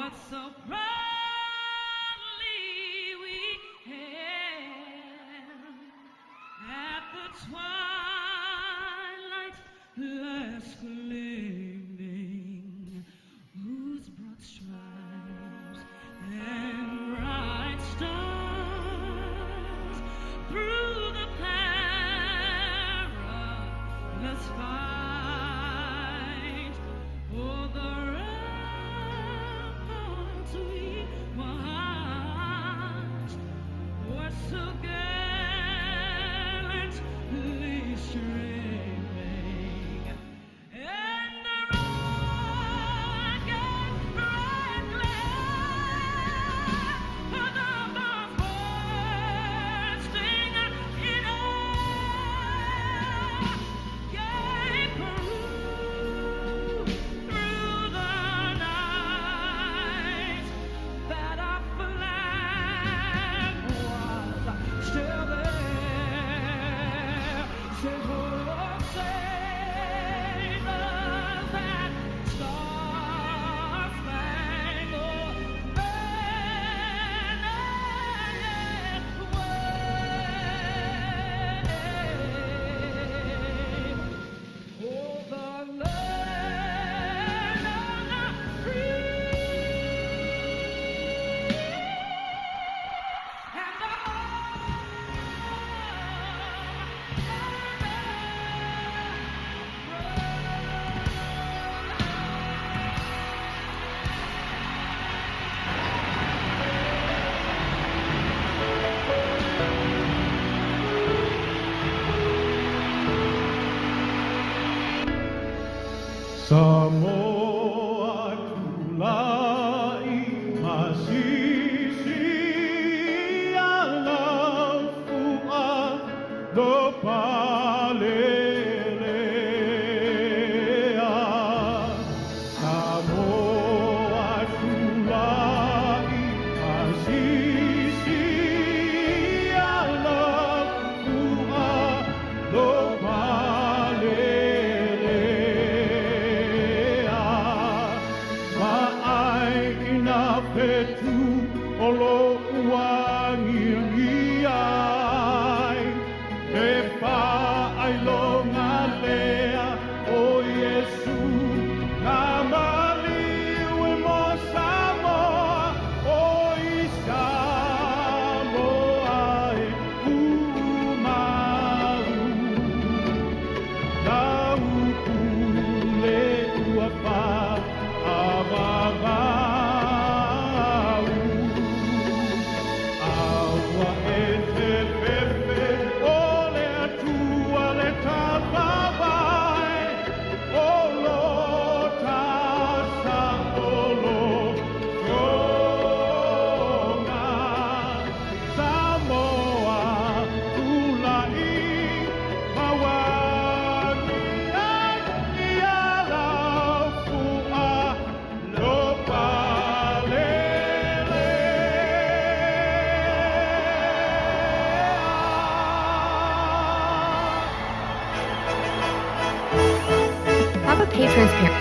What so proudly we hailed at the twilight's last gleaming, whose broad stripes and bright stars through the perilous fight o'er the ramparts we watched were so gallantly streaming, and the rocket's red glare, the bombs bursting in air, gave proof through the night that our flag was still there. Say, oh, say does that star-spangled banner yet wave o'er the land of the free and the home of the Samoa tulai masisi alafua lo palelea. Samoa tulai masisi alafua lo palelea. Ma'ai ina fetu o lo uagiagi ai, e faailoga lea o Iesu na maliu e mo Samoa o i Samoa e tumau. Lau pule ua faavavau. A ua e te fefe o le Atua le tafavae, o lo ta saolotoga. Samoa tulai ma uagiagi alafua lo palelea. Have a pay transparent.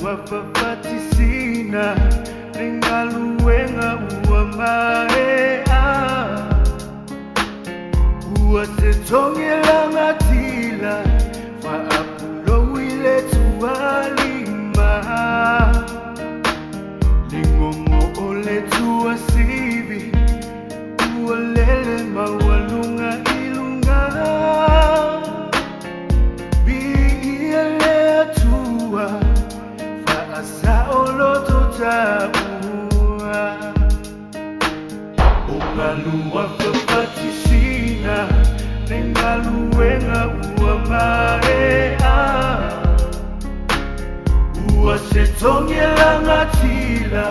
Ngalu afafatisina le galuega ua maea. Ua se togi lagatila faapulou i le tualima. Ligogo o le tuasivi ua lele maualuga i luga. Viia le Atua faasaoloto taua. O galu afafatisina le galuega ua maea. Ua se togi lagatila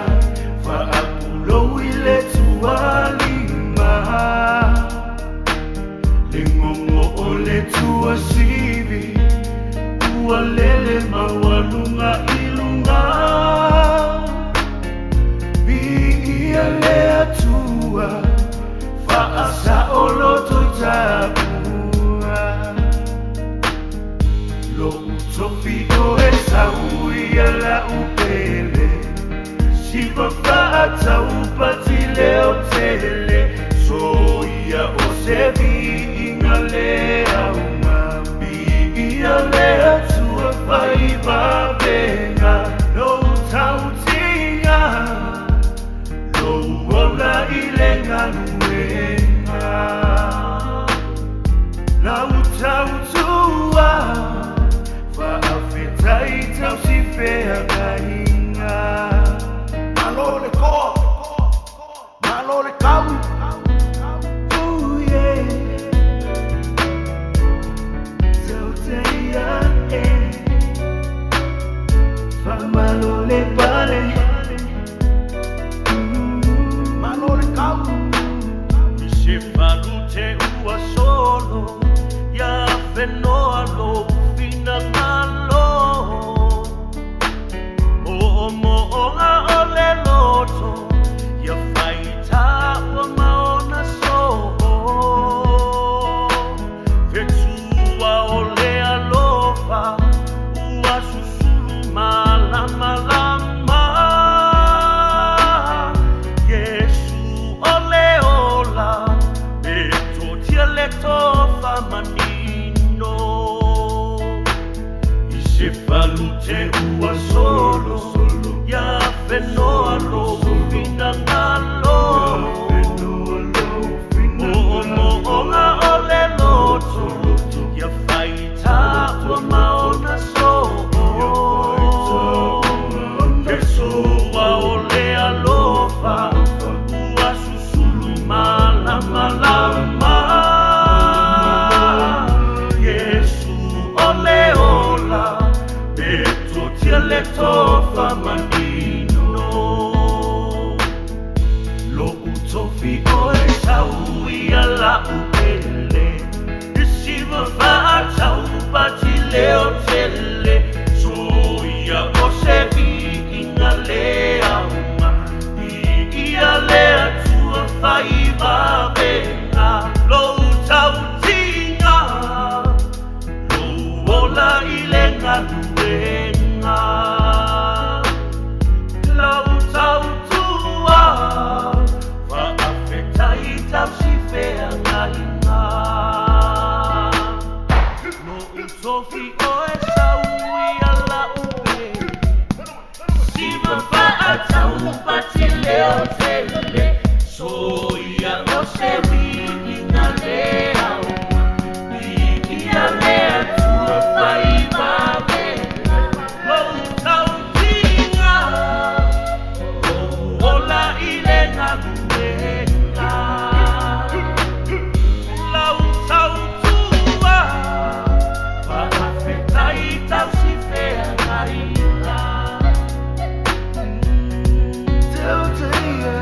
faapulou i le tualima. Ligogo o le tuasivi ua lele maualuga i luga. Viia le Atua faasaoloto i taua. Lo'u tofi o Esau ia la'u pele siva fa'ataupati leotele soia o se viiga le auga. Viia le Atua faivavega lou tautiga lou ola i le galuega. Lau tautua faafetai tausifeagaiga. Malo le toa, malo le kau. Oh yeah. Tauteia e Faamalo le pale. Malo le kau. Isefalute ua solo ia fenoa lou finagalo. Mo'omo'oga o le loto ia faitā ua maona so'o. Fetua o le alofa ua susulu malamalama. Iesu o le ola e totia le tofa manino. I se falute ua solo ia fenoa lou finagalo. Mo'omo'oga o le loto ia faitā ua maona so'o. Fesoa o le alofa ua susulu malamalama. Iesu o le ola e totia le tofa manino. Lo'u tofi o Esau ia la'u pele isiva fa'ataupati leotele soia o se viiga le auga. Viia le Atua faivavega lou tautiga lou ola i le galuega. Lau tautua faafetai tausifeagaiga. Lo'u tofi o Esau ia la'u pele siva fa'ataupati leotele soia o se viiga le auga. Viia le Atua faivavega lou tautiga lou ola i le galuega. Lau tautua faafetai tausifeagaiga. Tauteia.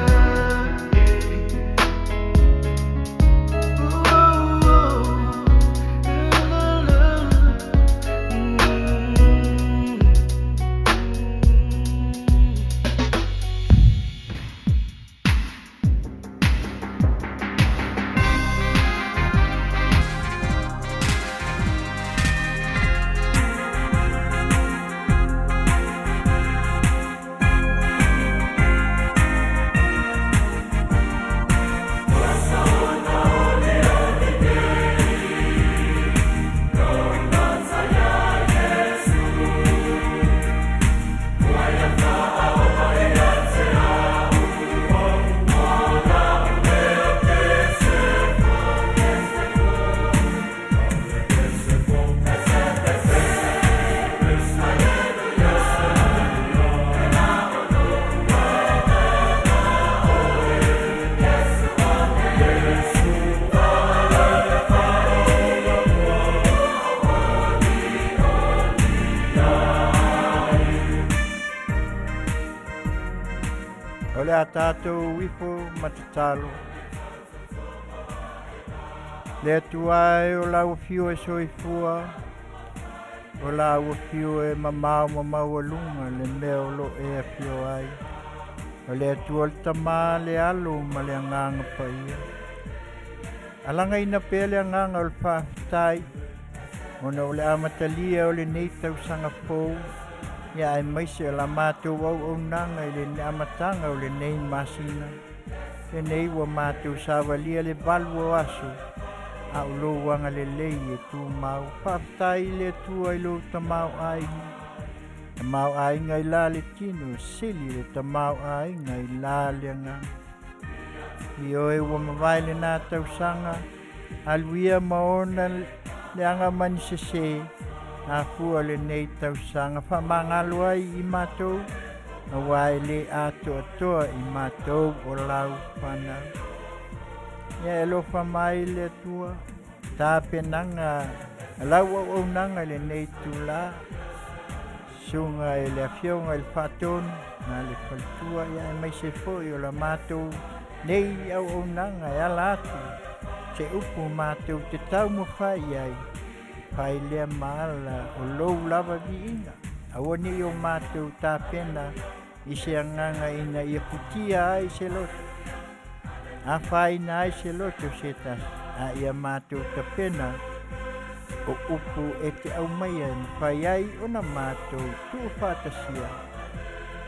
le a tatou ifo ma tatalo. Le Atua e o lau afio e soifua, o lau afio e mamao ma maualuga le mea o lo o e afio ai. O le Atua le Tama, le Alo ma le Agaga Paia. Alagaina pea le agaga o le faafetai ona o le amatalia o lenei tausaga fou, ia aemaise o la matou auaunaga i le amataga o lenei masina. Lenei ua matou savalia le 8 o aso, a o lou agalelei e tumau. Faafetai i le Atua i lou tamaoaiga. Tamaoaiga i la le tino, sili le tamaoaiga i la le agaga. Ioe ua mavae lena tausaga, alu ia ma ona leaga ma ni sesē, afua lenei tausaga faamagalo ai i matou, aua e lē atoatoa i matou o lau fanau. Ia e alofa mai le Atua, tapenaga a lau auaunaga i lenei itulā, susuga i le Afioga i le Faatonu ma le faletua, ia aemaise foi o la matou nei auaunaga e ala atu se upu matou te taumafai i ai, fai lea ma ala o lou lava viiga. Aua ne i o matou tapena i se agaga ina ia futia ai se loto, afaina ai se loto se tasi, a ia matou tapena o upu e te aumaia e mafai ai ona matou tuufaatasia.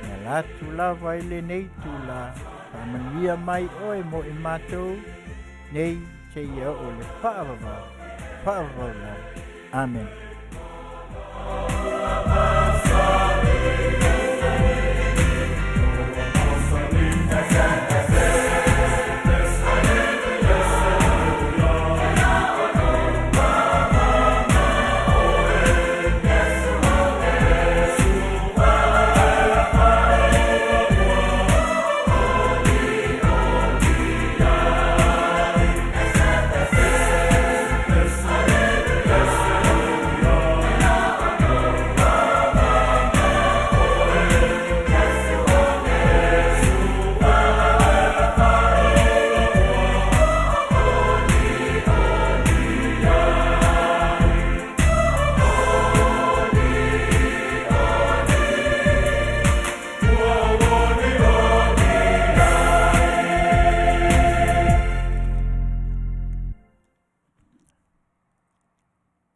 E ala atu lava i lenei itulā, faamanuia mai oe mo i matou nei seia oo i le faavavau, faavavau lava. Amene.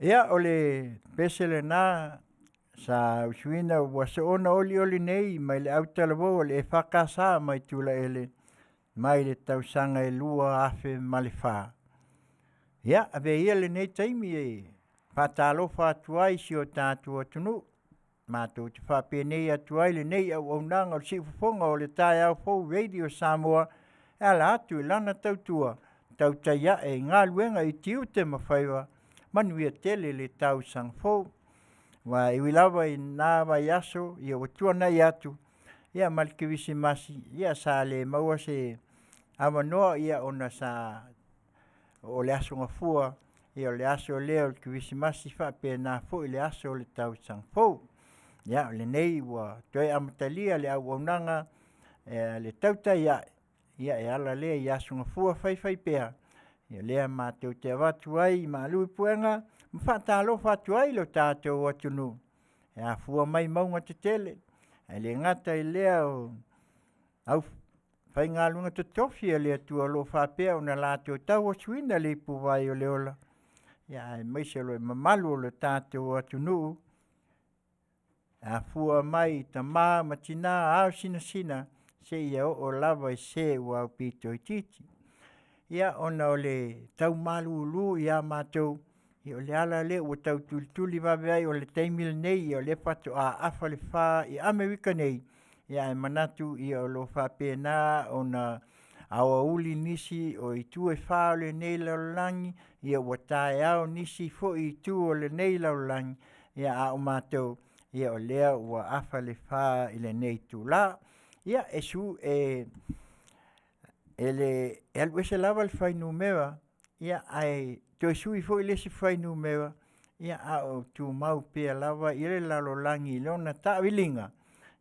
Ia, o le pese lena sa usuina ua soona olioli nei mai le autalavou o le EFKS mai Tulaele mai le tausaga e 2004. Ia, avea ia lenei taimi e faatalofa atu ai i si o tatou atunuu, matou te faapenei atu ai lenei auaunaga o le siufofoga o le taeao fou Radio Samoa e ala atu i lana tautua tautai ae i galuega i tiute ma faiva, manuia tele le tausaga fou. Aua e ui lava i lena vaiaso ia ua tuanai atu ia ma le kerisimasi, ia sa le maua se avanoa ia ona sa o le Aso Gafua, ia o le aso lea o le kerisimasi faapena foi le aso o le tausaga fou. Ia o lenei ua toe amatalia le auaunaga le tautai ae, ia e ala lea i Aso Gafua faifaipea, ia lea matou te avatu ai malu i puega ma faatalofa atu ai lo tatou atunuu e afua mai mauga tetele, ae le gata i lea o aufaigaluega totofi a le Atua o lo o faapea ona latou tauasuina le ipuvai o le ola, aemaise o le mamalu o le tatou atunuu e afua mai i tama ma tina, ao sinasina seia oo lava i se ua aupito itiiti. Ia ona o le tau malulu ia matou, ia o le ala lea ua tau tulituli vave ai, o le taimi lenei o lea faatoa afa le 4 i Amerika nei, ae manatu o lo o faapena ona aoauli nisi o itu e fa o lenei lalolagi, ia ua taeao nisi foi itu o lenei lalolagi, a o matou, o lea ua afa le 4 i lenei itula. Ia, e alu ese lava le fuainumera, ae toe sui foi le isi fuainumera, a o tumau pea lava le lalolagi i lona taaviliga.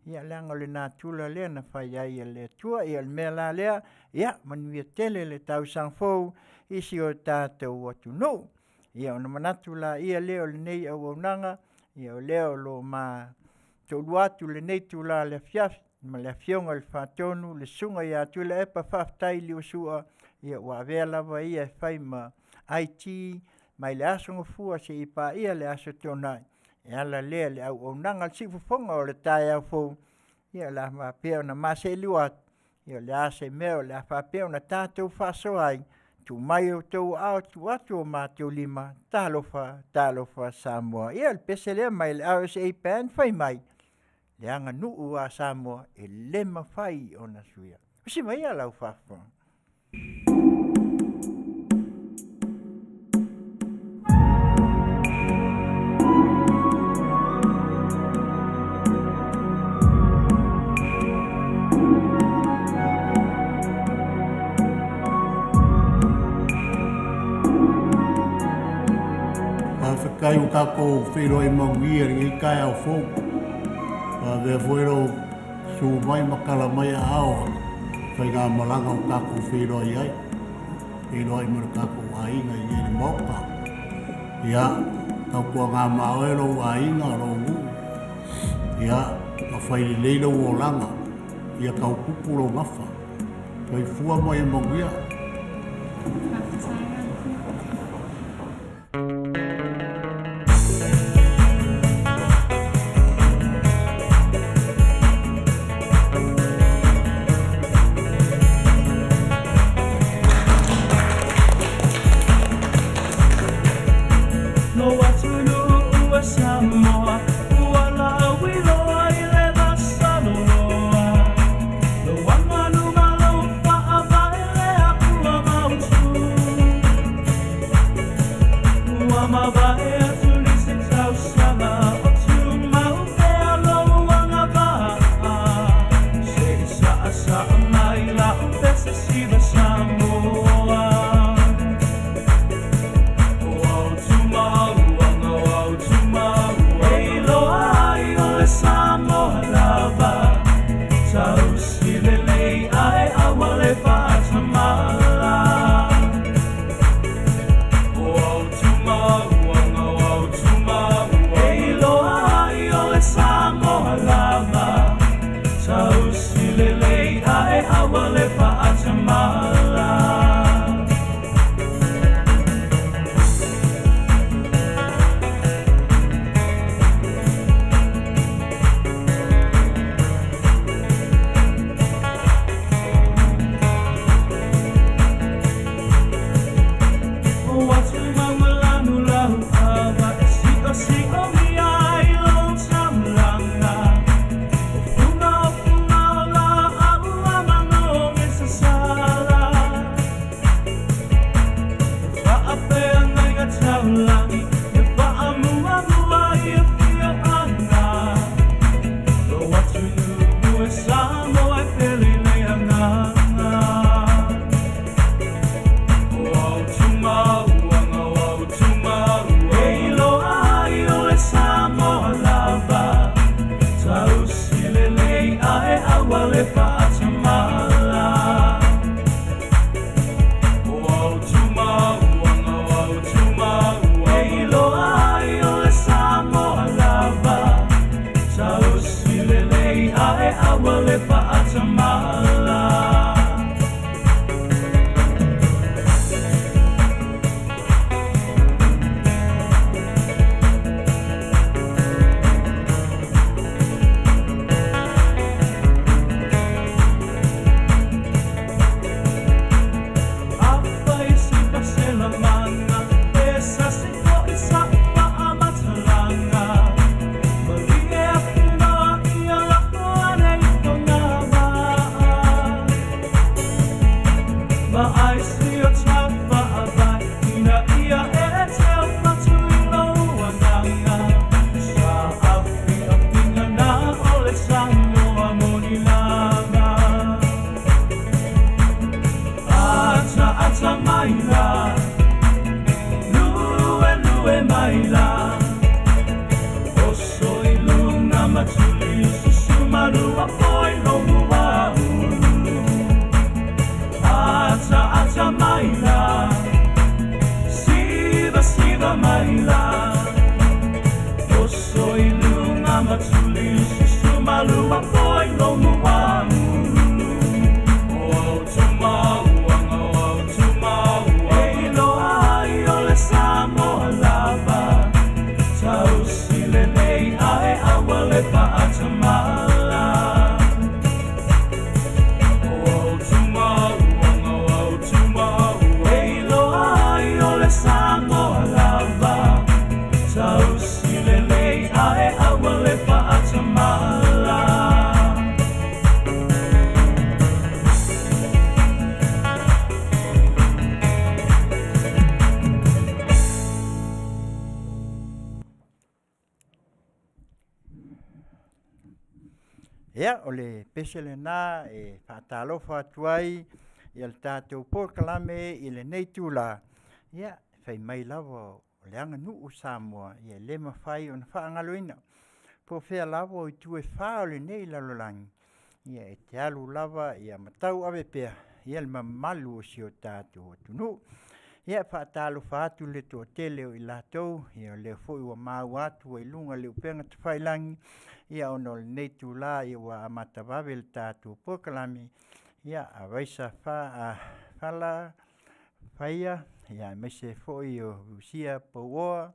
Ia leaga o le natura lea na fai ai e le Atua. Ia o le mea la lea, ia manuia tele le tausaga fou i si o tatou atunuu. Ia ona manatu laia lea o lenei auaunaga, ia o lea o lo o ma toalua atu i lenei itula afiafi ma le Afioga i le Faatonu le Susuga ia Tuilaepa Faafetai Liusua, ua avea lava ia e fai ma IT mai le Aso Gafua seia paia le Aso Toonai e ala lea i le auaunaga i le siufofoga o le taeao fou, ia o le a faapea ona ma seelua atu, ia o le a se mea o le a faapea ona tatou faasoa ai, tuu mai outou aao tuu atu o matou lima, talofa, talofa Samoa. Ia o le pese lea mai le RSA Band fai mai, le aganuu a Samoa e le mafai ona suia. Usi maia lau faafofoga. Faafetai ua tatou feiloai manuia i lenei taeao fou. Ua avea foi lou susu mai ma tala mai aao o le faigamalaga ua tatou feiloai ai, feiloai ma le tatou aiga i inei i le Maota. Ia, tautuana ma oe lou aiga, lou nuu, ia, ma fai lelei lou olaga, ia tau tupu lou gafa. Soifua ma ia manuia. Lou atunuu e Samoa ua lauiloa i le vasaloloa, lou aganuu ma lou faavae lea ua mautu. Ua mavae atu nisi tausaga o tumau pea lou agavaa, se i saasaa mai lau pese siva Samoa. Faatamala. O atu maua lau ava e sio sio mi ai lou taulaga. O fuga o fuga o la au a manogi sasala. E faapeagaiga taulagi e faamuamua i afioaga. Lou atunuu e Samoa e pele le agaga. Faatamala. Afai se faaselamana, e sasi fo'i sa'u faamatalaga. Malie atu loa ia lafo ane i fogavaa. Ma ai si o taufaavae ina ia e taufatu i lou agaga. Sa afiafiga na o le Samoa moni lava. Ata ata mai la, lue lue mai la, oso i luga ma tuli susu malu. Ia, o le pese lena e faatalofa atu ai i le tatou polokalame i lenei itula, ia fai mai lava o le aganuu a Samoa, e le mafai ona faagaloina. Po o fea lava o itu e fa o lenei lalolagi, ia e te alu lava ma tauave pea le mamalu o si o tatou atunuu. Ia e faatalofa atu i le toatele o i latou o lea foi ua maua atu i luga o le upega tafailagi ona o lenei itula ua amata vave le tatou polokalame, Avaisa Fala Faia, aemaise ai foi o Lusua Pouoa,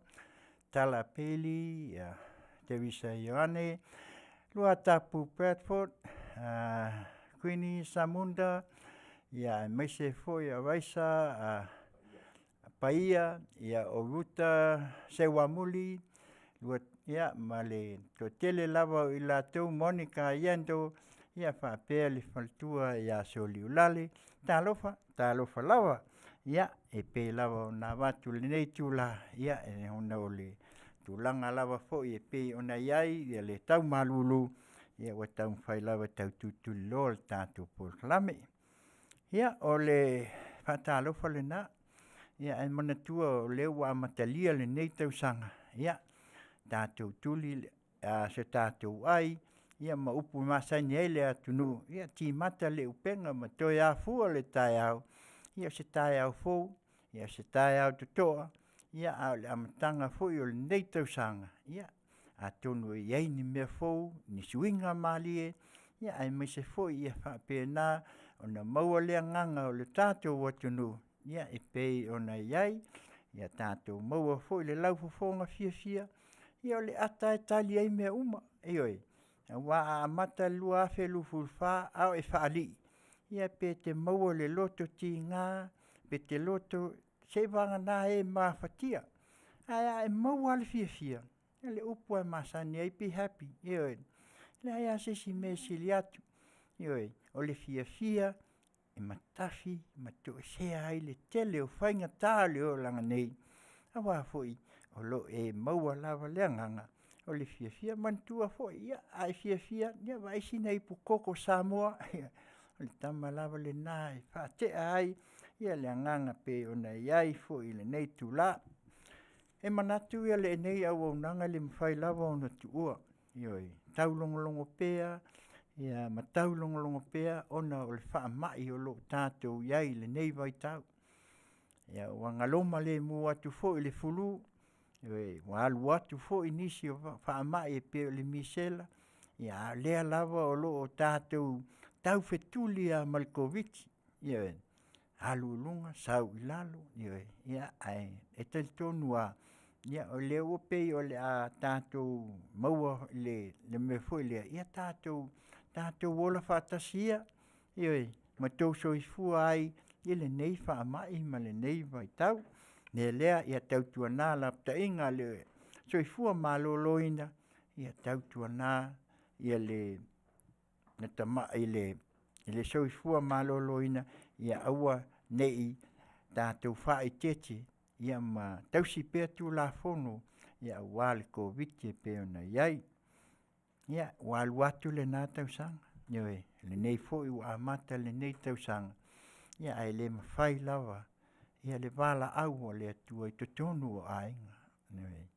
Tala Pili, Teresa Ioane, Luatapu Bradford, Kuini Samunda, aemaise ai foi o Avaisa Paia, o Ruta Seuamuli, ia ma le toatele lava o i latou Monica Iendo, faapea le faletua ia Soliulale. Talofa, talofa lava. Ia, e pei lava ona avatu i lenei itula, ona o le tulaga lava foi e pei ona i ai le tau malulu, ua taumafai lava e tau tulituliloa le tatou polokalame. Ia, o le faatalofa lena, ae manatua o lea ua amatalia lenei tausaga, ia tatou tuli so tatou ai ma upu e masani ai le atunuu, ia timata le upega ma toe afua le taeao, ia o se taeao fou, o se taeao totoa, a o le amataga foi o lenei tausaga, ia atonu e i ai ni mea fou, ni suiga malie, aemaise foi ia faapena ona maua le agaga o le tatou atunuu e pei ona i ai. Ia tatou maua foi le laufofoga fiafia, ia o le ata lava e tali ai mea uma, ioe. Aua a amata le 2024 a o e faalii, ia pe te maua i le loto tiga, pe te loto… seiavagana e mafatia. Ae a e maua lava le fiafia, ia o le upu lava e masani ai, be happy, ioe. E leai lava se isi mea e sili atu, ioe. O le fiafia e matafi ma toesea ai le tele o faigata o le olaga nei, aua foi o lo o e maua lava le agaga o le fiafia. Manatua foi, a e fiafia, ia vaai sina ipukoko Samoa, o le tama lava lena e faatea ai le agaga pei ona i ai foi i lenei itula. E manatu lenei auaunaga e le mafai lava ona tuua, ioe, taulogologo pea ma taulogologo pea ona o le faamai o lo o tatou i ai i lenei vaitau. Ua galoma lemu atu foi le flu, ioe, ua alu atu foi nisi o faamai e pei o le misela, a o lea lava o lo o tatou taufetuli lava ma le Koviti-19, ioe, alu i luga sau i lalo, ioe. Ae talitonu lava o lea ua pei o le a tatou maua le mea foi lea, ia tatou ola faatasi ia, ioe, ma outou soifua ai i lenei faamai ma lenei vaitau. O le mea lea, ia tautuana lapataiga a le soifua maloloina, ia tautuana le soifua maloloina, ia aua ne i tatou faaeteete ma tausi pea Tulafono aua le Koviti-19 e pei ona i ai. Ia, ua alu atu lena tausaga, ioe, o lenei foi ua amata lenei tausaga, ae le mafai lava le valaau a le Atua i totonu o aiga, ioe.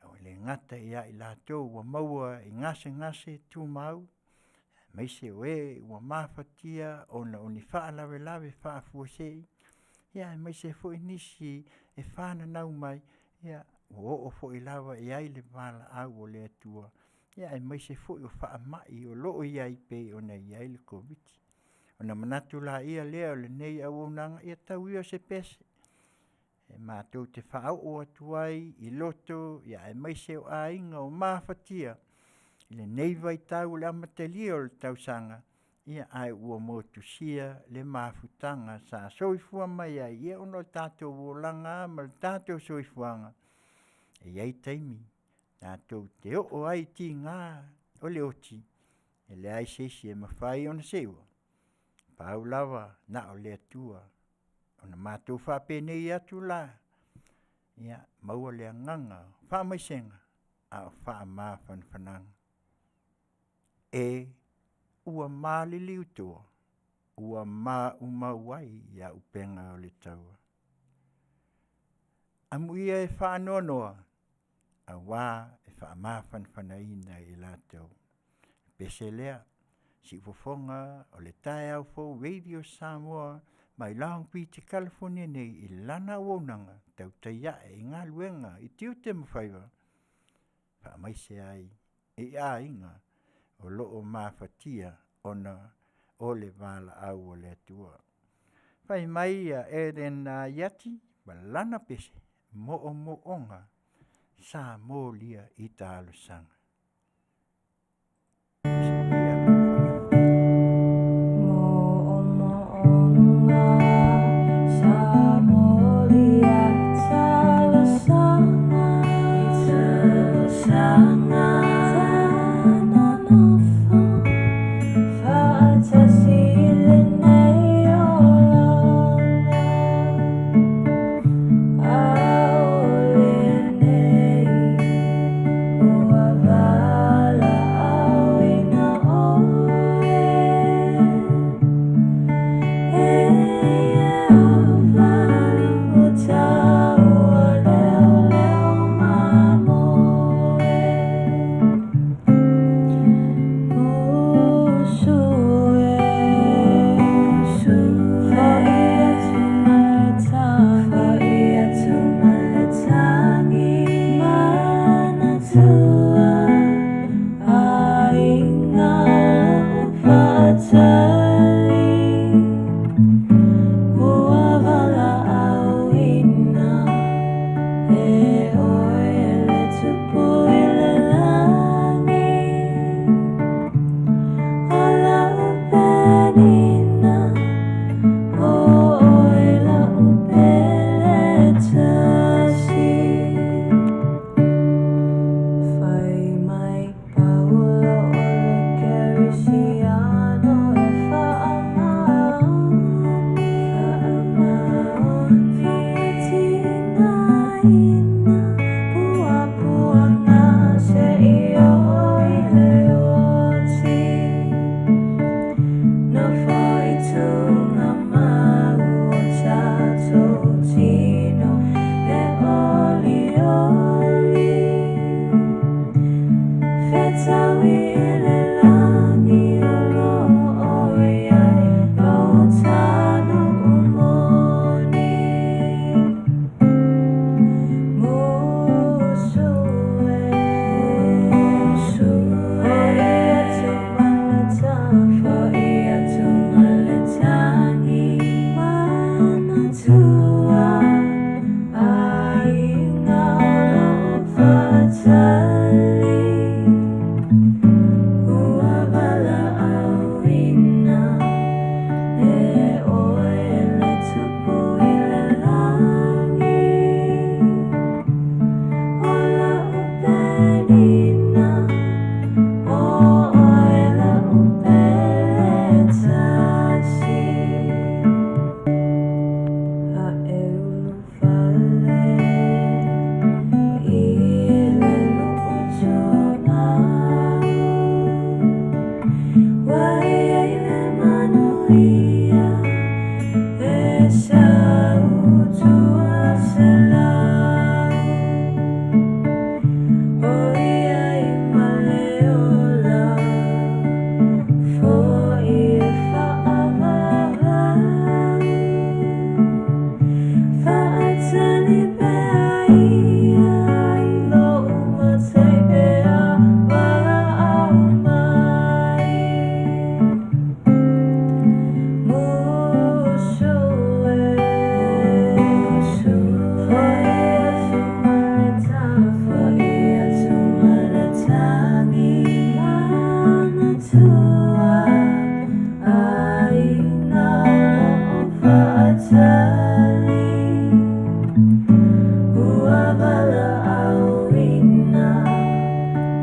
E le gata ia i latou ua maua i gasegase tumau, aemaise o e ua mafatia ona o ni faalavelave faafuasei, aemaise foi nisi e fananau mai, ua oo foi lava i ai le valaau a le Atua. Ia aemaise foi o faamai o lo o i ai pei ona i ai le Koviti. Ona manatu laia lea o lenei auaunaga, ia tau ia o se pese e matou te faaoo atu ai i loto aemaise o aiga o mafatia i lenei vaitau i le amatalia o le tausaga, ia ae ua motusia le mafutaga sa soifua mai ai, ia ona o le tatou olaga lava ma le tatou soifuaga, e i ai taimi tatou te oo ai i tiga o le oti, e leai se isi e mafai ona seua, pau lava na o le Atua. Ona matou faapenei atu la, ia maua le agaga o faamaisega a o faamafanafanaga. E ua maliliu toa, ua maumau ai auupega o le taua. Amuia e faanoanoa aua e faamafanafanaina i latou. O le pese lea, siufofoga o le taeao fou Radio Samoa mai Long Beach Kalifonia nei i lana auaunaga tautai ae i galuega i tiute ma faiva, faamaise ai i aiga o lo o mafatia ona o le valaau a le Atua. Fai mai ia Eden Iati ma lana pese, Moomooga sa molia i talosaga. Mo'omo'oga sa molia i talosaga, i talosaga. Sa nonofo fa'atasi i lenei olaga, a o lenei ua valaauina oe. E Ieova lou taua leoleo mamoe. Musu e, fo'i atu ma le tagi, fo'i atu ma le tagi, manatua aiga o loo fa'atali, ua valaauina e oe e le Tupu i le lagi. O la'u penina, o oe la'u pele tasi. Fai mai Paulo o le Kerisiano e faamaoni, faamaoni, faatigaina puapuaga seia oo i le oti. Nofo i tugamau o tatou tino e olioli, fetaui i le lagi o loo i ai lou tanu'u moni. Musu e, musu e, fo'i atu ma le tagi, fo'i atu ma le tagi, manatua aiga o loo fa'atali.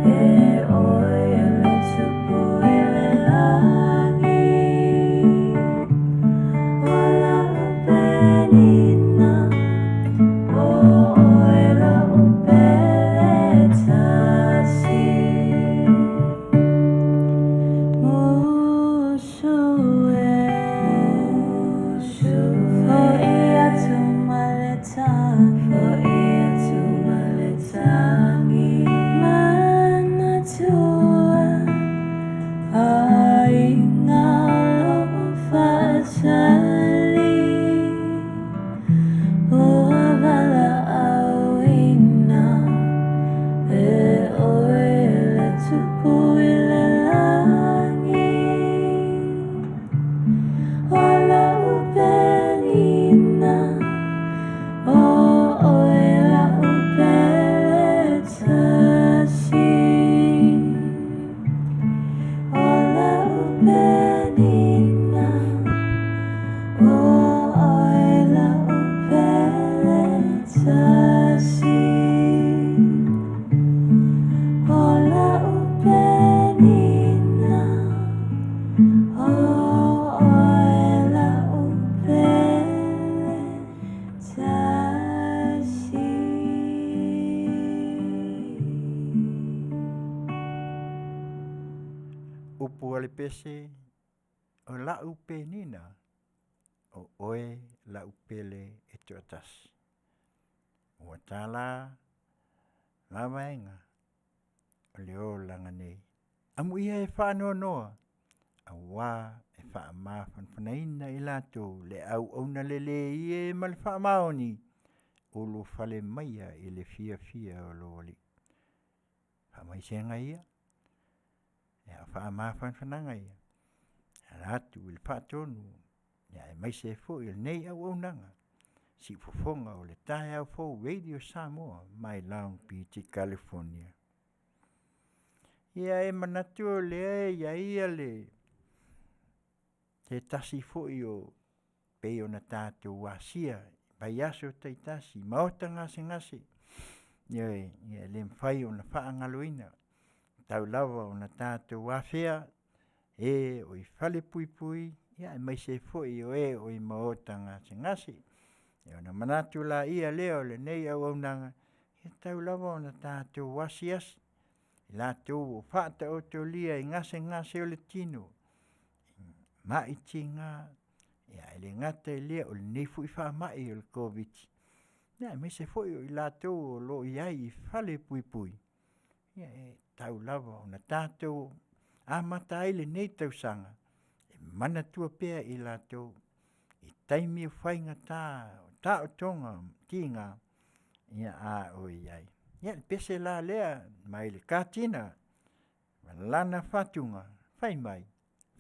E oe e le tupu i le lagi, O la'u penina, o oe la'u pele tasi. Musu e, Fo'i atu ma le tagi, Fo'i atu ma le tagi, Manatua aiga o lo'u fa'atali, Ua valaauina e oe e le Tupu i le lagi, O la'u penina, o oe la'u pele tasi. O la'u penina, o oe la'u pele tasi. O la'u penina, o oe la'u pele tasi. Upu a le pese, o la'u penina, o oe la'u pele e to'atasi. Ua tala mavaega o le olaga nei. Amuia e faanoanoa auā e faamafanafanaina i latou le auauna lelei e ma le faamaoni, ulufale maia i le fiafia o lo Alii. Faamaisega ia, a o faamafanafanaga ia e ala atu i le faatonu aemaise foi o lenei auaunaga, siufofoga o le taeao fou Radio Samoa mai Long Beach i Kalifonia. Ia e manatu o lea e i ai le se tasi foi o pei ona tatou asia i vaiaso taitasi i maota gasegase, ioe, ia e le mafai ona faagaloina. E tatau lava ona tatou afea e o i falepuipui aemaise ai foi o e o i maota gasegase. Ia ona manatu laia lea o lenei auaunaga, e tatau lava ona tatou asiasi i latou o faataotolia i gasegase o le tino, mai tiga, ae le gata i lea o lenei foi faamai o le Koviti, aemaise foi o i latou o lo o i ai i falepuipui, ia e tatau lava ona tatou amata ai lenei tausaga e manatua pea i latou i taimi o faigata, o taotoga ma tiga, ia a o i ai. Ia o le pese la lea mai le Katina ma lana fatuga fai mai,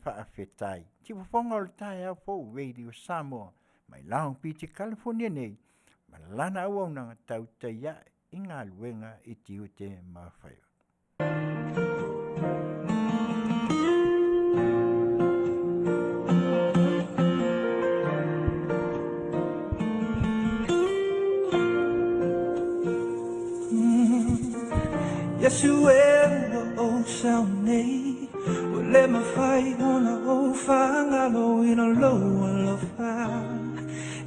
faafetai. Siufofoga o le taeao fou Radio Samoa mai Long Beach i Kalifonia nei ma lana auaunaga, tautai ae i galuega i tiute ma faiva. Iesu e ua ou sao nei, Ua le mafai ona ou faagaloina lou alofa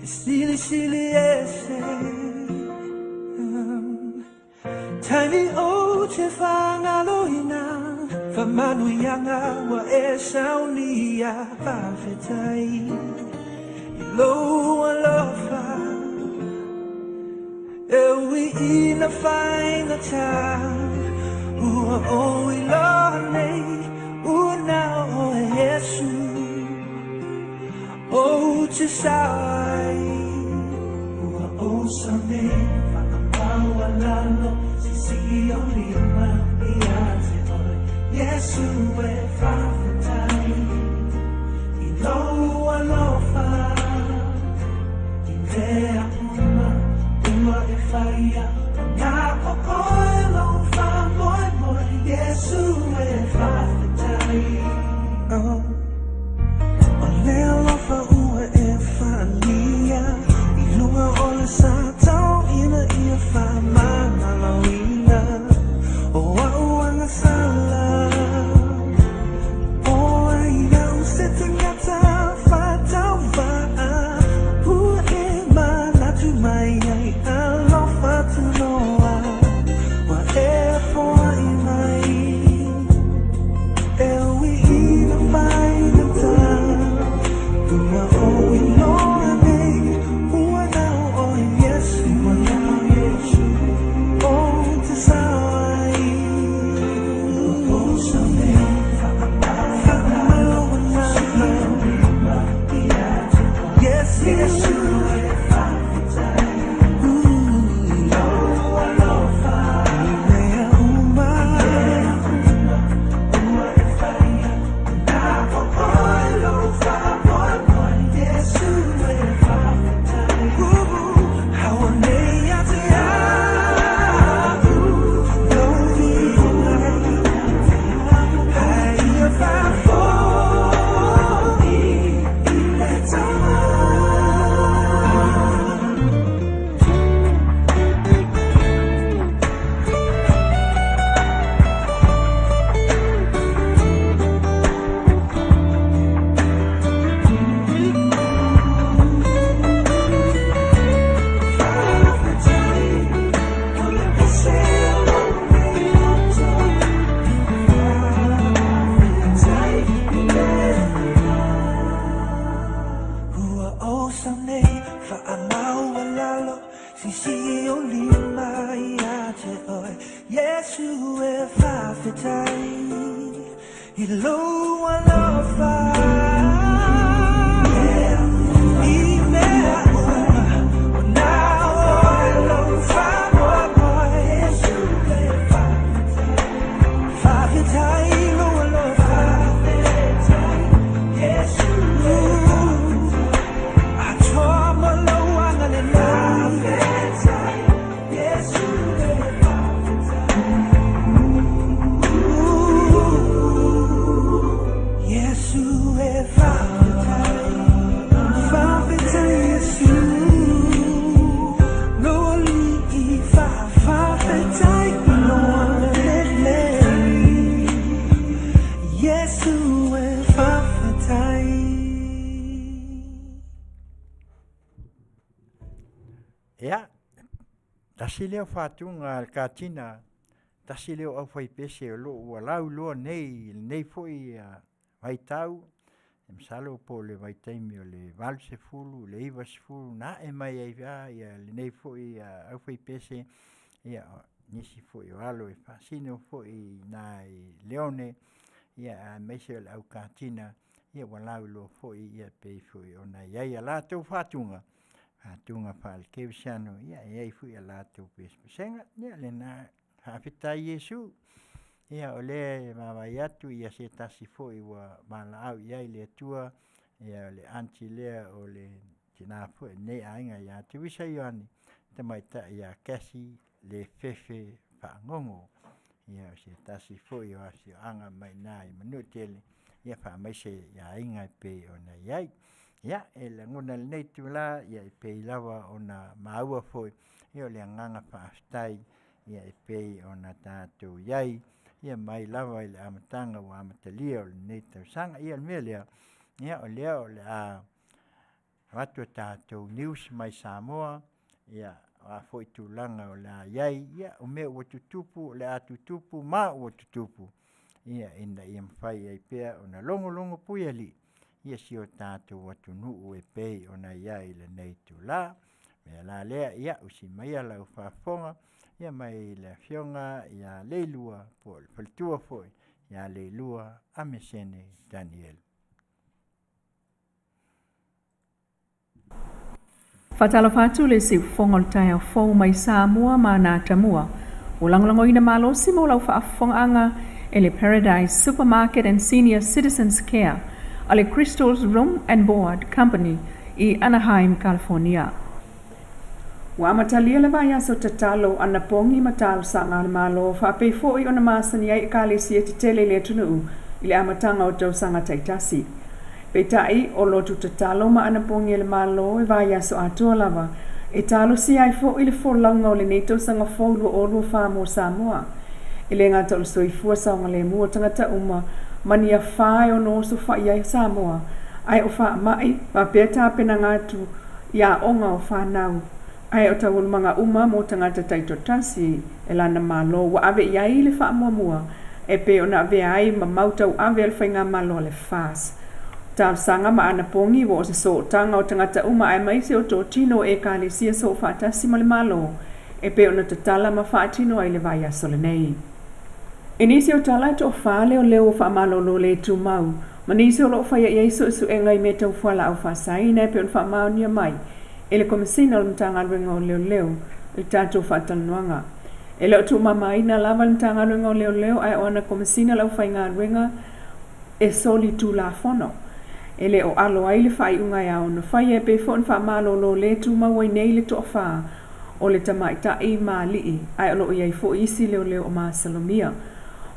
E silisili ese. Taimi ou te faagaloina Faamanuiaga ua e saunia Faafetai i lou alofa E ui ina faigata Ua ou iloa nei Ua na o oe Iesu Ou te sao ai. Ua ou sao nei Faamaualalo Siisii ou lima ia te oe Iesu e faafetai I lou alofa I mea uma ua e faia Ua na o oe lou faamoemoe Iesu e faafetai Oh. O le alofa ua e faaalia I luga o le sa tau ina ia faamagaloina O a'u aga Ia, tasi lea o faatuga a le Katina, tasi lea o aufaipese o lo o ua lauiloa nei i lenei foi vaitau, masalo po o le vaitaimi o le 80 i le 90 na ae mai ai lava lenei foi aufaipese, ia o nisi foi o alo e faasino foi i ina i Leone, aemaise o le au Katina, ua lauiloa foi e pei foi ona i ai a latou faatuga, faatuga faale-kerisiano, e i ai foi a latou pesepesega. Ia o lena. Faafetai Iesu. Ia o lea e vaavaai atu i se tasi foi ua valaau i ai le Atua, o le aunty lea o le tina foi o lenei aiga ia Teresa Ioane, le tamaitai ia Kathy Lefefe Fagogo. Ia o se tasi foi o afioaga mai i ina i Manuatele, faamaise i aiga e pei ona i ai. Ia, e lagona i lenei itula, e pei lava ona maua foi, ia o le agaga faafetai e pei ona tatou i ai mai lava i le amataga ua amatalia o lenei tausaga. Ia o le mea lea, o lea o le a avatu a tatou news mai Samoa, o a foi tulaga o le a i ai, ia o mea ua tutupu, o le a tutupu ma ua tutupu, ina ia mafai ai pea ona logologo puialii si o tatou atunuu e pei ona i ai i lenei itula. O le mea la lea, ia usi maia lau faafofoga mai le Afioga ia Leilua po o le faletua foi ia Leilua Amesene Daniel. Faatalofa atu le siufofoga o le taeao fou mai Samoa ma ana atamua. Ua lagolagoina malosi mo lau faafofogaaga e le Paradise Supermarket and Senior Citizens Care a le Crystals Room and Board Company i Anaheim, California. Ua amatalia le vaiaso tatalo, anapogi ma talosaga a le Malo faapei foi ona masani ai Ekalesia tetele i le atunuu i le amataga o tausaga taitasi. Peitai, o lotu tatalo ma anapogi a le Malo e vaiaso atoa lava e talosia ai foi le folauga o lenei tausaga fou 2024 mo Samoa. E le gata o le soifua saogalemu o tagata uma ma ni afa e ono osofai ai Samoa, ae o faamai faapea tapenaga atu i aoga o fanau, ae o taualumaga uma mo tagata taitoatasi e lana Malo ua ave i ai le faamuamua e pei ona avea ai ma mau tauave a le Faigamalo a le FAS. Talosaga ma anapogi ua o se sootaga o tagata uma aemaise o totino o Ekalesia soofaatasi ma le Malo e pei ona tatala ma faatino ai le vaiaso lenei. I nisi o tala e toafa leoleo ua faamalolo le tumau, ma nisi o lo o faia i ai suesuega i mea tau fualaau faasaina e pei ona faamaonia mai e le Komesina o le Matagaluega o Leoleo i le tatou faatalanoaga. E le o tuumamaina lava le Matagaluega o Leoleo ae o ana Komesina le aufaigaluega e solitulafono. E le o alo ai le faaiuga e ao ona faia e pei foi ona faamalolo le tumau ai nei le toafa o le tamaitai ma alii ae o lo o i ai foi isi leoleo o masalomia.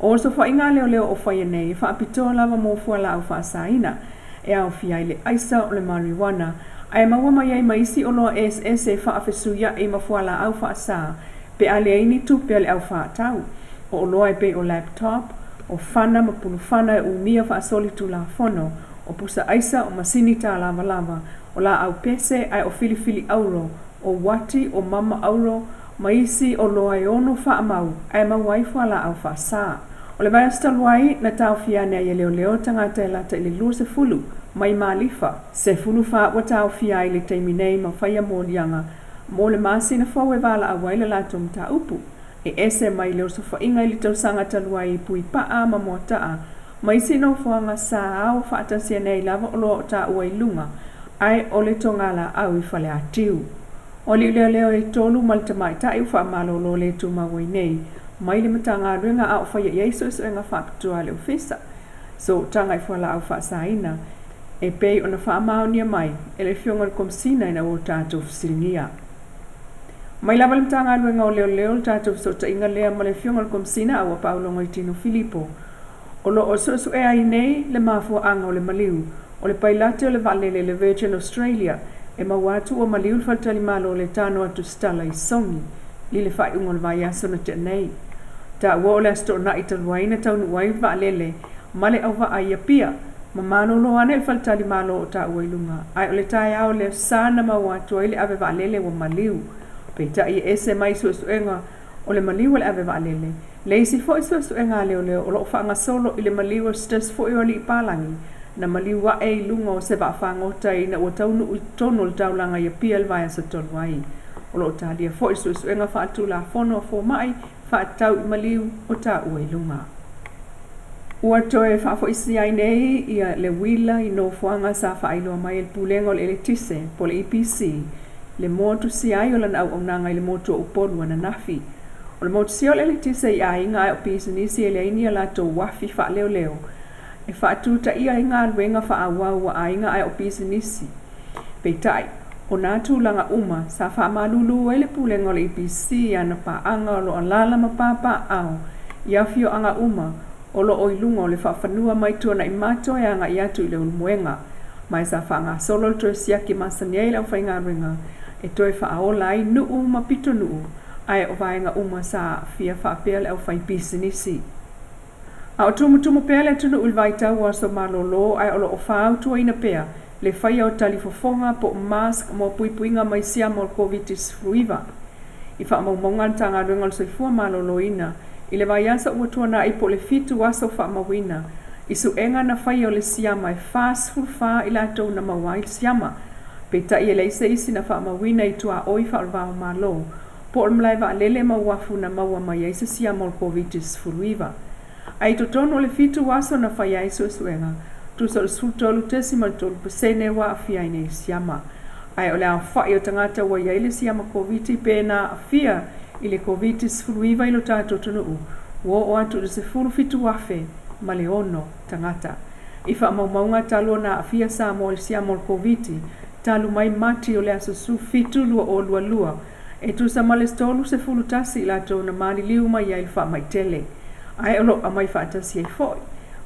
O osofaiga a leoleo o faia nei e faapitoa lava mo fualaau faasaina e aofia ai le aisa o le marijuana ae maua mai ai ma isi oloa eseese e faafesuia'i ma fualaau faasa pe a leai ni tupe a le au faatau. O oloa e pei o laptop, o fana ma pulufana e umia faasolitulafono, o pusa aisa, o masini tālavalava, o laau pese ae o filifili auro, o uati, o mama auro, ma isi oloa e ono faamau ae maua ai fualaau faasa. O le vaiaso talu ai, na taofia ane ai e leoleo tagata e lata i le 20 mai Malifa, 14 ua taofia ai i le taimi nei ma faia moliaga mo le masina fou e valaau ai le latou mataupu. E ese mai le osofaiga i le tausaga talu ai i Puipaa ma Moataa ma isi nofoaga sa ao faatasi ane ai lava oloa o taua i luga ae o le togalaau i Faleatiu. O alii leoleo e tolu ma le tamaitai ua faamalolo le tumau ai nei mai le Matagaluega a o faia i ai suesuega faapitoa a le Ofisa Sootaga i Fualaau Faasaina e pei ona faamaonia mai e le Afioga i le Komesina ina ua tatou fesiligia. Mai lava le Matagaluega o Leoleo le tatou fesootaiga lea ma le Afioga i le Komesina a ua Paulo Logoitino Filipo o lo o suesuea ai nei le mafuaaga o le maliu o le pailate o le vaalele le Virgin Australia e maua atu ua maliu le faletalimalo o le tano atu Stala i Sogi i le faaiuga o le vaiaso na tea nei. Taua o le Aso Toonai talu ai na taunuu ai le vaalele ma le auvaa i Apia ma malolo ane le faletalimalo o taua i luga, ae o le taeao o le Aso Sa na maua atu ai le ave vaalele ua maliu. Peitai e ese mai suesuega o le maliu o le ave vaalele, le isi foi suesuega a leoleo o lo o faagasolo i le maliu o se tasi foi o alii palagi na maliu ae i luga o se vaafagota ina ua taunuu i totonu o le taulaga i Apia i le vaiaso talu ai. O lo o talia foi suesuega faaletulafono a fomai faatatau i maliu o taua i luga. Ua toe faafoisia ai nei ia le uila i nofoaga sa faailoa mai e le Pulega o le Eletise po o le EPC le motusia ai o lana auaunaga i le motu o Upolu ananafi. O le motusia o le eletise i aiga ae o pisinisi e leai ni a latou uafi faaleoleo e faatutaia ai galuega faaauau a aiga ae o pisinisi. Peitai, o nā tulaga uma sa faamalulu ai le Pulega o le EPC i ana paaga o lo o alaala ma papaaao i afioaga uma o lo o i luga o le faafanua mai Tuanaimato e agai atu i Leulumoega, ma e sa faagasolo le toe siaki masani ai le aufaigaluega e toe faaola ai nuu ma pitonuu ae o vaega uma sa aafia faapea le aufaipisinisi. A o tumutumu pea le atunuu i le vaitau o aso malolo ae o lo o fautuaina pea le faia o talifofoga po o mask mo puipuiga mai siama o le Koviti-19. I faamaumauga a le Matagaluega o le Soifua Maloloina i le vaiaso ua tuanai po o le fitu aso faamauina i suega na faia o le siama e 44 i latou na maua ai le siama. Peitai e leai se isi na faamauina i tuaoi faale-va-o-Malo po o le malae vaalele ma uafu na maua mai ai se siama o le Koviti-19. Ae i totonu o le fitu aso na faia ai suesuega, tusa o le 13.3% ua aafia ai nei siama. Ae o le aofai o tagata ua i ai le siama Koviti pe na aafia i le Koviti-19 i lo tatou atunuu, ua oo atu i le 17,000 ma le ono tagata. I faamaumauga talu ona aafia Samoa i le siama o le Koviti, talu mai Mati o le aso 17 2022, e tusa ma le 31 i latou na maliliu mai ai i le faamai tele, ae o lo o aumai faatasi ai foi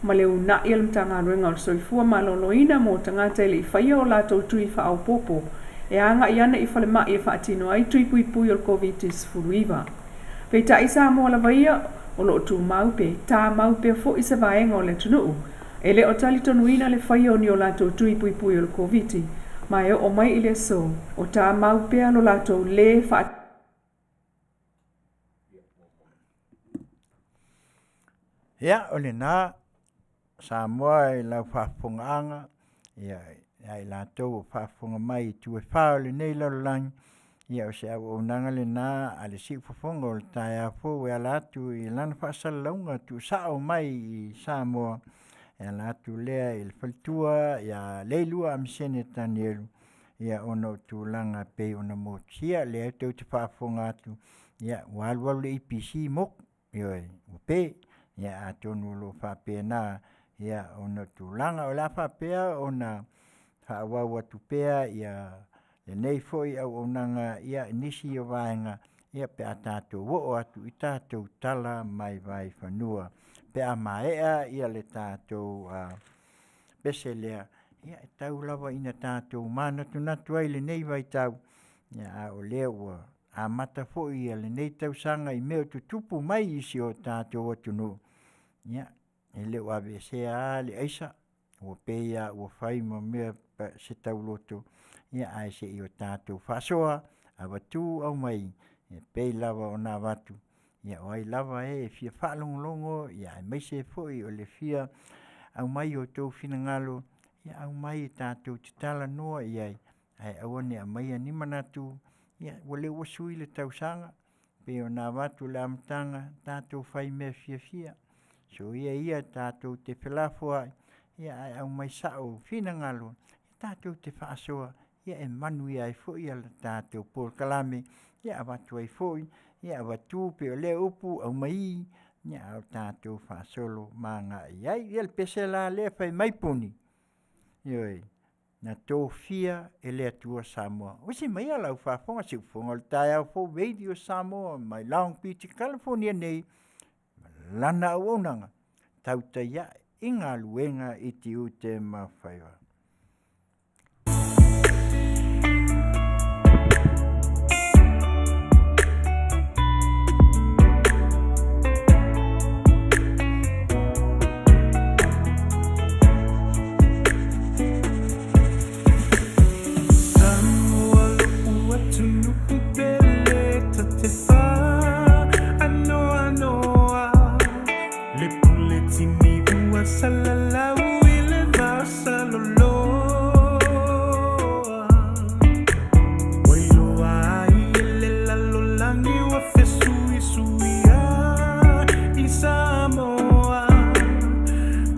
ma le uunai a le Matagaluega o le Soifua Maloloina mo tagata e le i faia o latou tui faaopoopo e agai ane i falemai e faatino ai tui puipui o le Koviti-19. Peitai i Samoa lava ia, o lo o tumau pe tāmau pea foi se vaega o le atunuu e le o talitonuina le faia o ni o latou tui puipui o le Koviti, ma e oo mai i le aso, o tāmau pea lo latou lē Ia, o lena, Samoa i lau faafofogaaga, ia, ia i latou o faafofoga mai i itu e fa o lenei lalolagi, Ia o se auaunaga lenā a le siufofoga o le taeao fou e ala atu i lana faasalalauga tuusao mai i Samoa e ala atu lea i le faletua ia Leilua Amisene Tanielu ia ona o tulaga e pei ona motusia. O lea tou te faafofoga atu ia ua alu alu le EPC motu, ioe, ua pe. Ia atonu o lo o faapena ona o tulaga. O le a faapea ona faaauau atu pea lenei foi auaunaga i nisi o vaega pe a tatou oo atu i tatou tala mai vaifanua. Pe a maea le tatou pese lea, ia e tau lava ina tatou manatunatu ai i lenei vaitau, a o lea ua amata foi lenei tausaga i mea o tutupu mai i si o tatou atunuu, ia e le o aveesea lava le aisa, ua pei lava ua fai ma mea se tauloto, ae se i o tatou faasoa, avatu aumai, e pei lava ona avatu, ia o ai lava e fia faalogologo aemaise foi o le fia aumai o outou finagalo, ia aumai tatou te talanoa i ai, ae aua ne i aumaia ni manatu o lea ua sui le tausaga, pei ona avatu i le amataga, tatou faimea fiafia, soia ia tatou te felafoai, ae aumai sao finagalo tatou te faasoa e manuia ai foi le tatou polokalame e avatu ai foi, avatu pei o lea upu aumaī, a o tatou faasolo ma agai i ai. Ia o le pese la lea fai mai puni, ioe, na tofia e le Atua Samoa. Usi maia lau faafofoga siufofoga o le taeao fou Radio Samoa mai Long Beach i Kalifonia nei ma lana auaunaga, tautai ae i galuega i tiute ma faiva. Samoa lo'u atunuu pele ta te faanoanoa Le pule tiniua salalau i le vaosaloloa Ua iloa ai e le lalolagi ua fesuisuia i Samoa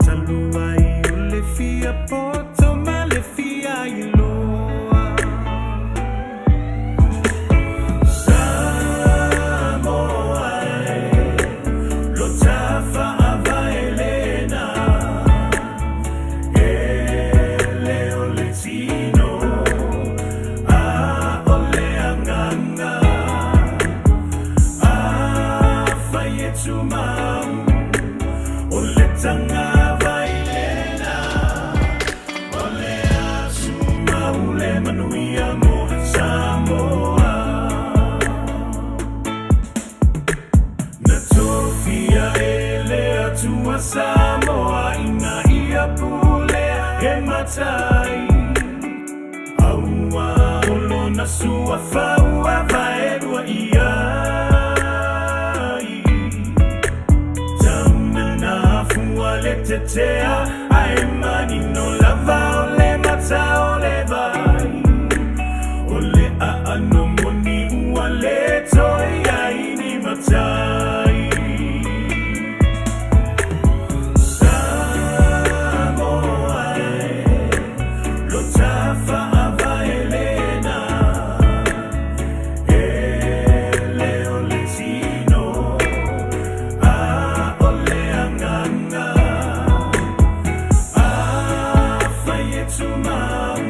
Talu ai o le fia poto ma le fia iloa Samoa e lo ta faavae lena E le o le tino a o le agaga Afai e tumau o le tagavai lena O le a tumau le manuia mo Samoa Na tofia e le Atua Samoa ina ia pulea e matai Aua o lona suafa ua vaelua i ai Tauna na afua le tetea ae manino lava o le mata o le vai O le aano moni ua le toe i ai ni matai Samoa e lo ta faavae lena E le o le tino a o le agaga Afai e tumau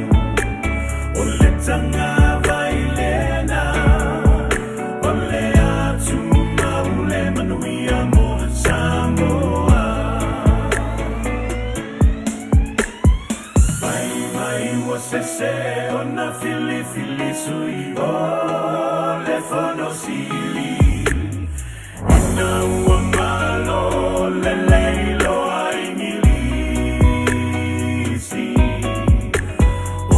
o le tagavai lena O le a tumau le manuia mo Samoa Fai mai ua sese ona filifili sui o le Fono Sili Ina ua malo lelei loa Igilisi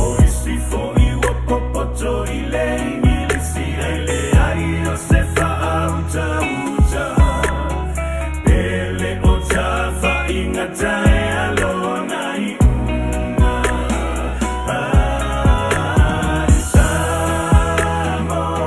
O isi foi ua popoto i le Igilisi Ae leai o se faautauta Pe le o tafaigata e alona iuga Ai Samoa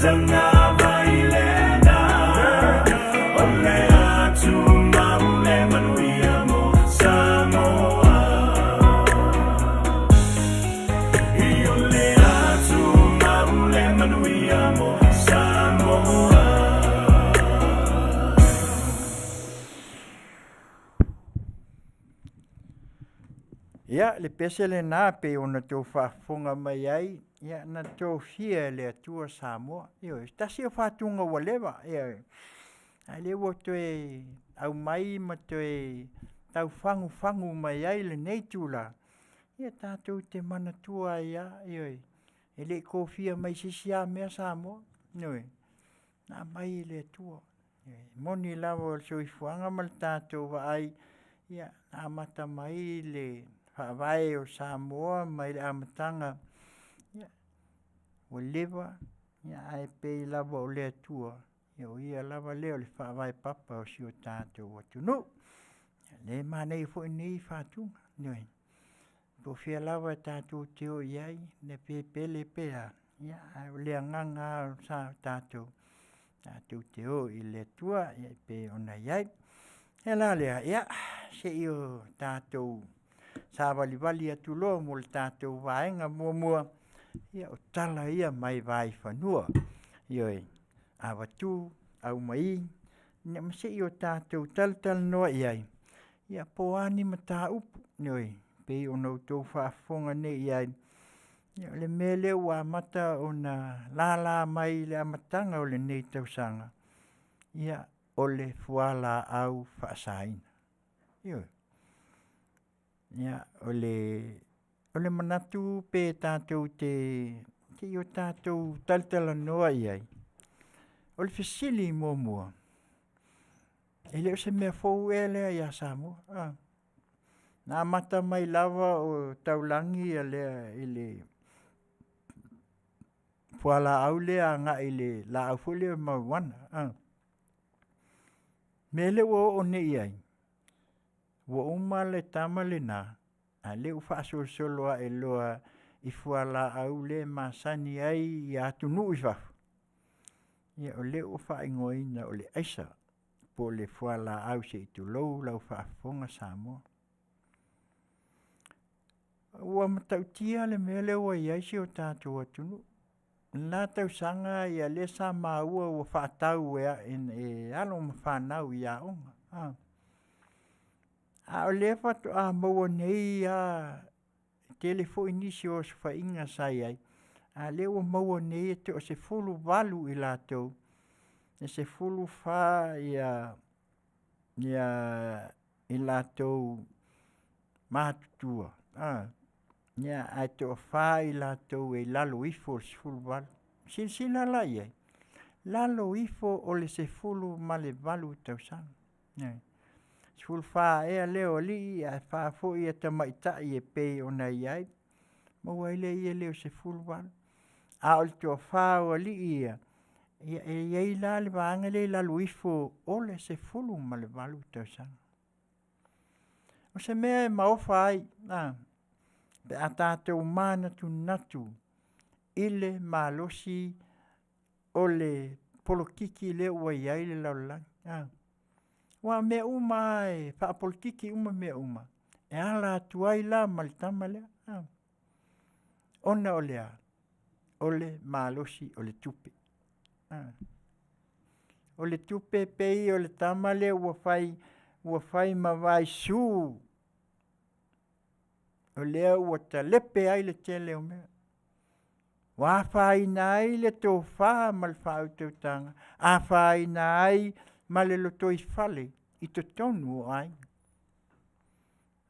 Tagavai lena O le atumau le manuia mo Samoa I o le atumau le manuia mo Samoa. Ia, le pese lena pei ona outou faafofoga mai ai, ia na tofia e le Atua Samoa. Ioe, tasi ia o fatuga ua leva, ioe. Ae lea ua toe aumai ma toe tau fagufagu mai ai lenei itula, ia tatou te manatua ai lava, ioe, e le i tofia mai e se isi lava mea Samoa, ioe, na aumai e le Atua. E moni lava o le soifuaga ma le tatou vaai, ia na amata mai le Faavae o Samoa mai le amataga, ia ua leva, ia ae pei lava o le Atua, ia o Ia lava lea o le Faavae papa o si o tatou atunuu. Ia o lea e manaia foi lenei fatuga, ioe. Po o fea lava tatou te o i ai, pe pele pe a, ia ae o le agaga lava sa o tatou, tatou te o i le Atua e pei ona i ai. O le mea la lea, ia se i o tatou savalivali atu loa mo le tatou vaega muamua, ia o tala ia mai vaifanua. Ioe, avatu aumai, ia ma se i o tatou talatalanoa i ai, ia po o a ni mataupu, ioe, pei ona outou faafofoga nei i ai, ia o le mea lea ua amata ona lala mai i le amataga o lenei tausaga, ia o le fualaau faasaina. Ioe. Ia, o le manatu pe tatou te se i o tatou talatalanoa i ai. O le fesili muamua; e le o se mea fou ea lea ia Samoa? Na amata mai lava o taulagi i le fualaau lea agai i le laau foi lea o le marijuana. O le mea lea ua oo nei i ai, ua uma le tama lena, a o lea ua faasolosolo ae loa i fualaau lea e masani ai atunuu i fafo, ia o lea ua faaigoaina o le aisa, po o le fualaau se i tulou lau faafofoga Samoa. Ua matautia le mea lea ua i ai si o tatou atunuu. I lena tausaga lea sa maua ua faatau e alo ma fanau i aoga, a o lea faatoa maua nei lava, e tele foi nisi o osofaiga sa i ai, a o lea ua maua nei e toa-18 i latou, e 14 i latou matutua, ae toafa i latou e i lalo ifo o le 18. Silasila la i ai? Lalo ifo o le 18 tausaga. Ioe. 14 ea lea o alii ae 4 foi tamaitai e pei ona i ai, maua ai le 18. A o le toafa o alii ia, ia e i ai la le vaega lea e i lalo ifo o le 18 tausaga. O se mea e maofa ai pe a tatou manatunatu i le malosi o le polokiki lea ua i ai le lalolagi, a. Aua o mea uma lava e faapolokiki uma mea uma, e ala atu ai la ma le tama lea, ona o le a? O le malosi o le tupe. O le tupe e pei o le tama lea ua fai ma vaisu o lea ua talepe ai le tele o mea, ua afaina ai le tofa ma le faautautaga, afaina ai ma le lotoifale i totonu o aiga.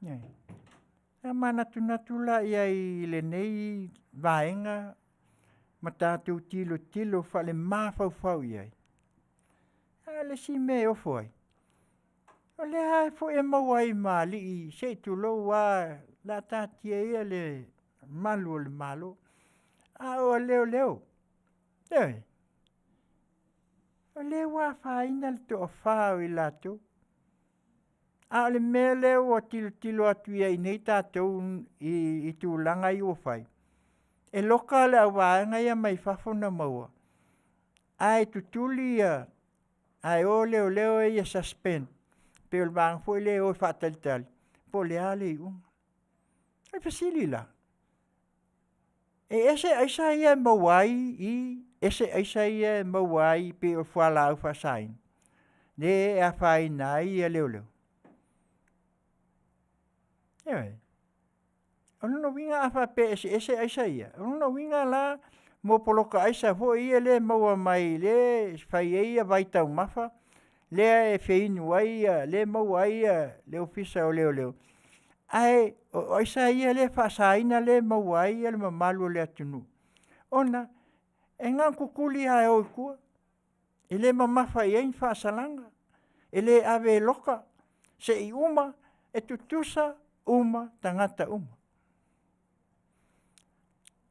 Ioe. A manatunatu la i ai i lenei vaega ma tatou tilotilo faalemafaufau i ai, a le isi mea e ofo ai, o lea foi e maua ai ma alii se i tulou lava, o le a taatia ia le malu o le Malo, a o leoleo, ioe, o lea ua afaina le toafa o i latou. A o le mea lea ua tilotilo atu i ai nei tatou i tulaga ia ua fai, e loka le auvaega ia mai fafo na maua. Ae tutuli ia, ae o leoleo ia suspend, pei o le vaega foi lea e o e faatalitali, po o le a le iuga. O le fesili la, e ese aisa ia e maua ai i, ese aisa ia e maua ai pei o fualaau faasaina, lea e afaina ai ia leoleo. Ioe. O lona uiga a faapea e eseese aisa ia, o lona uiga la mo poloka aisa foi ia lea e maua mai lea e fai ai vaitaumafa, lea e feinu ai lea e maua ai le Ofisa o Leoleo, ae o aisa ia lea e faasaina lea e maua ai le mamalu o le atunuu, ona e na ona tutuli lava e o i tua, e le mamafa i ai ni faasalaga, e le ave e loka, se i uma, e tutusa uma tagata uma.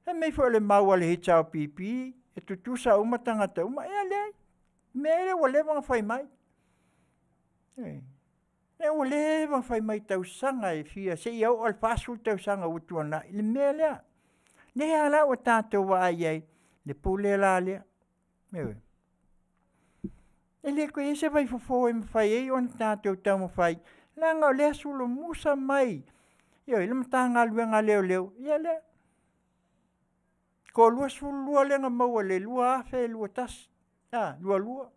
Fai mai foi o le mau a le HRPP, e tutusa uma tagata uma. E leai, o mea ia ua leva ona fai mai. O lea ua leva ona fai mai i tausaga e fia seia oo lava i le 40 tausaga ua tuanai le mea lea. O lea la ua tatou vaai i ai, le pule la lea, ioe. E le toe i ai se vaifofo e mafai ai ona tatou taumafai, leaga o lea e solomusa mai, ioe, le Matagaluega a Leoleo, ia lea, toa 22 lea na maua i le 2021, a, 2022.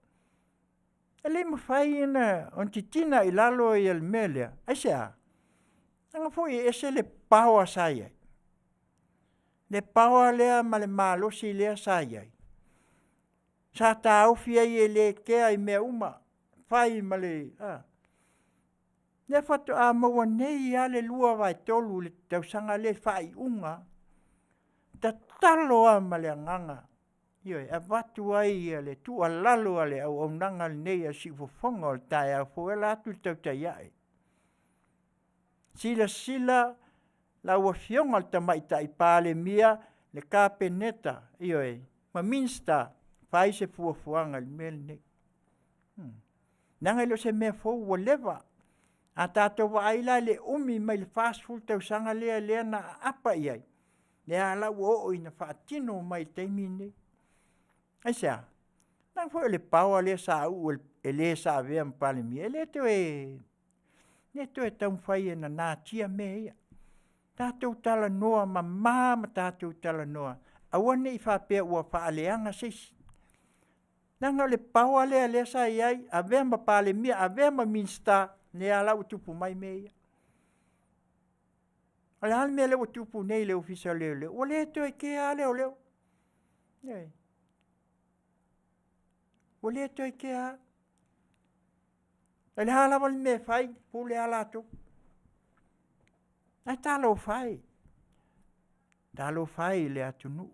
E le i mafai ona titina i lalo le mea lea. Aisea? Leaga foi e ese le power sa i ai, le power lea ma le malosi lea sa i ai, sa taofi ai e le kea i mea uma, fai ma le a. Lea faatoa maua nei lava le 2/3 i le tausaga lea i le faaiuga lava. Tatalo lava ma le agaga, ioe, e avatu ai le tuualalo a le auaunaga lenei a le siufofoga o le taeao fou e ala atu i le tautai a'e, silasila lau Afioga i le Tamaitai Palemia, le Kapeneta, ioe, ma Minisita, fai se fuafuaga i le mea lenei, leaga e le o se mea fou ua leva. A tatou vaai la i le umi mai le 40 tausaga lea na aapa i ai, lea la ua oo ina faatino mai i le taimi lenei. Aisea? Leaga foi o le power lea sa uu e le sa avea ma Palemia, e le toe taumafai e nanatia mea ia. Tatou talanoa mama ma tatou talanoa, aua ne i faapea ua faaleaga se isi, leaga o le power lea sa i ai, avea ma Palemia, avea ma Minisita, lea la ua tupu mai mea ia. O le a le mea lea ua tupu nei i le Ofisa o Leoleo? Ua le toe kea lava leoleo. Ioe. Ua le toe kea lava. O le a lava le mea e fai, pule lava latou. Ae talofa e, talofa e i le atunuu.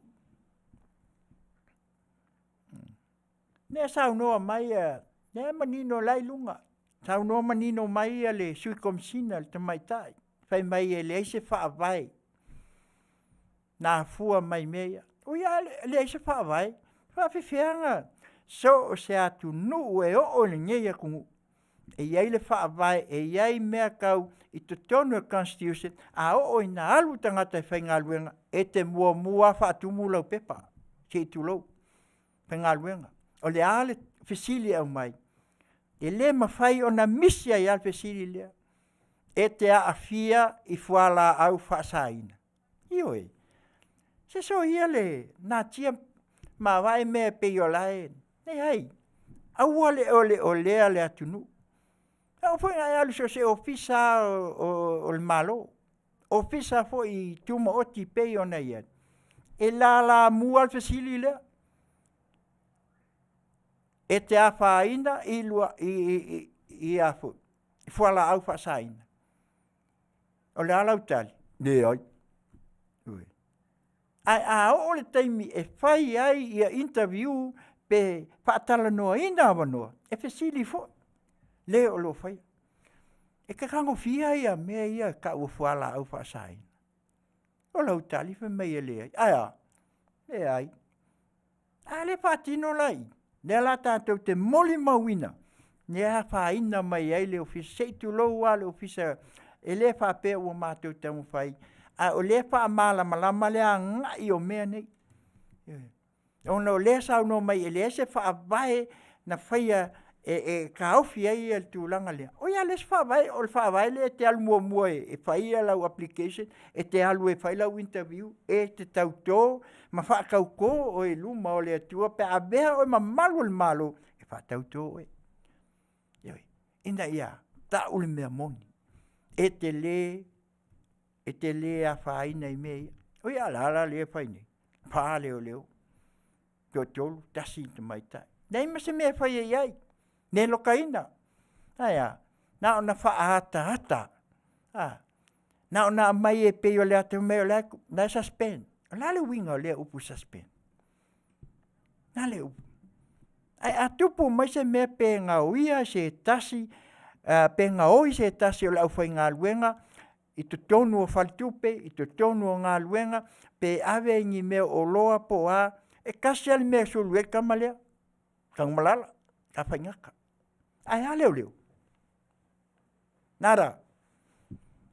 Lea e saunoa mai, lea e manino o la e i luga, saunoa manino mai le Sui Komesina le tamaitai, fai mai e leai se faavae na afua mai i mea ia. Ui a leai se faavae, e faapefea ona so o se atunuu e oo i lenei atunuu, e i ai le faavae, e i ai mea tau i totonu o le constitution, a oo ina alu le tagata e faigaluega, e te muamua lava faatumu lau pepa, se i tulou, faigaluega. O le a le fesili e aumai, e le mafai ona misi ai lava le fesili lea, e te aafia i fualaau faasaina? Ioe. Se soia le natia mavae mea e pei o la e… Leai, aua le oleolea le atunuu. E oo foi ina e alu i so o se ofisa lava o le Malo, ofisa foi tumaoti e pei ona i ai, e lalamua lava le fesili lea, e te afaina i fualaau faasaina? O le a lau tali? Leai. Ae a oo i le taimi e fai ai ia interview pe faatalanoaina avanoa, e fesili foi le o lo o faia. E te tagofia ia mea ia e tau o fualaau faasaina? O lau tali fai mai e leai. Ae a? Leai. A lea e faatino la i i, lea la tatou te molimauina le afaina mai ai le ofisa, se i tulou lava le ofisa, e le faapea ua matou taumafai, a o lea e faamalamalama le agai o mea nei. Ioe. Ona o lea e saunoa mai e leai se faavae na faia e taofi ai le tulaga lea. Oi a leai se faavae, o le faavae lea e te alu muamua e fai lau application, e te alu e fai lau interview, e te tauto ma faatauto oe i luma o le Atua pe a avea oe ma malu o le Malo, e faatauto oe. Ioe, ina ia tau le mea moni. E te le afaina i mea ia. Oi a o le a la lea e fai nei? 4 leoleo, toatolu, tasi le tamaitai. Leai ma se mea e faia i ai, le lokaina. Ae a? Na ona faaataata, na ona aumai e pei o le ata fai mai o la e suspend. O le a le uiga o lea upu suspend? O le a le upu? Ae a tupu mai se mea pe gaoia se tasi, pe gaoi se tasi o le aufaigaluega i totonu o faletupe, i totonu o galuega, pe ave ni mea o oloa po o a, e tasi lava le mea e sulu i ai le tama lea, Tanumalala, Tafaigata. Ae a leoleo? Nada.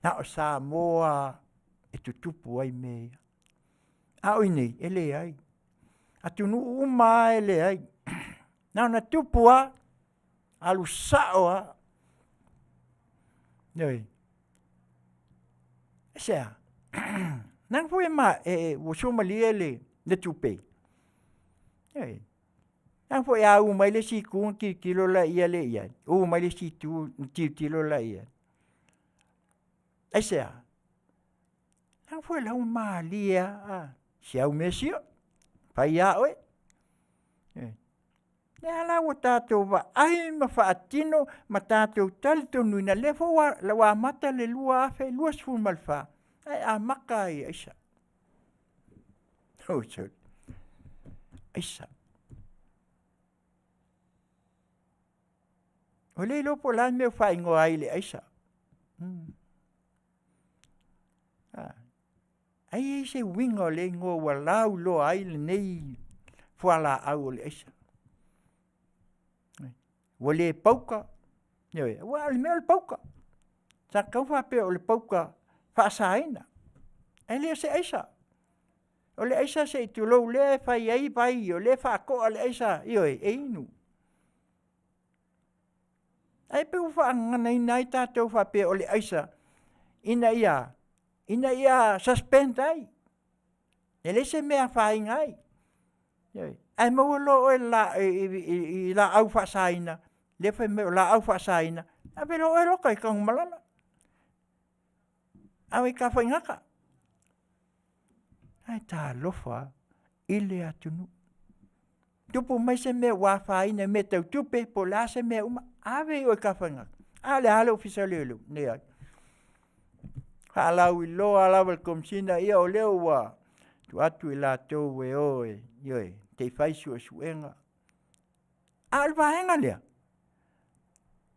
Na o Samoa lava e tutupu ai mea ia. A o i inei, e leai. Atunuu uma lava e leai. Na ona tupu lava, alu sao lava. Ioe. Aisea? Leaga foi ua suamalie le tupe. Ioe. Leaga foi a u mai le isi itu ona tilotilo lea i ai, u mai le isi itu ona tilotilo lea i ai. Aisea? Leaga foi o la e ua malie lava, si au mea sio, fai lava oe. Ioe. O lea la ua tatou vaai ma faatino ma tatou talitonuina, lea foi ua amata le 2024, ae amata lava i aisa. Oi sole, aisa. Ua le iloa po o le a le mea ua faaigoa ai le aisa. Ai e i ai se uiga o le igoa ua lauiloa ai lenei fualaau o le aisa. Ua le pauka, ioe, aua o le mea o le pauka. Sa tatau ona faapea o le pauka faasaina, ae le o se aisa. O le aisa se i tulou lea e fai ai vai, o lea e faatoa le aisa, ioe, e inu. Ae pei ua faagaganaina ai tatou faapea o le aisa ina ia a? Ina ia suspend ai, e leai se mea e afaina ai. Ioe. Ae maua loa oe i laau faasaina lea e fai mai o laau faasaina, ave loa oe loka i Tanumalala, ave i Tafaigata. Ae talofa lava i le atunuu. Tupu mai se mea ua afaina i mea tau tupe po o le a se mea uma, ave oe i Tafaigata. A o le a le Ofisa o Leoleo? Leai. Faalauiloa lava e le Komesina, ia o lea ua tuu atu i latou e o e, ioe, se i fai suesuega. A o le vaega lea,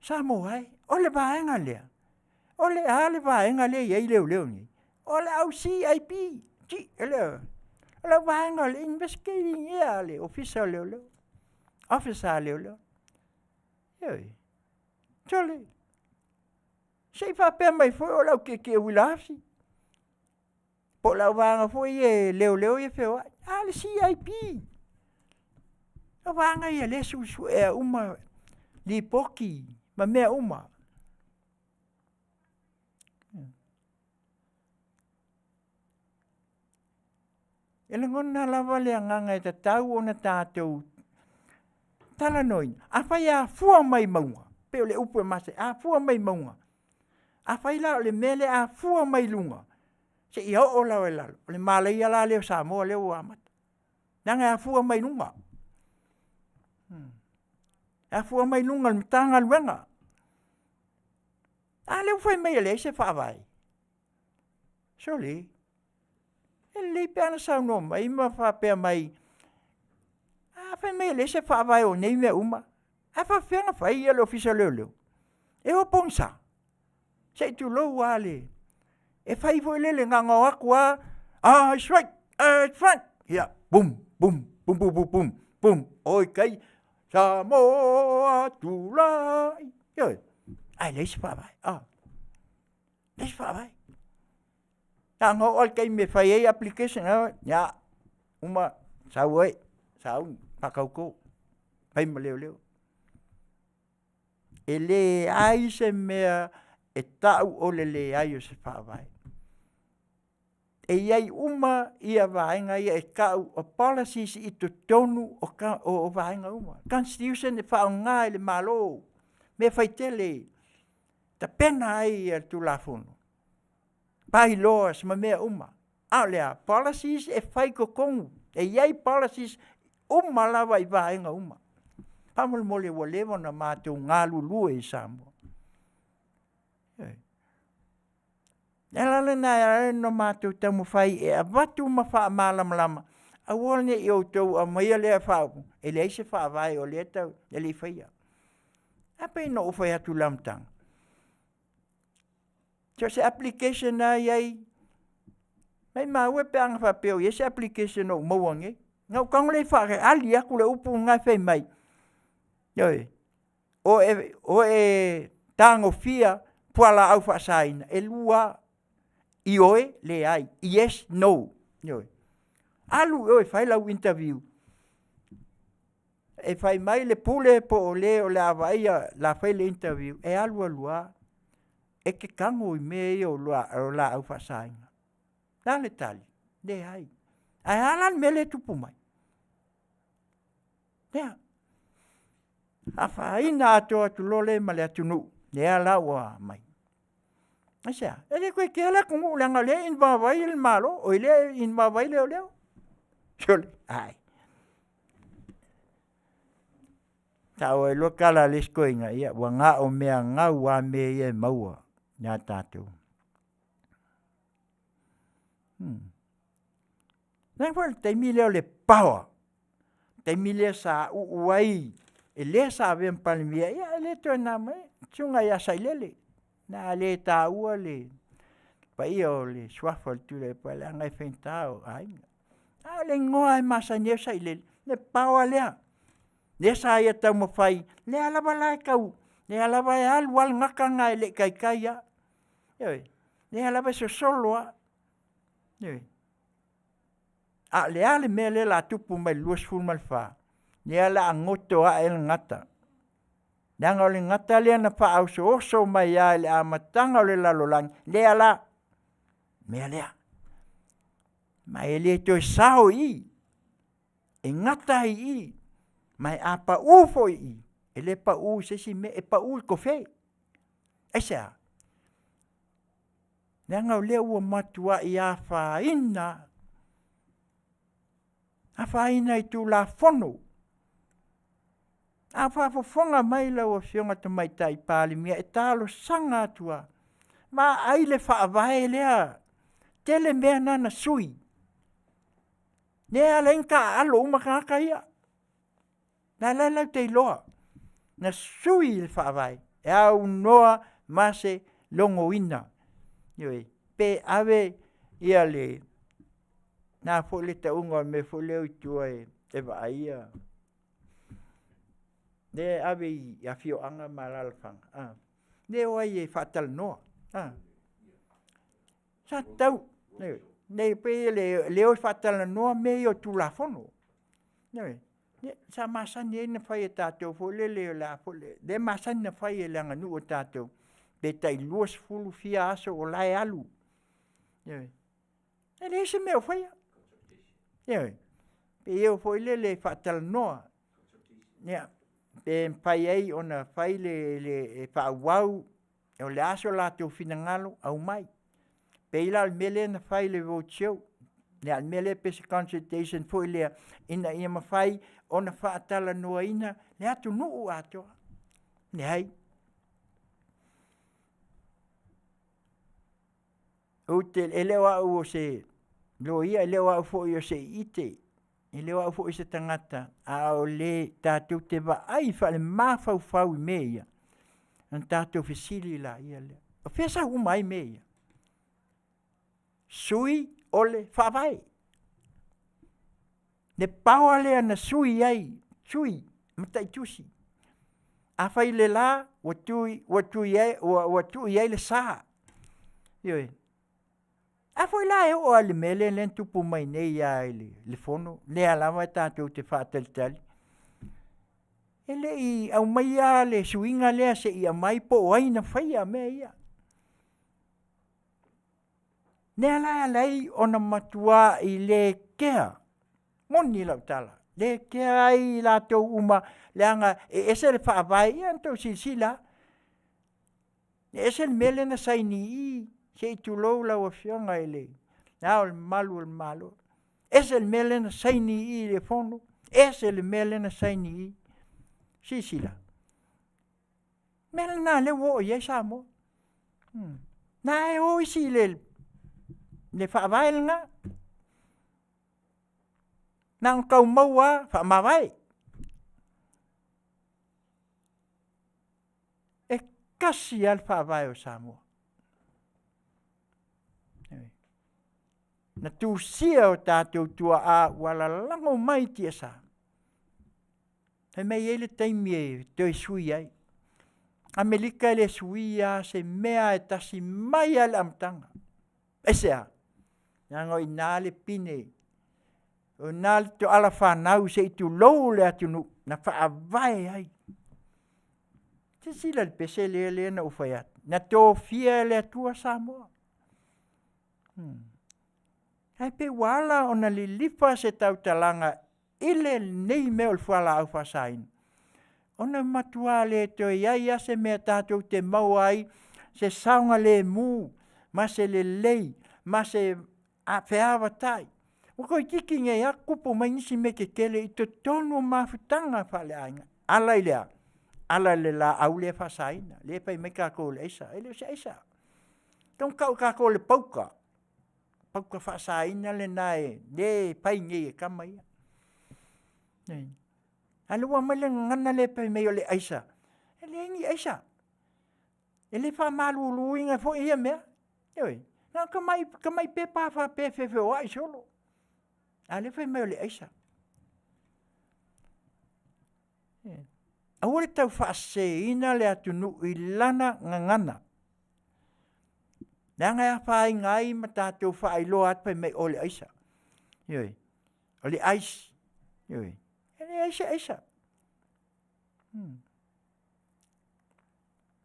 Samoa e, o le vaega lea, o le a le vaega lea e i ai leoleo nei? O le au CIP, o le vaega o le investigating ia a le Ofisa o Leoleo, officer a leoleo. Ioe. Sole, se i faapea mai foi o le au tietie uila afi, po o le au vaega foi ia leoleo ia e feoai, a o le CIP, o vaega ia o lea e suesuea uma lipoti ma mea uma. E lagona lava le agaga e tatau ona tatou talanoaina. Afai e afua mai mauga, pei o le upu e masani, a afua mai mauga, afai la o le mea lea e afua mai luga seia oo lava i lalo, o le malaia la lea o Samoa lea ua amata, leaga e afua mai luga. E afua mai luga i le Matagaluega. A lea ua fai mai e leai se faavae. Sole, e lelei pe ana saunoa mai ma faapea mai, a fai mai e leai se faavae o nei mea uma, ae faapefea ona fai le Ofisa o Leoleo? E o pogisa, se i tulou lava le… E fai foi lele na ona o atu lava, eyes right, eyes front, ia pum pum pum pum pum pum, o i tai, Samoa tulai, ioe, ae leai se faavae, leai se faavae. Na ona oo lava i le taimi e fai ai application, ia, uma, sau oe, Sauni, faatauto, fai ma leoleo. E leai se mea e tau o le leai o se faavae. E i ai uma ia vaega ia e tau o policies i totonu o vaega uma. Constitution e faaaoga e le Malo, mea faitele, tapena ai le Tulafono, By-Laws ma mea uma. A o le a? Policies e fai i totonu, e i ai policies uma lava i vaega uma. Faamolemole ua leva ona matou galulue i Samoa. O le ala lena e ala ai ona matou taumafai e avatu ma faamalamalama, aua ne i outou aumaia lea faaupu, e leai se faavae o lea e le i faia. E pei ona ou fai atu i le amataga, so o se application lava e i ai, maumau e pe ana faapea o i ai se application o ou maua nei, ona ou tago lea e faaali atu le upu lena e fai mai, ioe, o e tagofia fualaau faasaina, e 2 lava, ioe, leai, yes, no. Ioe. Alu oe e fai lau interview, e fai mai le Pule po o le o le a vaaia o le a fai le interview, e alu alu lava, e te tago i mea ia o laau faasaina. O le a le tali? Leai. Ae a la le mea lea e tupu mai? Lea, afaina atoa atu loa lea ma le atunuu lea la ua aumai. Aisea? E le toe kea le atunuu leaga o lea e involve ai le Malo, o lea e involve ai leoleo. Sole, ai, sao ai loa le tala a le isi toeaina, ia ua na o mea gau lava mea ia e maua ia tatou. Leaga foi le taimi lea o le power, le taimi lea sa uu ai e le sa avea ma Palemia, ia e le toe na ma le susuga ia Sailele. O le a le taua le paia o le suafa o le Tuilaepa leaga e faigata o aiga. A o le igoa lava e masani ai o Sailele, le power lea. Lea sa ia taumafai, lea lava la e tau, lea lava e alu lava le gata lena e le i taitai lava. Ioe, lea lava e sosolo lava, ioe. A o le a le mea lea o le a tupu mai i le 2024? Lea o le a goto ae le gata, leaga o le gata lea na faaosooso mai lava i le amataga o le lalolagi, lea la, mea lea. Ma e le toe sao i i, e gata ai i i, ma a pau foi i i, e le pau i se isi mea, e pau i le tofe. Aisea? Leaga o lea ua matuai afaina, afaina i Tulafono. A faafofoga mai lau Afioga i le Tamaitai Palemia, e talosaga atu lava, vaai le faavae lea, tele mea na na sui, lea e ala ai ona taaalo uma tagata ia. O la e latou te iloa, na sui le faavae e aunoa ma se logoina, ioe, pe ave ia le a foi le tauga o le mea foi lea i tua e vaaia, lea e ave i afioaga ma alaalafaga, lea e o ai e faatalanoa. Sa tatau, e pei o le o e faatalanoa mea ia o Tulafono. Ioe. Sa masani ai ona fai e tatou foi lele o le a foi le… lea e masani ona fai e le aganuu a tatou, pe tai 20 fia aso o la e alu. Ioe. E leai se mea o faia. Ioe. Pei e o foi lele e faatalanoa, ia, pe mafai ai ona fai le faaauau, o le a so latou finagalo, aumai. E pei la o le mea lea na fai i le road show, a o le mea lea pei se consultation foi lea ina ia mafai ona faatalanoaina le atunuu atoa. Leai. E le o au o se loia, e le o au foi o se ite, e le o au foi o se tagata, a o le tatou te vaai faalemafaua i mea ia, ona tatou fesili laia lea. O fea e sau uma ai mea ia? Sui o le Faavae, le power lea na sui ai, sui, mataitusi. Afai o le la, ua tuu i ai le sa, ioe. A foi la e oo lava i le mea lea na tupu mai nei lava i le fono, lea lava e tatou te faatalitali, e le i aumaia lava le suiga lea se i aumai po o ai na faia mea ia. O lea la e ala ai ona matuai le kea, moni lau tala, le kea ai i latou uma leaga e ese le faavae, ia na outou silasila lava, e ese le mea lea na saini i i, se i tulou lau Afioga i Le Ao Mamalu o le Malo, ese le mea lea na saini i i i le Fono, ese le mea lea na saini i i. Silasila, o le mea lena o lea ua oo i ai Samoa. O la e o isi i le faavae lena, na ona tau maua lava faamavae. E tasi lava le Faavae o Samoa, na tusia e o tatou tuaa ua lalago mai tiasa, fai mai e i ai le taimi e toe sui ai. Amerika e le suia lava se mea e tasi mai lava i le amataga. Aisea? Leaga o i ina le pine, o i ina le toala fanau se i tulou le atunuu na faavae ai. Silasila i le pese lea na ou fai atu, na tofia e le Atua Samoa. Ae pei ua ala ona lilifa se tautalaga i lenei mea o le fualaau faasaina, ona e matua le toe i ai lava se mea tatou te maua ai se saogalemu ma se lelei ma se feavatai. Ua toeitiiti nei lava tupu mai nisi mea tetele i totonu o mafutaga faaleaiga. Ala i le a? Ala i le laau lea faasaina, lea e fai mai tatou o le aisa. E le o se aisa, e tatau ona tau e tatou o le pauta, pauta faasaina lena lea e fai nei e tama ia. A o lea ua aumai le gagana lea fai mai o le aisa, e leai ni aisa, e le faamaluluina foi ia mea, ioe. Na o tamai pepa lava faapea e feofeoai solo, a o lea e fai mai o le aisa. Aua le taufaaseseina le atunuu i lana gagana, leaga e afaina ai ma tatou faailoa atu fai mai o le aisa, ioe, o le ice, ioe. E leai se aisa. O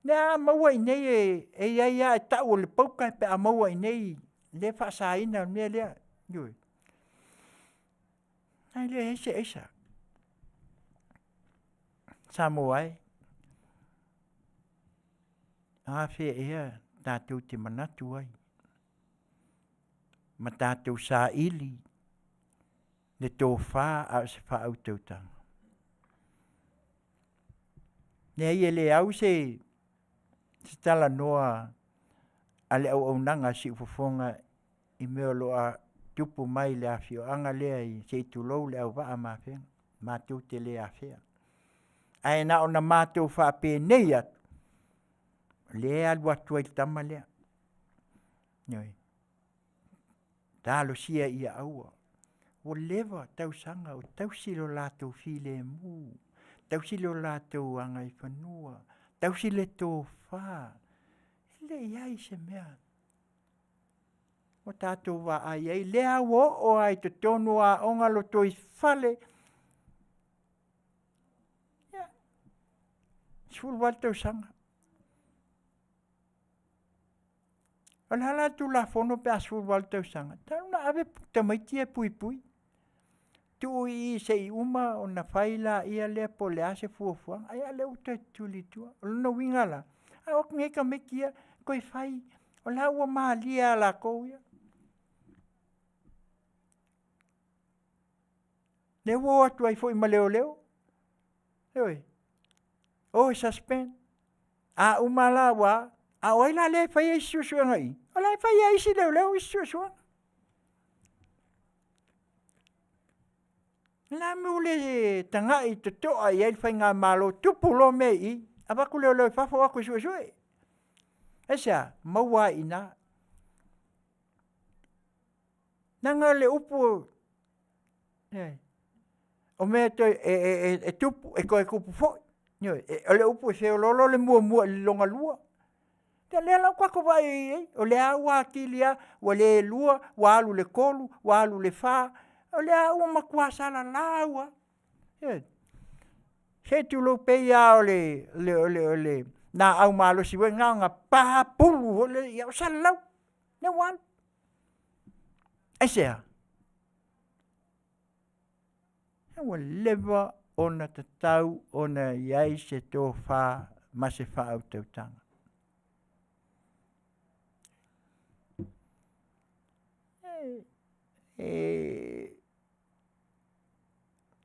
lea a maua i inei e i ai lava e tau o le pauta pe a maua i inei le faasaina o le mea lea, ioe. Ae leai se aisa. Samoa e, afea ea tatou te manatu ai ma tatou saili le tofa a o se faautautaga? Leai e le au se talanoa a le auaunaga a Siufofoga i mea o lo o tupu mai i le afioaga lea se i tulou le Leauvaa ma Afega, matou te le afea. Ae na ona matou faapenei atu, o lea e alu atu ai le tama lea, ioe, talosia ia aua. Ua leva tausaga o tausi lo latou filemu, tausi lo latou agaifanua, tausi le tofa, e leai se mea ua tatou vaai i ai, lea ua oo lava i totonu o aoga lotoifale. Ia, 18 tausaga. O le a la le Tulafono pe a 18 tausaga? E tatau ona ave tamaiti ia e puipui, tuu i i se i uma ona fai lea po o le a se fuafuaga. Ae o lea ua toe tuli i tua. O lona uiga la, a o atu nei tamaiti ia toe fai, o la ua malie lava ia latou ia. Lea ua o atu ai foi ma leoleo, ioe, o e suspend. A uma la ua a? A o ai la lea e faia isi suesuega i i? O la e fai lava e isi leoleo isi suesuega. O le a le mea ua le tagai totoa i ai le faigamalo, tupu loa mea i i, avatu leoleo i fafo o atu e suesue. Aisea? Maua ai i ina. Leaga o le upu, o mea e tupu e toe tupu foi. Ioe, o le upu e feoloolo le muamua i le lona lua. Ia lea la ua tatou vaai i ai, o lea lava ua atili lava, ua le 2, ua alu i le 3, ua alu i le 4, o lea lava ua matua salalau lava. Ioe. Se i tulou, e pei lava o le laau malosi foi lea na ona pa pulu foi lea ua salalau, lea ua alu. Aisea? Ua leva ona tatau ona i ai se tofa ma se faautautaga.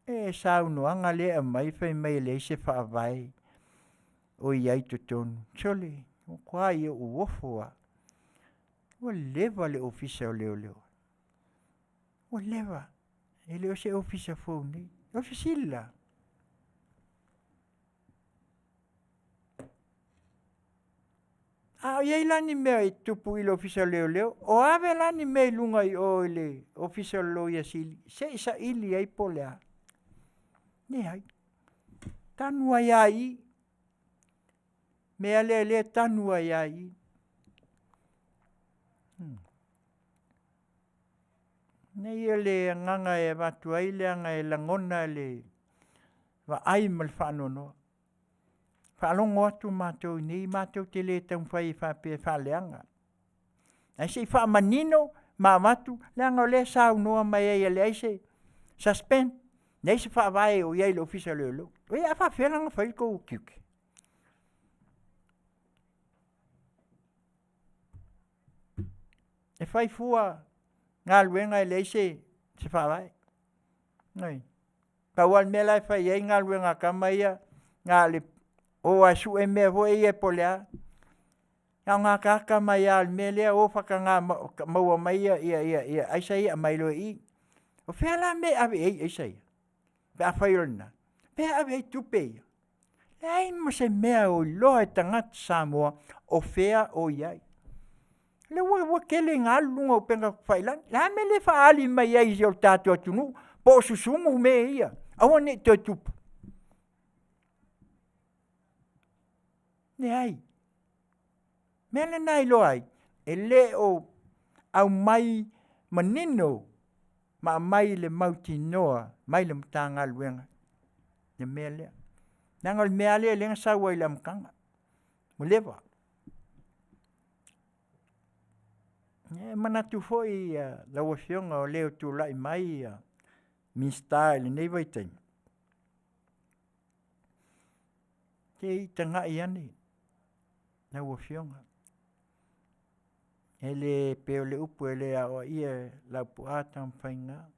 E saunoaga lea e aumai fai mai e leai se faavae o i ai i totonu, sole, ua matuai ou ofo lava. Ua leva le Ofisa o Leoleo, ua leva, e le o se Ofisa fou nei. O le fesili la, a o i ai la ni mea e tutupu i le Ofisa o Leoleo, o ave la ni mea i luga i o i le Ofisa o le Loia Sili se i saili ai po o le a? Leai, tanu ai lava i i, mea lea o lea e tanu ai lava i i. Leai o le agaga e avatu ai leaga e lagona le vaai ma le faanoanoa. Faalogo atu matou i inei matou te le taumafai faapea e faaleaga, ae se i faamanino ma avatu leaga o lea e saunoa mai ai e leai se suspend, leai se faavae o i ai i le Ofisa o Leoleo. Oi a faapefea la ona fai le tou tiute? E fai fua galuega e leai se faavae. Ioe. Pau lava le mea la e fai ai galuega a tama ia, na o le o lava e sue mea foi ia po o le a, na ona ataata mai lava o le mea lea o faataga maua mai aisa ia e aumai loa i i. O fea la le mea e ave i ai aisa ia pe afai o lena? O fea e ave i ai tupe ia? Leai ma se mea o iloa e tagata Samoa o fea o i ai. O lea ua tele ina alu luga o upega tafailagi. O le a le mea e le faaali mai ai i si o tatou atunuu po o susugu mea ia, aua ne i toe tupu? Leai. O le mea lena e iloa ai, e le o aumai manino ma aumai i le mautinoa mai le Matagaluega le mea lea. Leaga o le mea lava lea na sau ai i le amataga, ua leva. E manatu foi lau Afioga o le o tulai mai Minisita i lenei vaitaimi, se i tagai ane lau Afioga. E le pei o le upu e le aoaia e Laupua Tamafaiga,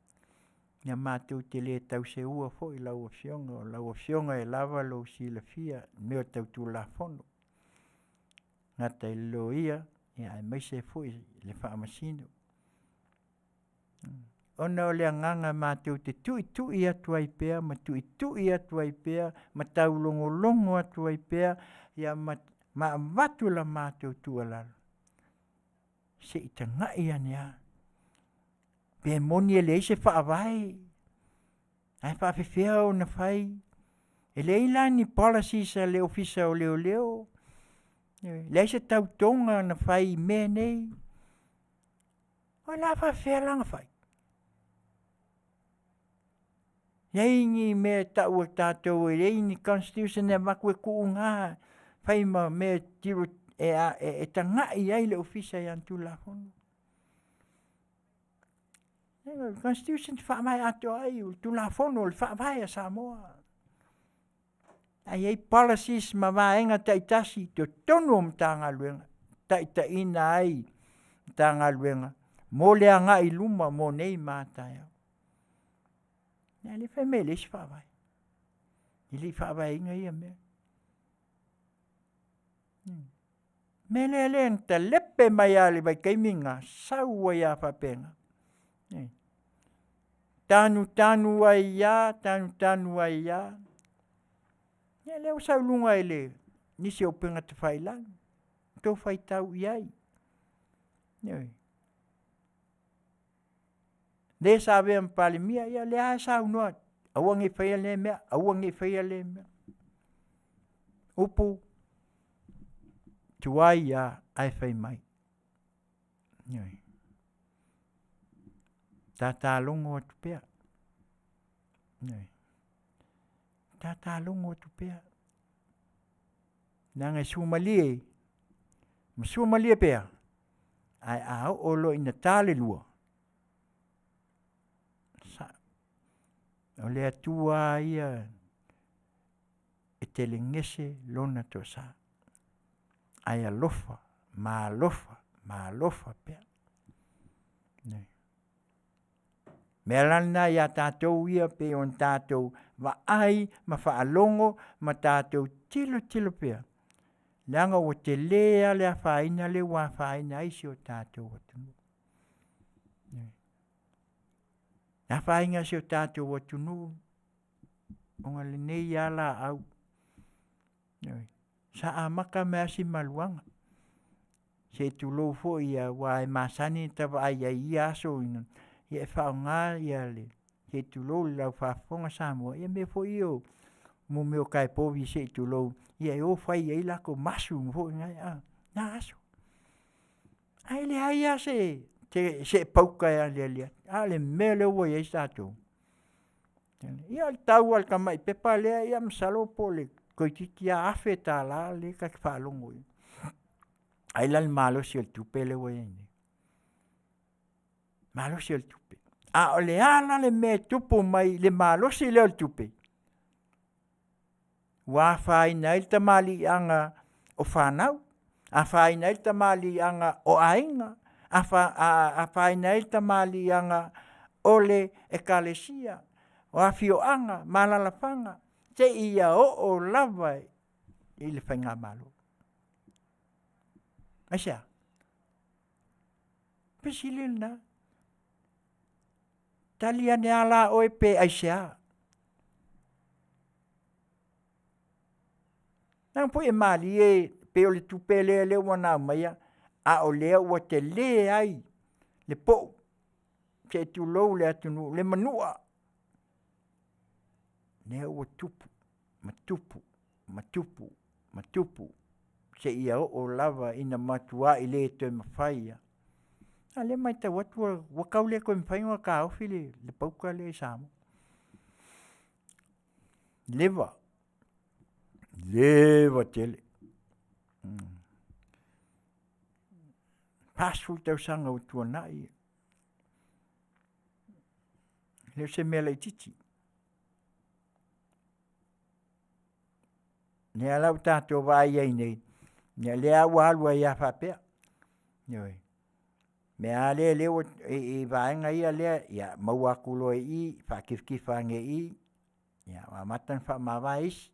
ia matou te le tau seua foi i lau Afioga, o lau Afioga e lava lou silafia i mea tau Tulafono, e le gata i le loia aemaise foi le Faamasino. Ona o le agaga matou te tuitui atu ai pea ma tuitui atu ai pea ma taulogologo atu ai pea ma avatu la matou tuualalo, se i tagai ane lava, pe moni e leai se faavae, ae faapefea ona fai? E leai la ni policies a le Ofisa o Leoleo, leai se tautoga na fai i mea nei. O le a faapefea la ona fai? Leai ni mea e tau e tatou e leai ni constitution e avatu e tuuina fai ma mea e tagai i ai le Ofisa i ana Tulafono. O le Constitution e faavae atoa ai, o le Tulafono o le Faavae a Samoa. Ae i ai policies ma vaega taitasi i totonu o Matagaluega e taitaiina ai Matagaluega mo le agai i luma mo nei ma a taeao. A lea e fai mai e leai se faavae, e le i faavaeina ia mea. O le mea lea na talepe mai lava i le vaitaimi lena, sau ai lava faapena. Tanutanu ai lava, tanutanu ai lava, ia lea ua sau i luga i nisi o upega tafailagi, outou faitau i ai. Ioe. Le sa avea ma Palemia, ia o lea lava e saunoa atu, aua ne i faia lea mea, aua ne i faia lea mea. Upu. Tuai lava ae fai mai. Ioe. Tata logo atu pea. Ioe. Tata logo atu pea. Leaga e suamalie ma suamalie pea, ae a oo loa ina ta le 2, sao, o le Atua lava ia e telegese Lona toasa, ae alofa ma alofa ma alofa pea. O le mea la lena ia tatou ia e pei ona tatou vaai ma faalogo ma tatou tilotilo pea, leaga ua tele lava le afaina lea ua afaina ai si o tatou atunuu. Le afaina o si o tatou atunuu ona o lenei lava laau, ioe, sa amata mai lava si maluaga, se i tulou foi aua e masani ona ta vaai i ai i ia aso ia e faaaoga le, se i tulou lau faafofoga Samoa, ia mea foi ia o mea o kaepovi se i tulou, ia e o fai ai latou mushroom foi na na aso. Ae leai lava se pauka e aliali ai, a o le mea lea ua i ai tatou. Ia o le tau lava o le tamai pepa lea ia masalo po o le toeitiiti lava $1000 lea ta te faalogo i ai. Ai la le malosi o le tupe lea ua i ai nei? Malosi o le tupe. A o le a la le mea e tupu mai i le malosi lea o le tupe? Ua afaina ai le tamaliiaga o fanau, afaina ai le tamaliiaga o aiga, afaina ai le tamaliiaga o le ekalesia, o afioaga ma alalafaga seia oo lava i le faigamalo. Aisea? O le fesili lena. Tali ane lava la oe pe aisea? Leaga foi e malie pei o le tupe lea ua na aumaia a o lea ua tele ai le pou se i tulou le atunuu, le manua lea ua tupu ma tupu ma tupu ma tupu seia oo lava ina matuai le toe mafai lava. A o lea e matau atu ua tau le toe mafai ona taofi le pauka lea i Samoa. Leva, leva tele. 40 tausaga ua tuanai, e le o se mea laitiiti. O lea la ua tatou vaai ai nei, ia o lea ua alu ai lava faapea, ioe. O le mea lava lea i vaega ia, ia maua atu loa i i, faatifatifa ane i i, ia ua amata ona faamavae isi.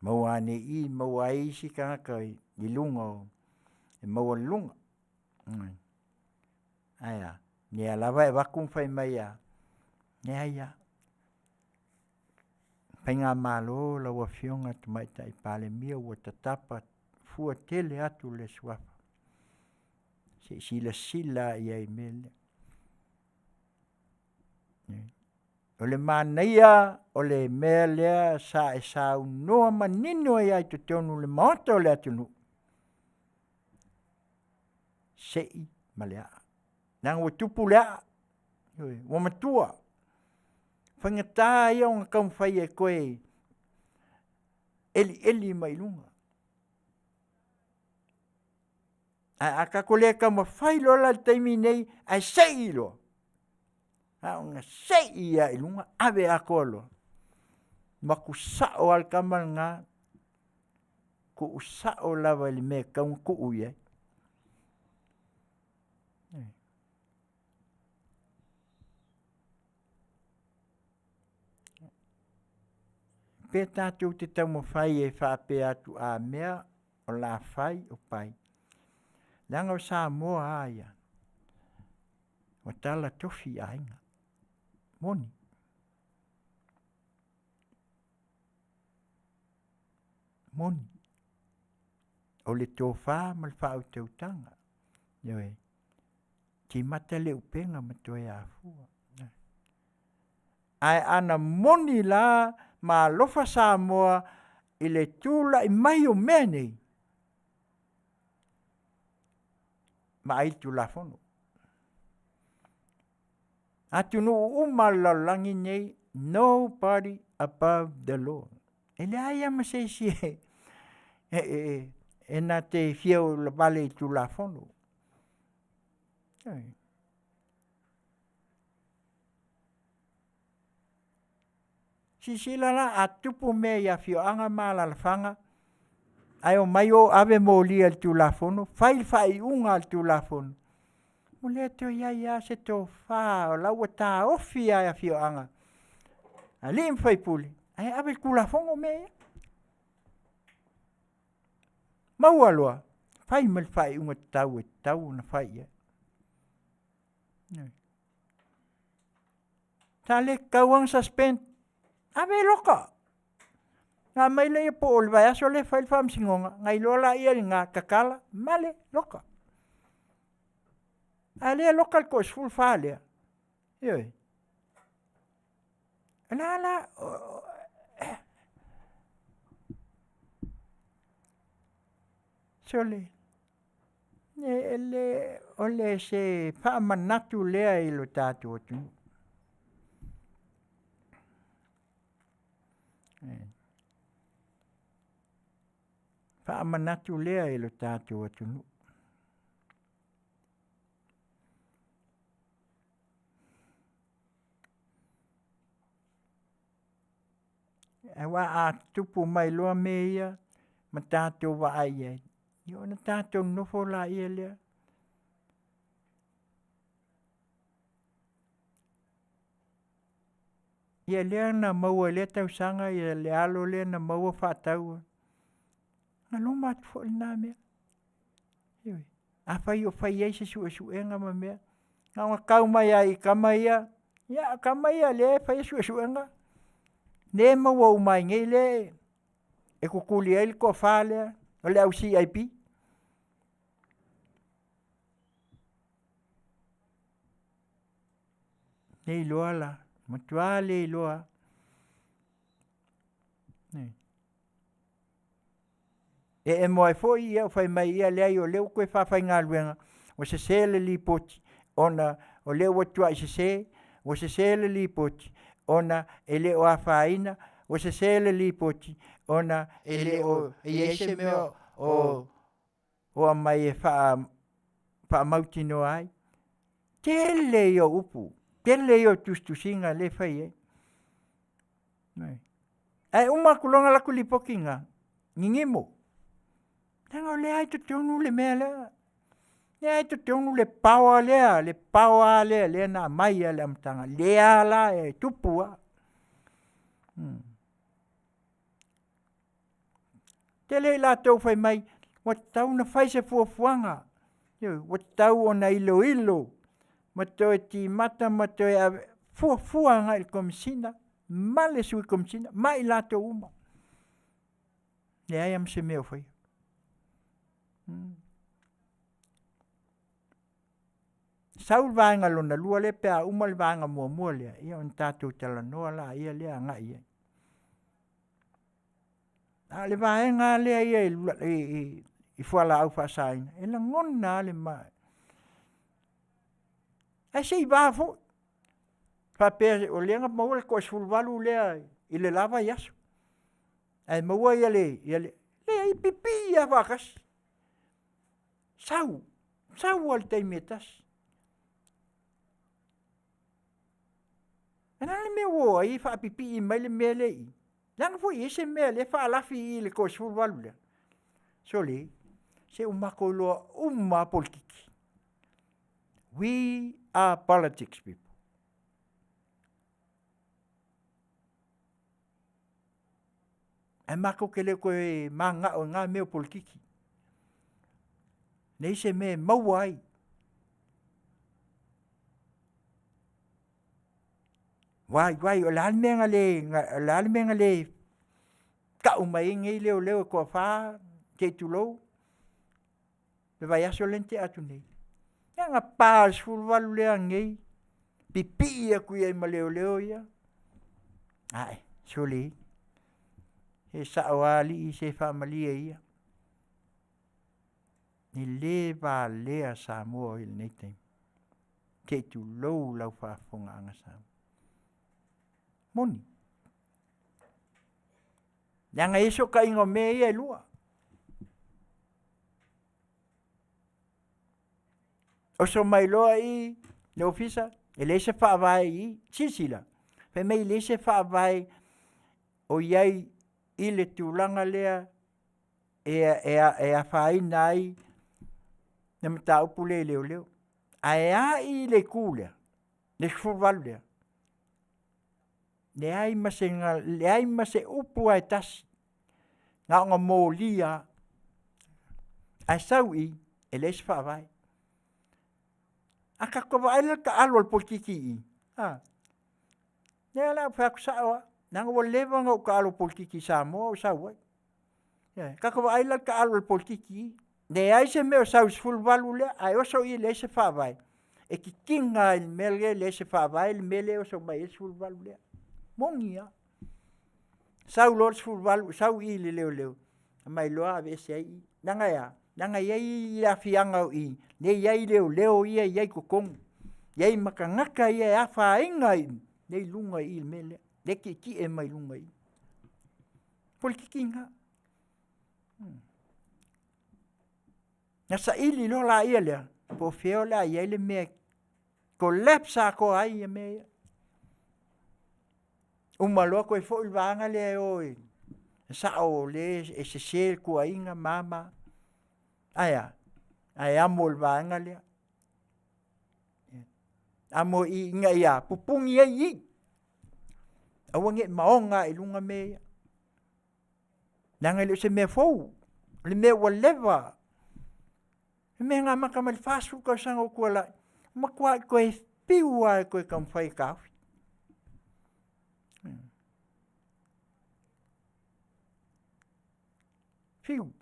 Maua ane i i, maua ai isi tagata i luga e maualuluga. Ae a? O lea lava e avatu ma fai mai lava, leai lava, faigamalo lau afioga i le Tamaitai Palemia ua tatapa fua tele atu le suafa, se i silasila lava i ai i le mea lea. O le manaia o le mea lea sa e saunoa manino ai lava i totonu o le Maota o le atunuu, sei ma le aa, leaga ua tupu le aa, ioe ua matua, faigata ia ona taumafai e toe elieli mai i luga. Ae a tatou le taumafai loa la i le taimi lenei ae sei loa, na ona sei lava i luga ave atoa loa, alu atu sao lava le tama lena, tuusao lava i le mea e tatau ona tuu i ai. Pe tatou te taumafai e faapea atu a mea o le a fai, fai, leaga o Samoa lava ia, ua tala tofi aiga, moni. Moni, o le tofa ma le faautautaga, ioe, timata le upega ma toe afua. Ae ana moni la ma alofa Samoa. i le tula'i mai o mea nei, vaai i le Tulafono. Atunuu uma lava o le lalolagi lenei, nobody above the law. E leai lava ma se isi e na te fia ulavale i le Tulafono. Ioe. Silasila la a tupu mea i afioaga ma alaalafaga ae omai o ave molia i le Tulafono, fai le faaiuga a le Tulafono, ua le toe i ai lava se tofa o la ua taofi lava e afioaga, alii ma faipule, ae ave i le Tulafono mea ia. Maua loa, fai ma le faaiuga tatau e tatau ona fai i ai. Ioe. Sa le tatau lava ona suspend, ave e loka. Ona aumai lea po o le vaiaso lea e fai ai le faamasinoga, ona iloa lea e i ina, tatala, male, loka. A o lea e loka le toasefulufa lea, ioe, o le a la. Sole, o se faamanatu lea i lo tatou atunuu. Faamanatu lea i lo tatou atunuu. Aua a tutupu mai loa mea ia ma tatou vaai i ai, ia ona tatou nonofo laia lea. Ia lea na maua i lea tausaga ia le alo lea na maua faatau, na loma atu foi lena mea. Ioe, afai o fai i ai se suesuega ma mea, na ona tau mai lava i tama ia, ia o tama ia o lea e faia suesuega, lea e maua uma ai nei lea e tutuli ai le toafa lea o le au CIP. Le iloa la, matua le iloa lava. E emo ai foi fai mai ia leai o lea ua toe faafaigaluega, ua sese le lipoti ona o lea ua tuai sese, ua sese le lipoti ona e le o afaina, ua sese le lipoti ona e le o i ai se mea o aumai e faamautinoa ai. Tele ia o upu, tele ia o tusitusiga lea e fai ai. Ioe. Ae uma atu loa ona alu atu le lipoti lena, ninimo, leaga o lea lava e i totonu le mea lea. O lea lava e i totonu le power lea, le power lea lea na aumai lava i le amataga, lea la e tupu lava. Tele i latou fai mai ua tatau ona fai se fuafuaga, ioe, ua tatau ona iloilo ma toe timata ma toe ave, fuafua agai i le Komesina ma le Sui Komesina ma i latou uma. Leai lava ma se mea o faia. Sau le vaega lona lua lea pe a uma le vaega muamua lea, ia ona tatou talanoa lea agai i ai. A o le vaega lava lea ia i fualaau faasaina, e lagona lava le ae se i va foi, faapea o lea na maua le toasefuluvalu lea i le la vaiaso, ae maua le… leai e pipii lava faatasi, sau, sau lava i le taimi e tasi. O le a le mea ua o ai faapipii mai le mea lea i i? Leaga foi e i ai se mea o lea e faalafi i i le toasefuluvalu lea. Sole, se ua matou iloa uma lava polokiki. We are politics people. Ae matou te le toe mananao i na mea o polokiki. Leai se mea e maua ai. Vaivai o le a le mea na le tau mai ai nei leoleo e toafa se i tulou le vaiaso lea na tea atu nei? Na ona pa lava o le 18 lea ananei, pipii atu i ai ma leoleo ia. Ae sole, E sa'o lava alii se faamalie ia. E lē valea Samoa i lenei taimi. Se i tulou lau faafofogaaga Samoa. Moni. Leaga e i ai sootaiga o mea ia e lua. Oso mai loa i i le ofisa, e leai se faavae i i. Silasila, fai mai e leai se faavae o i ai i le tulaga lea e afaina ai le mataupu lea i leoleo. Ae a i i le itu lea, le 18 lea, leai ma se upu lava e tasi, na ona molia lava, ae sau i i, e leai se faavae. A tatou vaai la i le taaalo a le polokiki i i, a, lea la ou te fai atu sao lava, leaga ua leva ona ou taalo polokiki i Samoa a o ou sau ai. Ioe, tatou vaai la i le taaalo a le polokiki i i, leai se mea o sau i le 18 lea ae oso i i e leai se faavae, e tigiga lava i le mea lea e leai se faavae le mea lea e oso mai ai le 18 lea. Moni lava. Sau loa le 18 sau i i leoleo, aumai loa aveese ai i. Leaga e a? Leaga e i ai aafiaga o i, lea e i ai leoleo ia e i ai i totonu, e i ai ma tagata ia e afaina ai i i, lea e i luga i i le mea lea, lea e tietie mai luga i i. Polokiki lena. Na saili loa lea, po o fea o le a i ai le mea e collapse atoa ai mea ia. Uma loa toe foi le vaega lea e o e sao o lea e sese le tuuaiga ma a ma a. Ae a? Ae amo e le vaega lea, amo i i ina ia pupuni ai i i, aua ne i maona ae i luga mea ia, leaga e le o se mea fou, o le mea ua leva. O le mea na amata mai i le 40 tausaga ua tuanai, ua matuai toe fiu lava e toe taumafai e taofi. Fiu.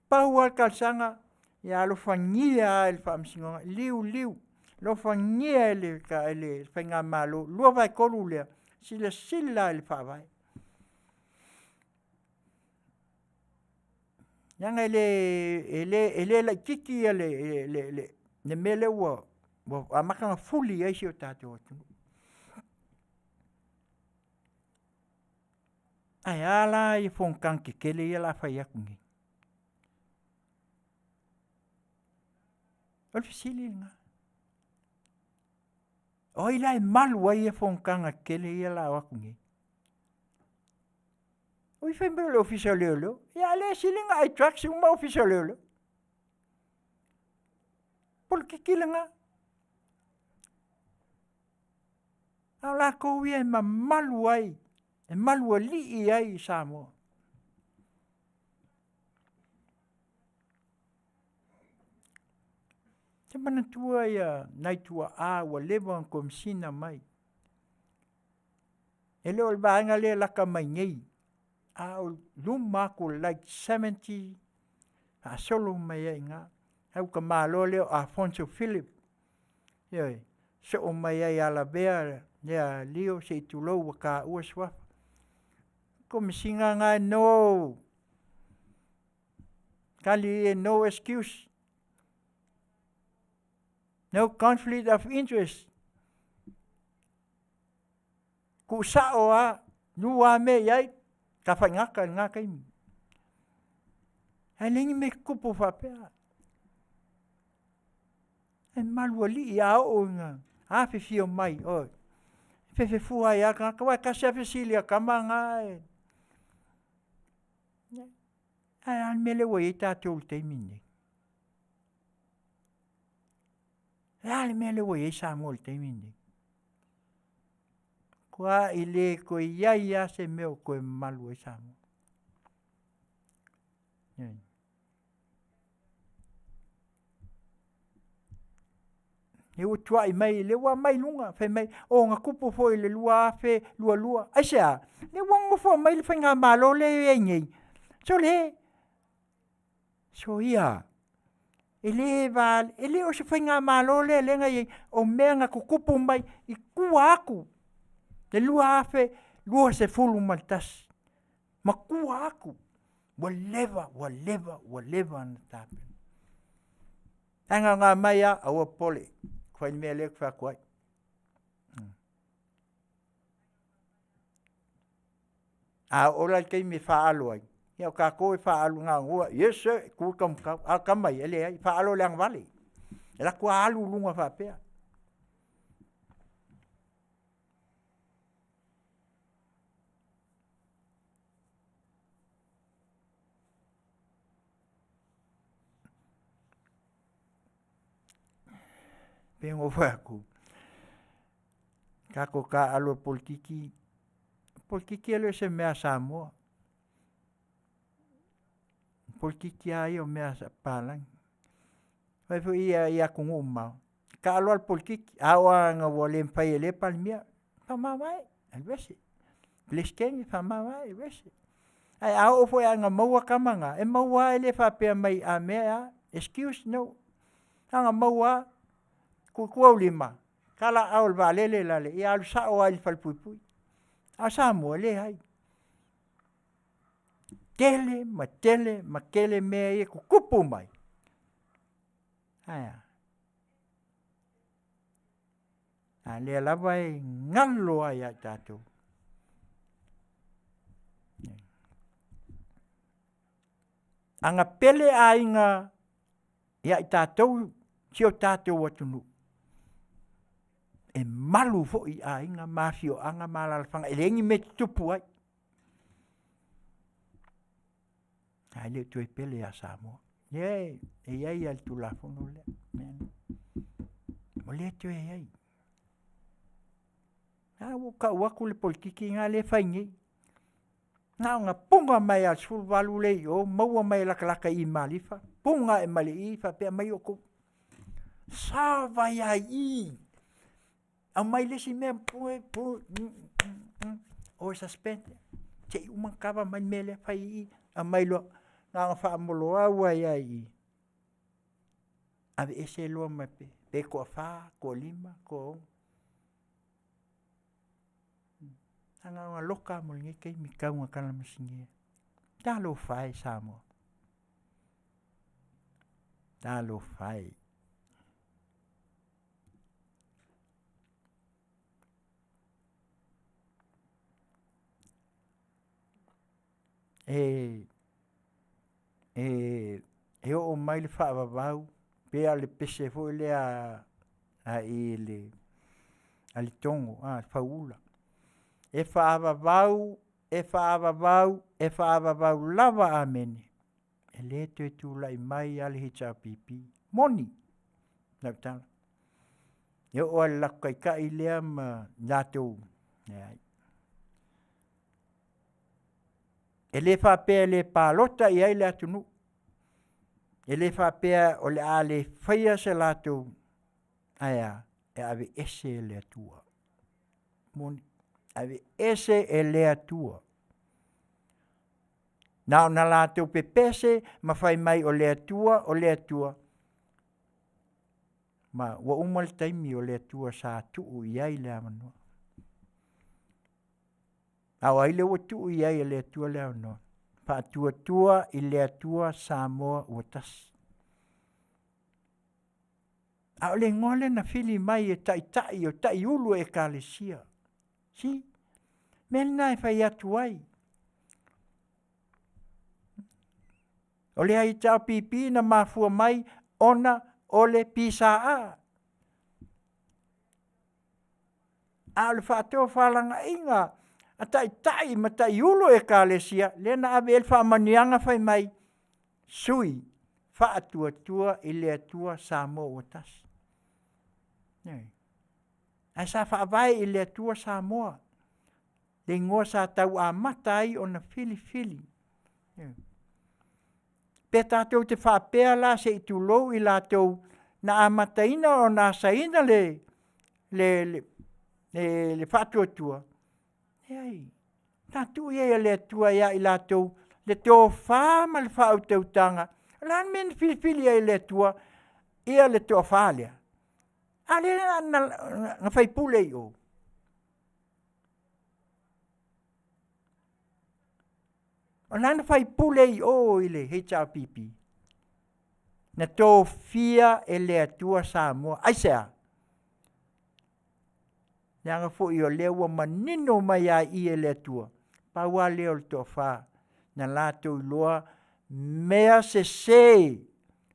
Pau lava le talosaga, ia alofagia lava e le Faamasinoga, liuliu, alofagia e le Faigamalo 2/3 lea, silasila lava i le Faavae. Leaga e le laitiiti le mea lea ua amata ona fuli i ai si o tatou atunuu. Ae a la fonotaga tetele ia o le a fai atu nei? O le fesili lena. O ai la e malu ai ia fonotaga tetele ia o le a o atu nei? Oi fai mai o le Ofisa o Leoleo, ia ae o lea e sili ona ai drugs uma Ofisa o Leoleo. Polokiki lena. A o latou ia e mamalu ai, e malualii ai Samoa. Ou te manatua nai tuaa ua leva ona komesina mai. E le o le vaega lea e lata mai nei, a o luma atu like 70 faasolo mai ai i ina. Sau le tamaloa lea o Afonso Philip, ioe, sosoo mai ai ia Lavea lea Leo se i tulou ua taua suafa. Komesina lena no, tali ia no excuse, no conflict of interest. Tuusao lava, lua lava mea e i ai, tafaigata i lena taimi. Ae leai ni mea e tutupu faapea. E malualii a oo ina afifio mai, oi, fefe fua ai lava le tagata, aua e tasi lava le fesili a tama na ae a le mea lea ua i ai tatou i le taimi lenei? O le a le mea lea ua i ai Samoa i le taimi lenei? Matua le toe i ai lava se mea o toe malu ai Samoa. Lea ua tuai mai, lea ua aumai i luga, fai mai, oh na tupu foi i le 2022. Aisea? Lea ua nonofo mai le faigamalo lea e i ai nei, sole, soia, e le o se faigamalo lea na i ai, o mea na tutupu mai i tua atu i le 21, matua atu, ua leva, ua leva, ua leva ona tapena. Ae gaga mai lava, aua popole, fai le mea lea ou te fai atu ai. A oo la i le taimi e faalo ai, ia o tatou e faalo na ona, yes sir, tu le taumatau. A o tama ia, e leai, e faalo i le agavale. E alu atu lava alu i luga faapea. Pei ona ou fai atu, tatou taaalo i le polokiki, o le polokiki e le o se mea a Samoa. O le polokiki lava ia o mea a papalagi. Vaai foi i atunuu mamao, e taalo lava le polokiki, a oo lava ina ua le mafai e lea Palemia, faamavae, alu ese. Peresetene, faamavae, alu ese. Ae a oo foi ina maua tama na, e maua lava e le faapea mai a mea e a, excuse, no. Na ona maua lava, tuu i tua ou lima, tala aao o le vaalele lale, ia alu sao lava i le falepuipui. A o Samoa, e leai. Tele ma tele ma tele mea ia e tutupu mai, ae a? A lea lava e galo lava ia i tatou. A na pele aiga ia i tatou si o tatou atunuu, e malu foi aiga ma afioaga ma alaalafaga e leai ni mea e tutupu ai. Ae le o toe pele ia Samoa. O lea e i ai lava i le Tulafono lea, ua le toe i ai. A ua ou tau atu le polokiki lena lea e fai nei. Na ona puna mai lava o le 18 lea i o, maua mai e latalata i Malifa, puna ae mai i i faapea aumai outou. Sa vai lava i i, aumai le isi mea, pu, pu, o e suspend, se i uma ona kava mai le mea lea, fai i i, aumai loa. Na ona faamoloau lava i i, aveese loa ma pe toafa, toalima, toaono. Ae na ona loka lava mo lenei taimi tau ina talamasinia. Talofa e Samoa, talofa e. E oo mai le faavavau, pei lava o le pese foi lea a i le a Letogo Fauula, e faavavau, e faavavau, e faavavau lava Amene, e le toe tulai mai lava le HRPP. Moni lau tala. E oo lava i le latou taitai lea ma latou, leai. E le faapea e le palota i ai le atunuu, e le faapea o le a le faia se latou, ae a? E aveese e le Atua, moni, aveese e le Atua. Na ona latou pepese ma fai mai o le Atua, o le Atua, ma ua uma le taimi o le Atua sa tuu i ai le avanoa. A o ai lea ua tuu i ai e le Atua le avanoa? Faatuatua i le Atua Samoa ua tasi. A o le igoa lea na fili mai e taitai o taiulu o ekalesia. See? O le mea lena e fai atu ai, o le HRPP na mafua mai ona o le PSA. A o le faatofalagaiga a taitai ma taiulu o ekalesia, lea na ave i ai le faamanuiaga fai mai, sui, faatuatua i le Atua Samoa ua tasi. Ioe. Ae sa faavae i le Atua Samoa, le igoa sa tau amata ai ona filifili. Ioe. Pe tatou te faapea la se i tulou i latou na amataina ona asaina le faatuatua, leai, na tuu i ai e le Atua ia i latou le tofa ma le faautautaga. O le a le mea na filifili ai e le Atua ia le toafa lea? A lea na faipule i o. O lana faipule i o i le HRPP, na tofia e le Atua Samoa. Aisea? Leaga foi o lea ua manino mai lava i i e le Atua, pau lava lea o le toafa na latou iloa mea sese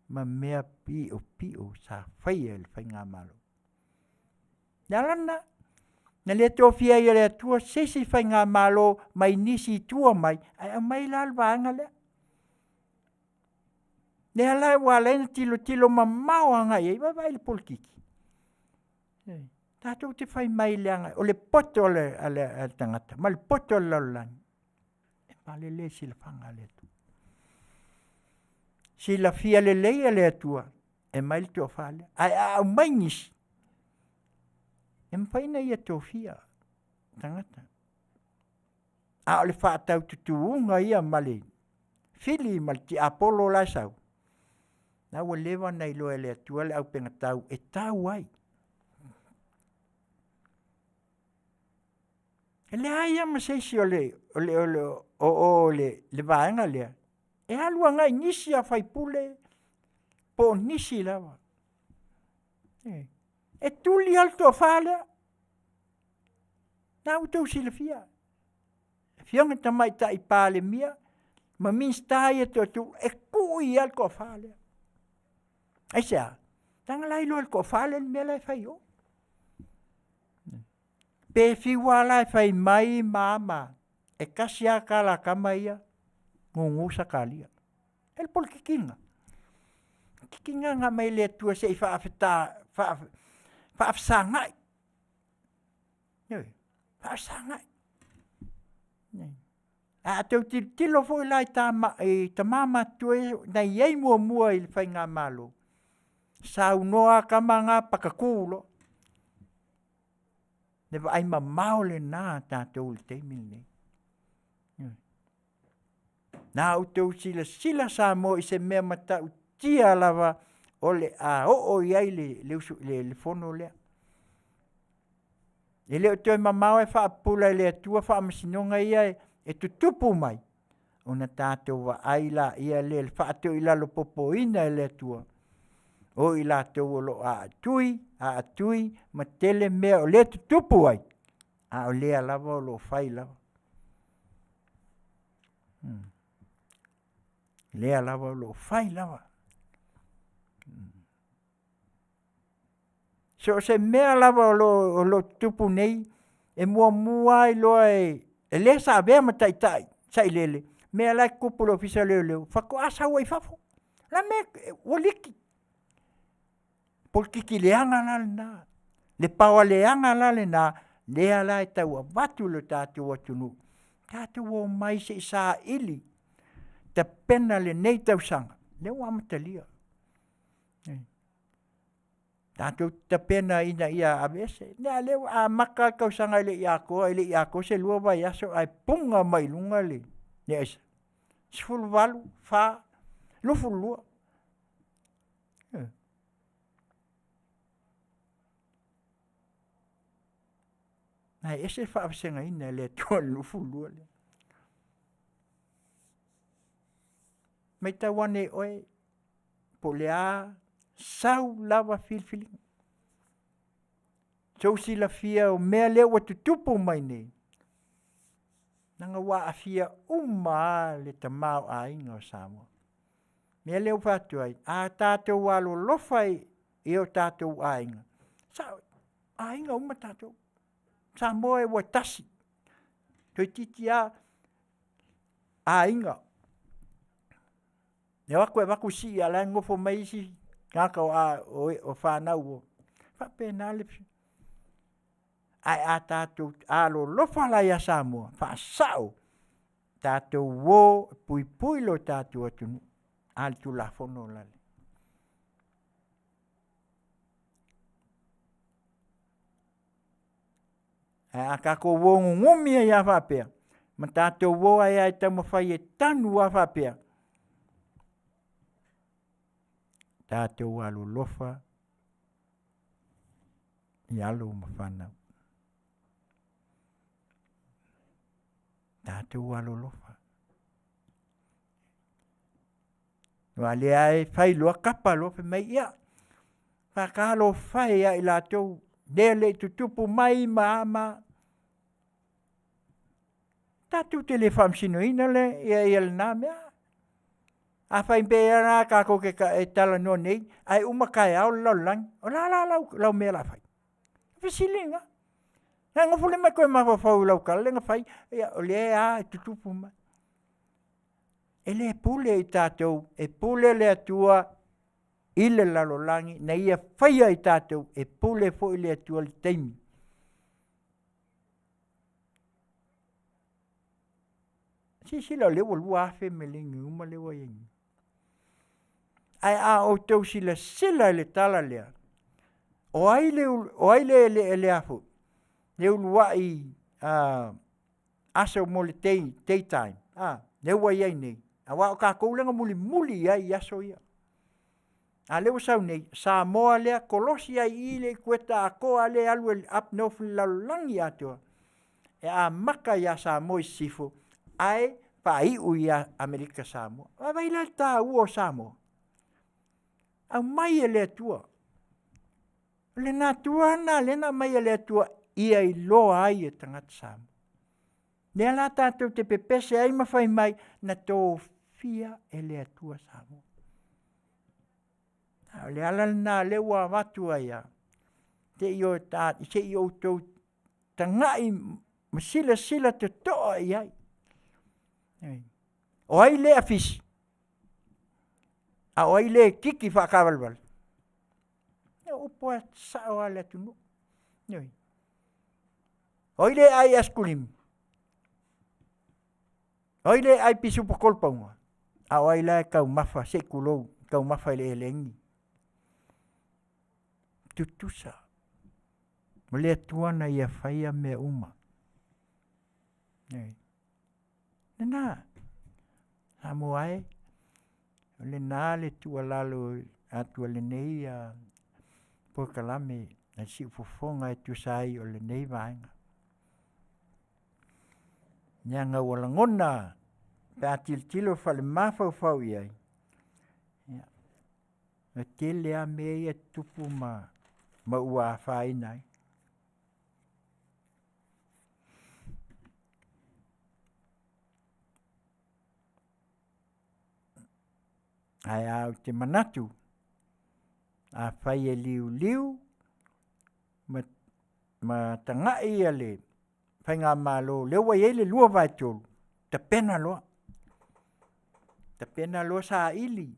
ma mea piopio sa faia e le faigamalo. O le ala lena, na le tofia ai e le Atua se isi faigamalo mai nisi i tua mai, ae aumai la le vaega lea. Lea la ua ala ai ona tilotilo mamao agai i ai, vaavaai i le polokiki. Tatou te fai mai leaga o le poto a le tagata ma le poto a le lalolagi, e palele i le silafaga a le Atua. Silafia lelei e le Atua e aumai le tofa lea, ae a aumai nisi, e mafai ona ia tofia tagata, a o le faataututuga ia ma le fili ma le tiapolo la e sau, la ua leva ona iloa e le Atua le aupegatau e tau ai. E leai lava ma se isi o o i le vaega lea e alu agai i nisi a faipule po o nisi lava. E tuli lava le tofa lea, lena ua outou silafia, afioga i le Tamaitai Palemia ma Minisita ia e toatolu, e tui lava le toafa lea. Aisea? Leaga o la e iloa e le toafa lea le mea la e fai i o. Pe fiu lava la e fai mai ma a ma a, e tasi lava le tala a tama ia, gugu Sakaria. O le polokiki lena. O le polokiki lena na aumai e le Atua se i faafesagai, ioe, faafesagai. A outou tilotilo foi la i tama matutua ia na i ai muamua i le faigamalo, saunoa lava tama na, patatu loa. Le vaai mamao lena a tatou i le taimi lenei. Na outou silasila Samoa i se mea matautia lava o le a oo i ai le fono lea. E le o toe mamao ae faapupula e le Atua faamasinoga ia e tutupu mai, ona tatou vaai laia lea i le faatoilalopopoina e le Atua o i latou o lo o aatui, aatui ma tele mea o lea e tutupu ai, a o lea lava o lo o fai lava. Lea lava o lo o fai lava. So o se mea lava o lo o tutupu nei, e muamua lava iloa e le sa avea ma taitai sailele, mea la e tutupu i le Ofisa o Leoleo, faatoa sau ai i fafo. O le a le mea ua liki? Polokiki leaga la lena, le paoa leaga la lena, lea la e tau avatu i le tatou atunuu, tatou omai se i saili, tapena lenei tausaga, lea ua amatalia. Tatou te tapena ina ia aveese, a lea ua amata le tausaga e le i atoa e le i atoa se 2 vaiaso ae puna mai i luga le aisa, 18, 4, 22. Ae ese le faavasegaina e le Atua o le 22 lea. Matau ane oe po o le a sau lava filifiliga. Sou silafia o mea lea ua tutupu mai nei, leaga ua aafia uma lava le tamaoaiga o Samoa. O le mea lea ua ou fai atu ai, a tatou alolofa i o tatou aiga, sao, o aiga uma tatou. O Samoa ua tasi, toeitiiti lava aiga, e o atu e avatu sii a o la e nonofo mai isi tagata o fanau, e faapena le… Ae a tatou alolofa la ia Samoa, faasao, tatou o e puipui lo tatou atunuu, a o le Tulafono la lea. Ae a tatou o nunumi ai lava faapea, ma tatou o ai lava e taumafai e tanu lava faapea, tatou alolofa i alo ma fanau, tatou alolofa. Aua o lea lava e fai loa kapa loa fai mai, ia, FK e ia i latou lea e le i tutupu mai ma a ma a. Tatou te le faamasinoina lena mea. A fai pea la tatou te talanoa nei ae uma taeao le lalolagi, o le a la lau mea o le a fai? O le fesili lena. Ona e nofo lea ma toe mafaufau i lau tala lea na fai, ia o lea lava e tutupu mai. E le pule i tatou, e pule le Atua i le lalolagi na Ia faia i tatou, e pule foi le Atua i le taimi. Silasila o lea ua 2000 meleniuma lea ua i ai nei. Ae a outou silasila i le tala lea, o ai le uluai aso mo le day time lea ua i ai nei, aua o tatou lea na mulimuli i ai i aso ia. A o lea ua sau nei, Samoa lea kolosi ai i i le ikueta atoa lea e alu i le up North i le lalolagi atoa, e amata ia Samoa i Sisifo ae faaiu ia Amerika Samoa. Vaai la i le taua o Samoa? Aumai e le Atua. O le natura lena lea na aumai e le Atua ia iloa ai e tagata Samoa. Lea la tatou te pepese ai ma fai mai, na tofia e le Atua Samoa. A o le ala lena lea ua avatu ai lava, se i outou tagai ma silasila totoa i ai. O ai le afisi? A o ai le kiki faatavalevale? Ia o upu lava sao a le atunuu, ioe. O ai le ai aisakulisi? O ai le ai pisupo 3 pauga? A o ai la e taumafa, se i tulou, taumafa i le elegi? Tutusa, o le Atua na Ia faia mea uma. Ioe. O lena, Samoa e, o lena le tuualalo atu a lenei polokalame a le siufofoga e tusa ai o lenei vaega. Leaga ua lagona pe a tilotilo faale-mafaufau i ai, ia, e tele lava mea ia e tutupu ma ua afaina ai. Ae a ou te manatu, afai e liuliu ma tagai le faigamalo lea ua i ai le 2/3, tapena loa, tapena loa saili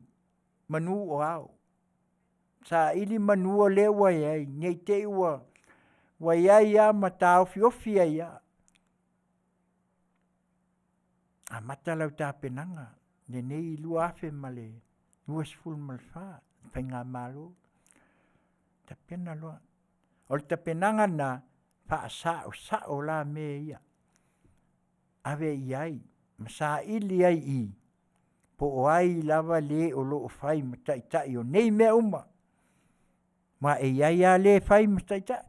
manu o ao, saili manu lea ua i ai ne i te i ua i ai lava ma taofiofi ai lava. Amata lau tapenaga lenei 2024 faigamalo, tapena loa. O le tapenaga lena, faasaosao la mea ia, ave i ai ma saili ai i i, po o ai lava le o lo o fai ma taitai o nei mea uma, ma e i ai lava le e fai ma taitai. O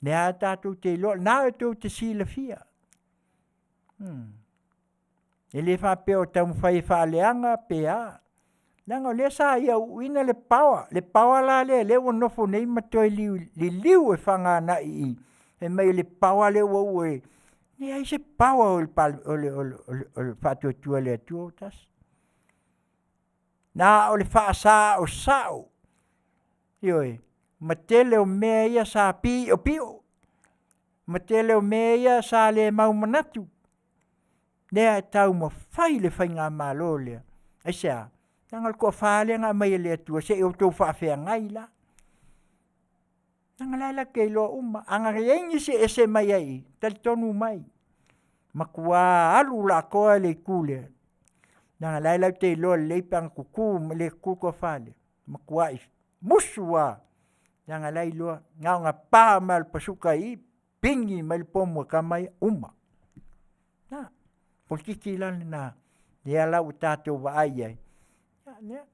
lea lava tatou te iloa, o lena tou te silafia. E le faapea o taumafai e faaleaga pe a, leaga o lea sa ia uuina le power, le power la lea ua nofo nei ma toe liliu e faaganai i i, fai mai o le power lea ua uu e… leai se power o le Faatuatua i le Atua Samoa ua Tasi. Na o le faasaosao, ioe, ma tele o mea ia sa piopio, ma tele o mea ia sa le mau manatu, lea e taumafai le faigamalo lea. Aisea? Leaga o le toafa lea na aumai e le Atua se i outou faafeagai la. Leaga o la e latou te iloa uma, ana i ai nisi e ese mai ai i i, talitonu mai, matua alu latoa i le itu lea, leaga o la e latou te iloa lelei pe ana tutu ma le tutu le tofa lea, matuai musu lava, leaga o la e iloa na ona pa mai lava o le pasuka i i, pigi mai le pomu a tama ia, uma. A, polokiki la lena, lea la ua tatou vaai i ai, ia,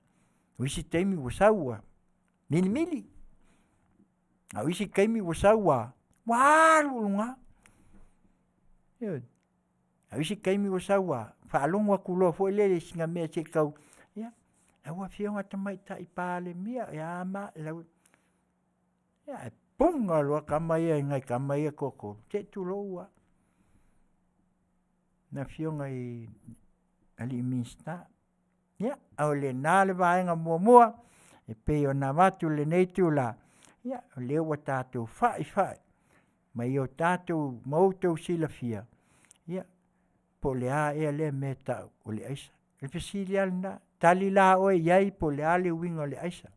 o isi taimi ua sau ua milimili, a o isi taimi ua sau ua alu i luga. Ioe. A o isi taimi ua sau ua faalogo atu loa foi lele i sina mea se i tau, ia Lau Afioga Tamaitai Palemia, ia ma lau ia e puga loa tama ia i nai tama ia e toatolu, se i tulou lava. Le afioga i alii Minisita. Ia, o lena le vaega muamua e pei ona avatu i lenei itula, ia o lea ua tatou faifai ma o tatou ma outou silafia, ia po o le a ea lea mea e tau o le aisa. O le fesili lava lena, tali la oe i ai po o le a le uiga o le aisa.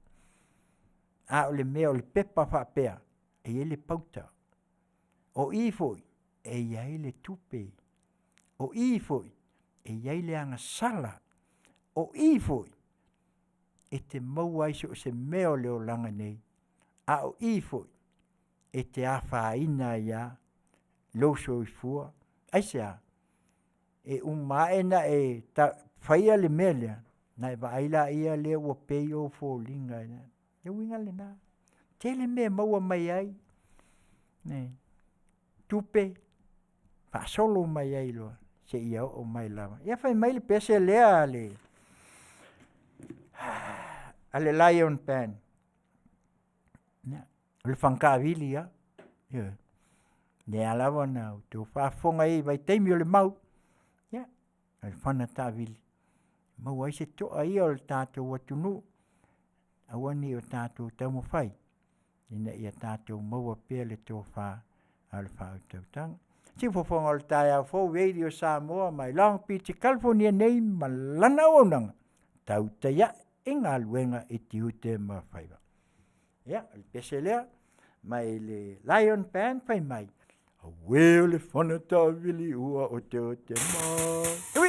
A o le mea o le pepa faapea e i ai le pauta, o i foi e i ai le tupe, o i foi e i ai le agasala, o i foi e te maua ai so o se mea o le olaga nei, a o i foi e te afaina ai lava lou soifua. Aisea? E uma ae ona e faia le mea lea, ona e vaai lea ua pei ou foliga. O le uiga lena, tele mea e maua mai ai, tupe, faasolo mai ai loa seia oo mai lava. Ia fai mai le pese lea a le Lion Band, o le faga taavili lava, ioe. O lea lava na outou faafofoga i ai i vaitaimi o le mau, ia o le fana taavili, e maua ai se toa ia o le tatou atunuu, aua ne i o tatou taumafai ina ia tatou maua pea le tofa a le faautautaga. Siufofoga o le taeao fou Radio Samoa mai Long Beach Kalifonia nei ma lana auaunaga, tautai ae i galuega i tiute ma faiva. Ia, o le pese lea mai le Lion Band fai mai, auē le fana taavili ua oteote mai. Ui!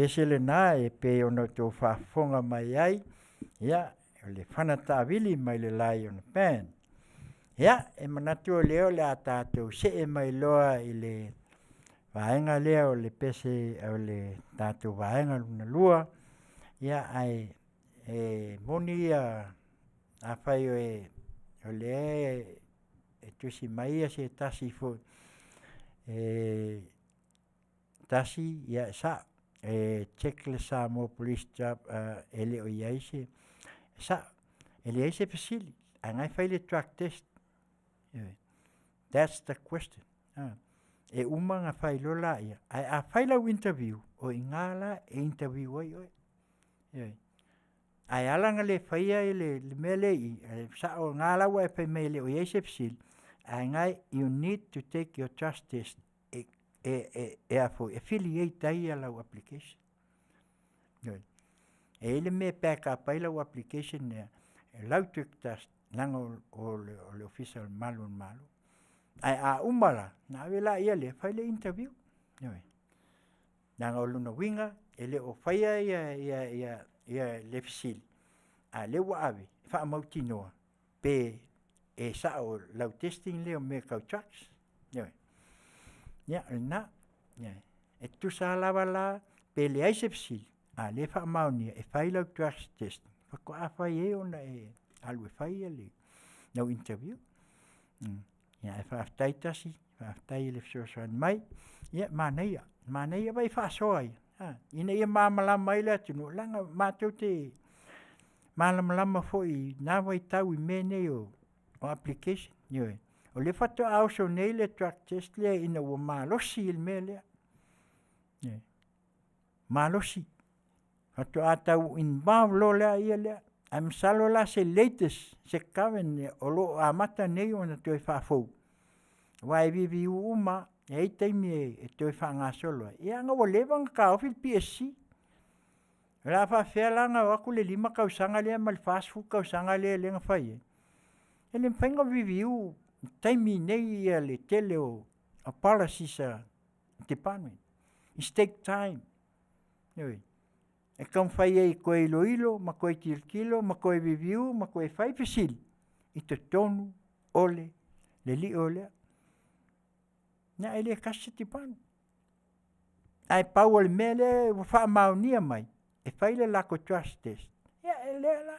pese lena e pei ona outou faafofoga mai ai, ia o le fana taavili mai le Lion Band. Ia, e manatu o lea o le a tatou see mai loa i le vaega lea o le pese o le tatou vaega lona lua, ia ae e moni ia afai o lea e tusi mai se tasi foi e tasi, ia e sao, e check le Samoa Police Job e le o i ai se… E sao, e leai se fesili, ae na e fai le drug test. That's the question. E uma ona fai loa laia, ae a fai lau interview, o i ina la e interview ai oe. Ioe. Ae ala ona le faia le mea lea i i, e sao o lena la ua e fai mai e le o i ai se fesili, ae o lena you need to take your drug test e affiliate ai lau application. Ioe. E i ai le mea e back up ai lau application lea, o lau drug test leaga o le Ofisa o le Malu o le Malo. Ae a uma la, ona ave laia lea fai le interview. Ioe. Leaga o lona uiga, e le o faia le fesili, a o lea ua ave e faamautinoa pe e sao lau testing lea o mea tau drugs. Ioe. Ia o lena. E tutusa lava la pe leai se fesili, a o lea e faamaonia e fai lau drugs test faatoa fai ai ona e alu e fai lau interview. Ia ae faafetai Tasi, faafetai i le fesoasoani mai. Ia manaia, manaia. Vaai e faasoa ia, ina ia malamalama ai le atunuu leaga matou te malamalama foi i na vaitau i mea nei o application, ioe. O lea faatoa oso nei le drug test lea ina ua malosi le mea lea, ioe, malosi. Faatoa tau involve loa lea, ae masalo la se latest se current o lo o amata nei ona toe faafou, aua e review uma lava, e i ai taimi e toe faagasolo ai, ia ona ua leva ona taofi le PSC. O le a faapefea la ona o atu le 5 tausaga lea ma le 40 tausaga lea na fai ai? E le mafai ona review i le taimi nei le tele o policies a department. It's take time, ioe. E taumafai ai e toe iloilo ma toe tilotilo ma toe review ma toe fai fesili i totonu o le lio lea. Ia e le tasi se department. Ae pau o le mea lea ua faamaonia mai, e fai le latou drug test, ia o lea la.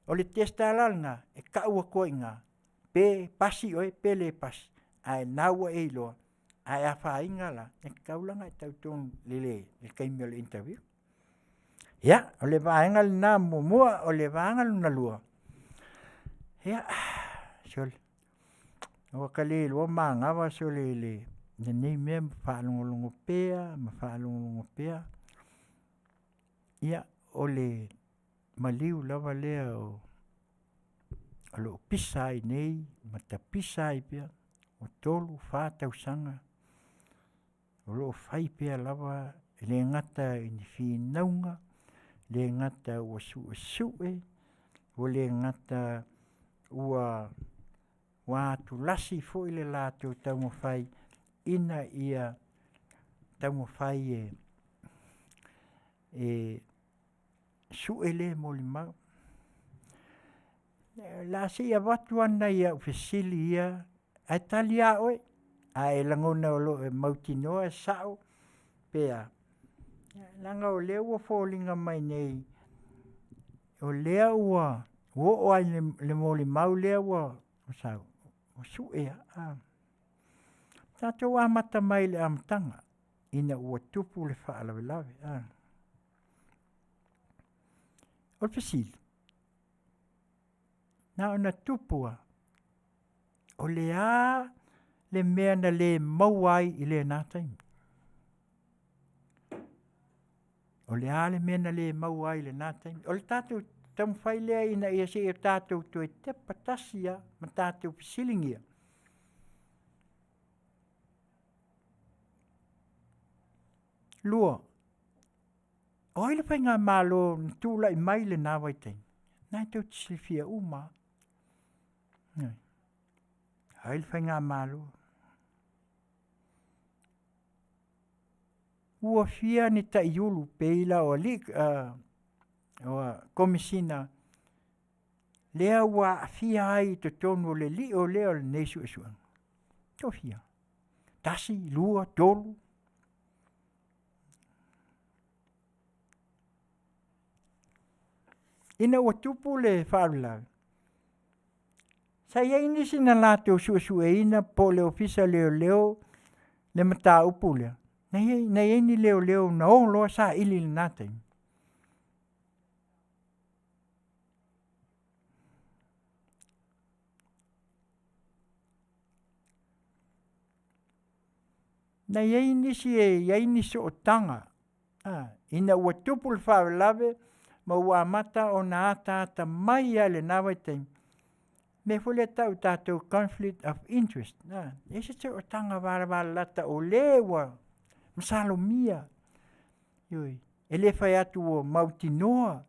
O le test lava la lena, e tau atu ai i ina pe pasi oe pe le pasi, ae o lena ua e iloa, ae afaina la, e tatau la ona e tau i le taimi o le interview. Ia, o le vaega lena muamua. O le vaega lona lua, ia, sole, ua ta le iloa manava sole i lenei mea ma faalogologo pea ma faalogologo pea. Ia, o le maliu lava lea o lo o pisa ai nei ma tapisa ai pea, ua 3, 4 tausaga o lo o fai pea lava, e le gata i ni finauga, e le gata ua suesue, ua le gata ua atulasi foi le latou taumafai ina ia taumafai e sue lea molimau. O le a se i avatu lava nai au fesili ia ae tali lava oe, a e lagona o lo o mautinoa e sao pe a, leaga o lea ua foliga mai nei o lea ua oo lava i le molimau lea ua sau, ua sue lava. Tatou amata mai i le amataga ina ua tupu le faalavelave. O le fesili; na ona tupu lava, o le a le mea na le maua ai i lena taimi? O le a le mea na le maua ai i lena taimi? O le tatou taumafai lea ina ia se i o tatou toe tepa tasi lava ma tatou fesiligia, Lua, o ai le faigamalo na tulai mai i lena vaitaimi? Na tou te silafia uma lava. Ioe. O ai le faigamalo? Ua fia ni taiulu pei la o alii o Komesina lea ua aafia ai i totonu o le lio lea o lenei suesuega. Toafia? 1, 2, 3. Ina ua tupu le faalavelave, sa i ai nisi na latou suesueina po o le Ofisa o Leoleo le mataupu lea, na i ai ni leoleo na o loa saili i lena taimi. Na i ai nisi e i ai ni sootaga ina ua tupu le faalavelave ma ua amata ona ataata mai lava i lena vaitaimi, mea foi lea e tau e tatou o conflict of interest, e i ai se sootaga valavalalata o le ua masalomia, ioe, e le fai atu ua mautinoa.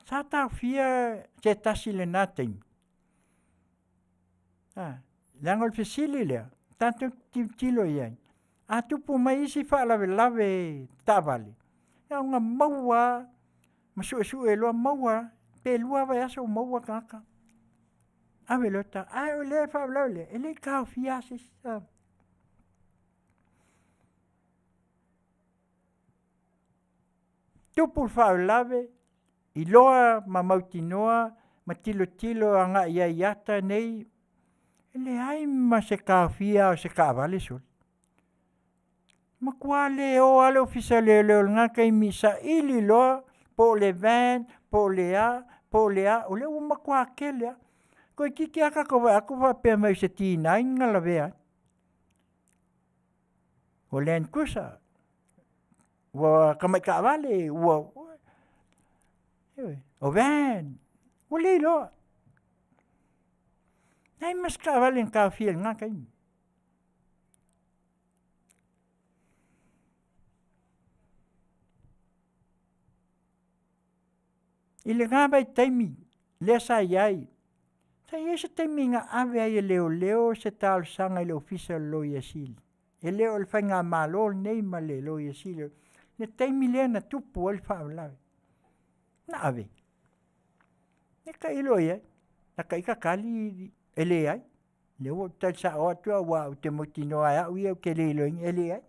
Sa taofia se tasi i lena taimi, leaga o le fesili lea, tatou te tilotilo i ai, a tupu mai isi faalavelave taavale, na ona maua lava ma suesue loa maua lava, pe 2 vaiaso o maua le tagata, ave loa, a o le faalavelave lea, e le i taofia lava se isi. Tupu le faalavelave, iloa ma mautinoa ma tilotilo agai i ai i ata nei, e leai ma se taofia o se taavale sole. Matua le o lava le Ofisa o Leoleo i lena taimi e saili loa po o le van, po o le a, po o le a, o lea ua matua tele lava. Toeitiiti lava tatou vaai atu faapea mai o se T9 na lavea ai. Ua land cruiser, ua tamai taavale, ua ioe, o van, ua leiloa. Leai ma se taavale na taofia i lena taimi. I lena vaitaimi lea sa i ai, sa i ai se taimi na ave ai e leoleo se talosaga i le Ofisa o le Loia Sili, e le o le faigamalo lenei ma le Loia Sili, le taimi lea na tupu ai le faalavelave. Na ave? E tailo i ai, ata ita tali e leai. O lea ua ou tali sao atu aua ou te mautinoa lava e au ia ou te le iloaina, e leai.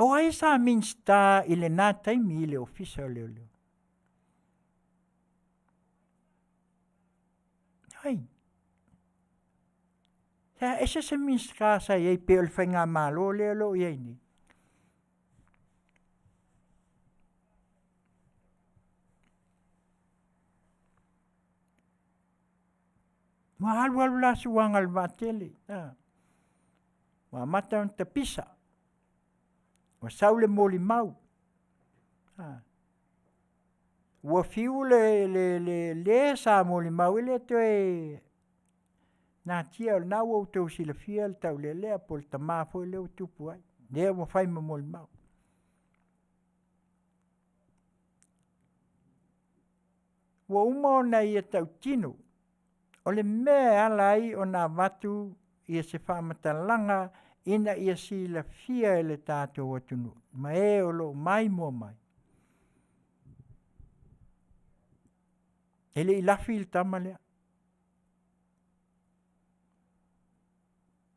O ai sa Minisita i lena taimi i le Ofisa o Leoleo? Ai, e ese se Minisita sa i ai pei o le faigamalo lea o lo o i ai nei. Ua alu alu la suaga o le vaatele, a, ua amata ona tapisa, ua sau le molimau, a, ua fiu le sa molimau e le toe natia o lena ua outou silafia le taulealea po o le tama foi lea ua tupu ai, lea ua fai ma molimau. Ua uma ona ia tautino, o le mea e ala ai ona avatu se faamatalaga ina ia silafia e le tatou atunuu ma e o lo o maimoa mai, e le i lafi le tama lea.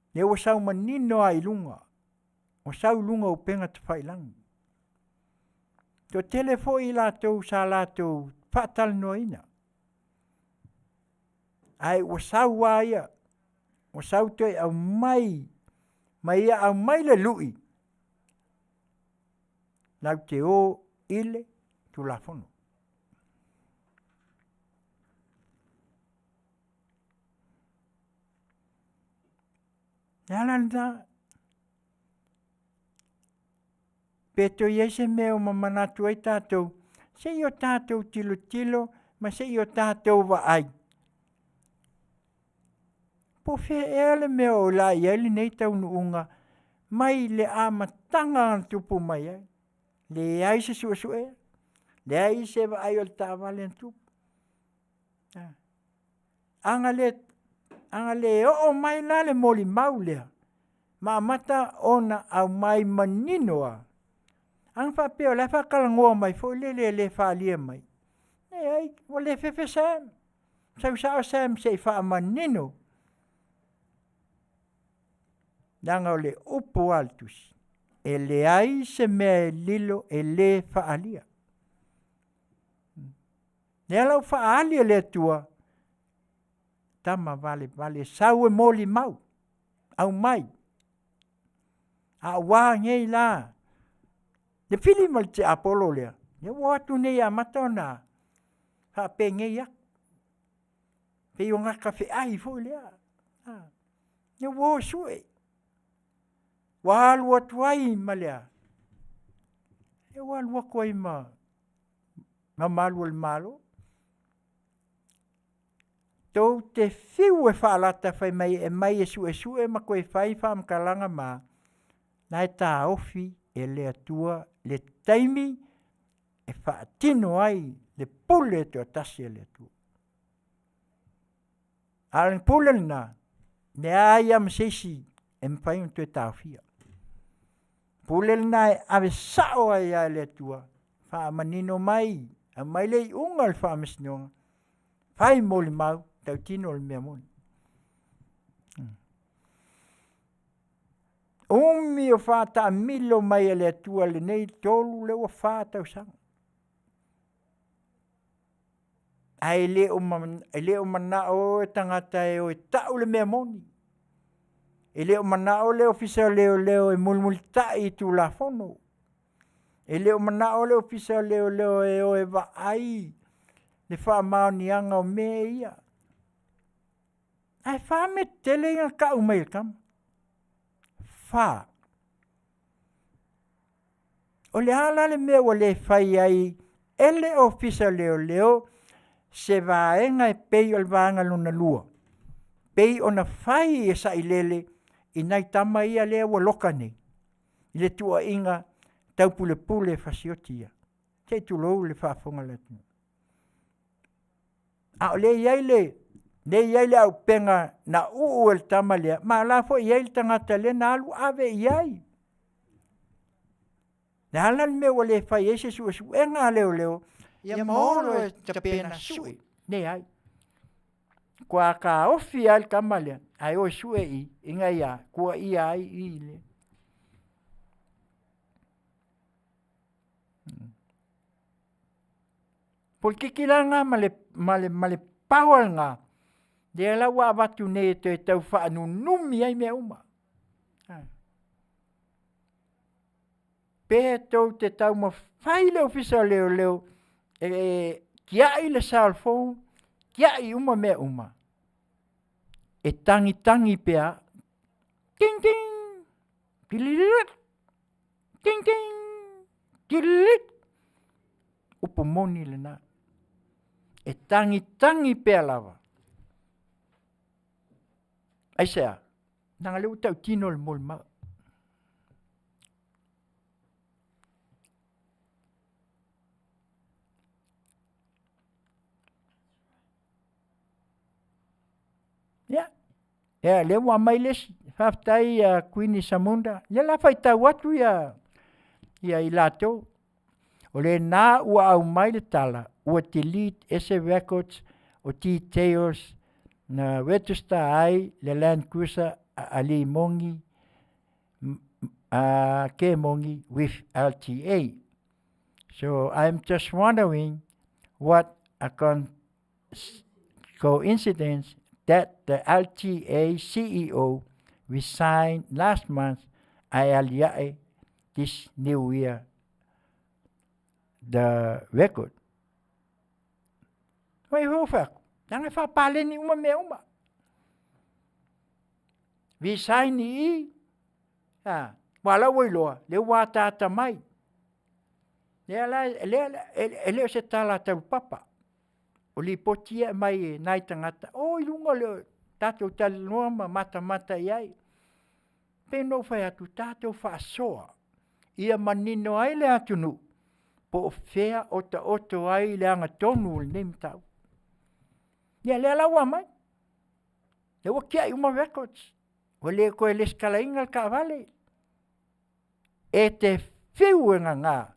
O lea ua sau manino lava i luga, ua sau i luga o upega tafailagi. E toatele foi i latou sa latou faatalanoaina, ae ua sau lava ia, ua sau toe aumai ma ia aumai le lui, latou te o i le Tulafono. O le ala lena, pe toe i ai se mea o manatu ai tatou, se i o tatou tilotilo ma se i o tatou vaai, po o fea ea le mea o le a i ai lenei taunuuga. mai le amataga na tupu mai ai. Leai se suesuega, leai se vaai o le taavale na tupu. A na le oo mai la le molimau lea ma amata ona aumai manino lava, ana faapea o la e faatalanoa mai foi lele e le faaalia mai, leai ua le fefe Sam, sau sao Sam se i faamanino, leaga o le upu lava a le Tusi, e leai se mea e lilo e le faaalia. O lea la ua faaali e le Atua, tama valevale sau e molimau, aumai. A ua a nei la le fili ma le tiapolo lea, lea ua o atu nei e amata ona faapenei atu, pei ua gata feai foi lea. Lea ua o e sue, ua alu atu ai ma le a? Lea ua alu atu ai ma malu o le Malo. Tou te fiu e faalata fai mai e aumai e suesue ma toe fai faamatalaga ma a, na e taofi e le Atua le taimi e faatino ai le pule toatasi a le Atua. A o le pule lena, leai lava ma se isi e mafai ona toe taofia. O le pule lena e ave sao ai lava e le Atua, faamanino mai, aumai le iuga o le faamasinoga, fai molimau, tautino le mea moni. Umi o faatamilo mai e le Atua lenei 3 lea ua 4 tausaga, ae le o manao o tagata e o e tau le mea moni. E le o manao le Ofisa o Leoleo e mulimulitai i Tulafono. E le o manao le Ofisa o Leoleo e o e vaai le faamaoniaga o mea ia. Ae fa mea tetele ia na tau mai e le tama, fa. O le a la le mea ua le fai ai e le Ofisa o Leoleo se vaega e pei o le vaega lona lua, pei ona fai e sailele i nai tama ia lea ua loka nei i le tuuaiga taupulepule fasioti ia, se i tulou le faafofoga a le atunuu. A o lea e i ai le aupega na uu e le tama lea, ma o la foi e i ai le tagata lea na alu ave i ai. O le a la le mea ua le fai ai se suesuega a leoleo ia ma o e tapena sue? Leai, matua taofi lava le tama lea, ae o e sue i i ina ia tuuaia ai i le. Polokiki la lena ma le power lena, lea la ua avatu nei e toe tau faanunumi ai mea uma. Pe tou te taumafai le Ofisa o Leoleo e tiai le cellphone, tiai uma mea uma, e tagitagi pea, ting ting, pilililip, ting ting, tililip, upu moni lena. E tagitagi pea lava. Aisea? Leaga o lea ua tautino le molimau. Ia, ia lea ua aumai le isi, faafetai ia Kuini Samunda, ia o le a faitau atu ia i latou. O lena ua aumai le tala, ua delete ese records o details na register ai le land cruiser a Alii Mogi Ken Mogi with LTA. So I'm just wondering what a coincidence that the LTA CEO resigned last month ae aliae this new year the record. Fai foi ou fai atu, leaga e faapaleni uma mea uma. Resign i i, a, aua o la ua iloa, lea ua ataata mai. Lea la e le o se tala taulapapa, o lipoti ia e aumai e nai tagata, o i luga o le tatou talanoa ma matamata i ai. Pei ona ou fai atu, tatou faasoa ia manino ai le atunuu po o fea o taoto ai le agatonu o lenei mataupu. Ia lea la ua aumai, lea ua tiai uma records, ua le toe lesitalaina le taavale. E te fiu e gaga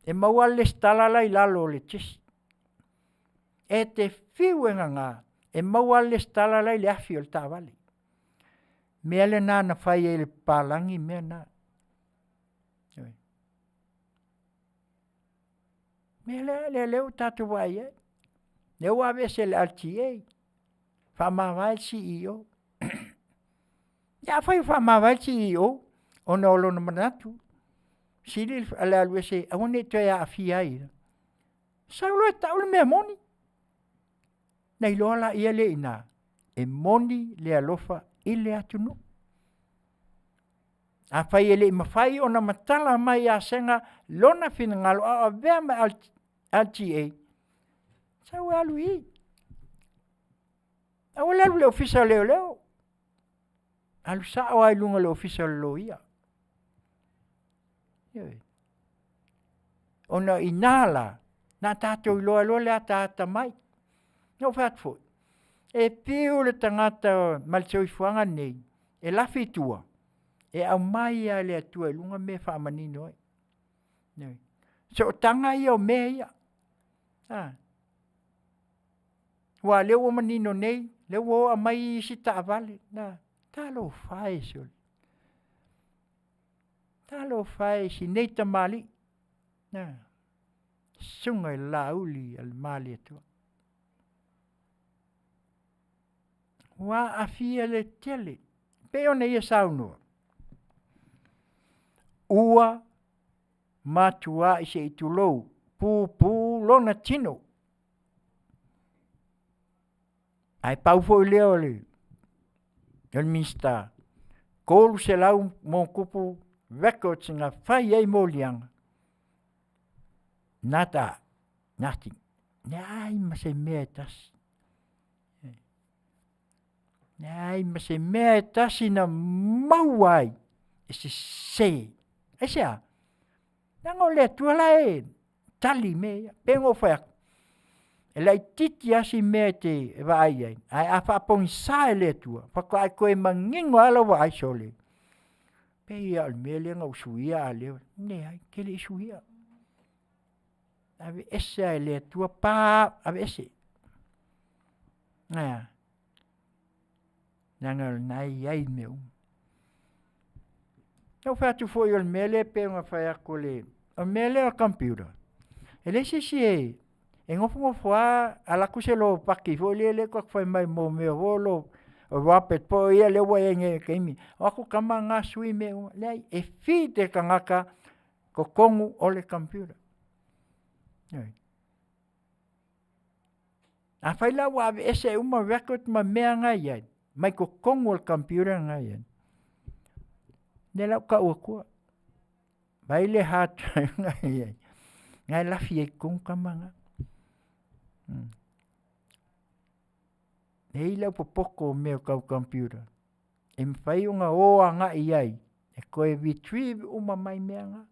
e maua le lesitala la e i lalo o le tisi. E te fiu e gaga e maua le lesitala la e i le afi o le taavale. O le mea lena na fai ai e le papalagi mea na. Ioe, o le mea lea lea ua o tatou vaai i ai, lea ua aveese e le LTA, faamavae le CEO. Ia afai ua faamavae le CEO ona o lona manatu, sili le alu ese aua ne i toe aafia ai, sau loa e tau le mea moni. Na iloa lea i ina, e moni le alofa i le atunuu. Afai e le i mafai ona matala mai ia Sega lona finagalo a o avea ma LTA, sau e alu i i, aua le alu i le Ofisa o Leoleo, alu sao lava i luga o le Ofisa o le Loia. Ioe, ona o i ina la, na tatou iloa ai loa le ataata mai. Na ou fai atu foi, e fiu le tagata ma le soifuaga lenei e lafi i tua, e aumai lava e le Atua i luga mea e faamanino ai. Ioe, sootaga ia o mea ia, a aua o lea ua manino nei, lea ua o aumai isi taavale, a talofa e sole, talofa e i si nei tamalii, a susuga i le Laauli a le Malietoa. Ua aafia le tele, e pei ona ia saunoa, ua matuai se i tulou, pupu lona tino. Ae pau foi lea o le Minisita, 300+ records na fai ai moliaga, nada, nothing, leai ma se mea e tasi. Leai ma se mea e tasi na maua ai e sese. Aisea? Leaga o le Atua la e tali i mea ia. E pei ona ou fai atu, e laitiiti lava si mea e te vaai i ai, ae a faapogisa e le Atua, faatoa e toe manino lava lau vaai, sole, pei lava o le mea lea na ou suia a o lea… Leai, e te le i suia, aveese lava e le Atua, pa, aveese. Ae a? Leaga o lena e i ai mea uma. Na ou fai atu foi o le mea lea e pei ona fai atu o le mea lea o le computer, e leai se isi e nofonofo lava alu atu se lopati foi lele tou te fai mai mo mea foi o Robert foi ia lea ua i ai nei i le taimi, o atu tama na sui mea uma. Leai, e feed e le tagata totonu o le computer. Ioe. Afai la ua aveese uma record ma mea na e i ai mai totonu o le computer lena e i ai, lea la ou te tau atua, vaai le hard drive na e i ai, na e lafi ai i totonu tama na. E i ai le aupopoto o mea tau computer, e mafai ona o agai i ai e toe retrieve uma mai mea na.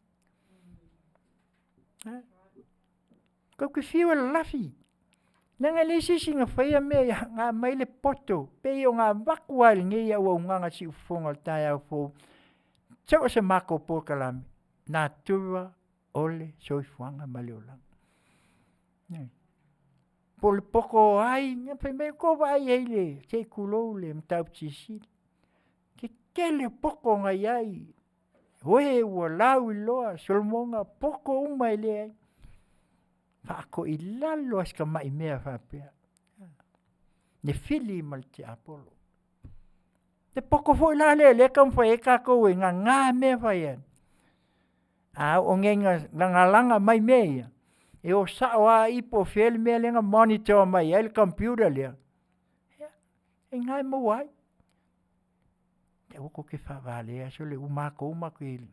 Tou te fiu e lalafi, leaga e leai se isi na faia mea ia, na aumai le poto, pei ona avatu lava i lenei auaunaga siufofoga o le taeao fou, so o se matou polokalame, natura o le soifuaga ma le olaga. Po o le poto o ai, fai mai tou vaai i ai i le, se i tulou le mataupu silisili, tetele poto na i ai, o e ua lauiloa Solomoga poto uma e leai, faatoilalo lava si tamai mea faapea, nefili ma le tiapolo. Le poto foi la lea o lea e taumafai ai tatou e gaga mea e fai ai, a oo nei ina lagalaga mai mea ia, e o sao lava i i po o fea le mea lea na monitor mai ai le computer lea, ia o i ina e maua ai. Aua tou te faavalea sole o matou matou te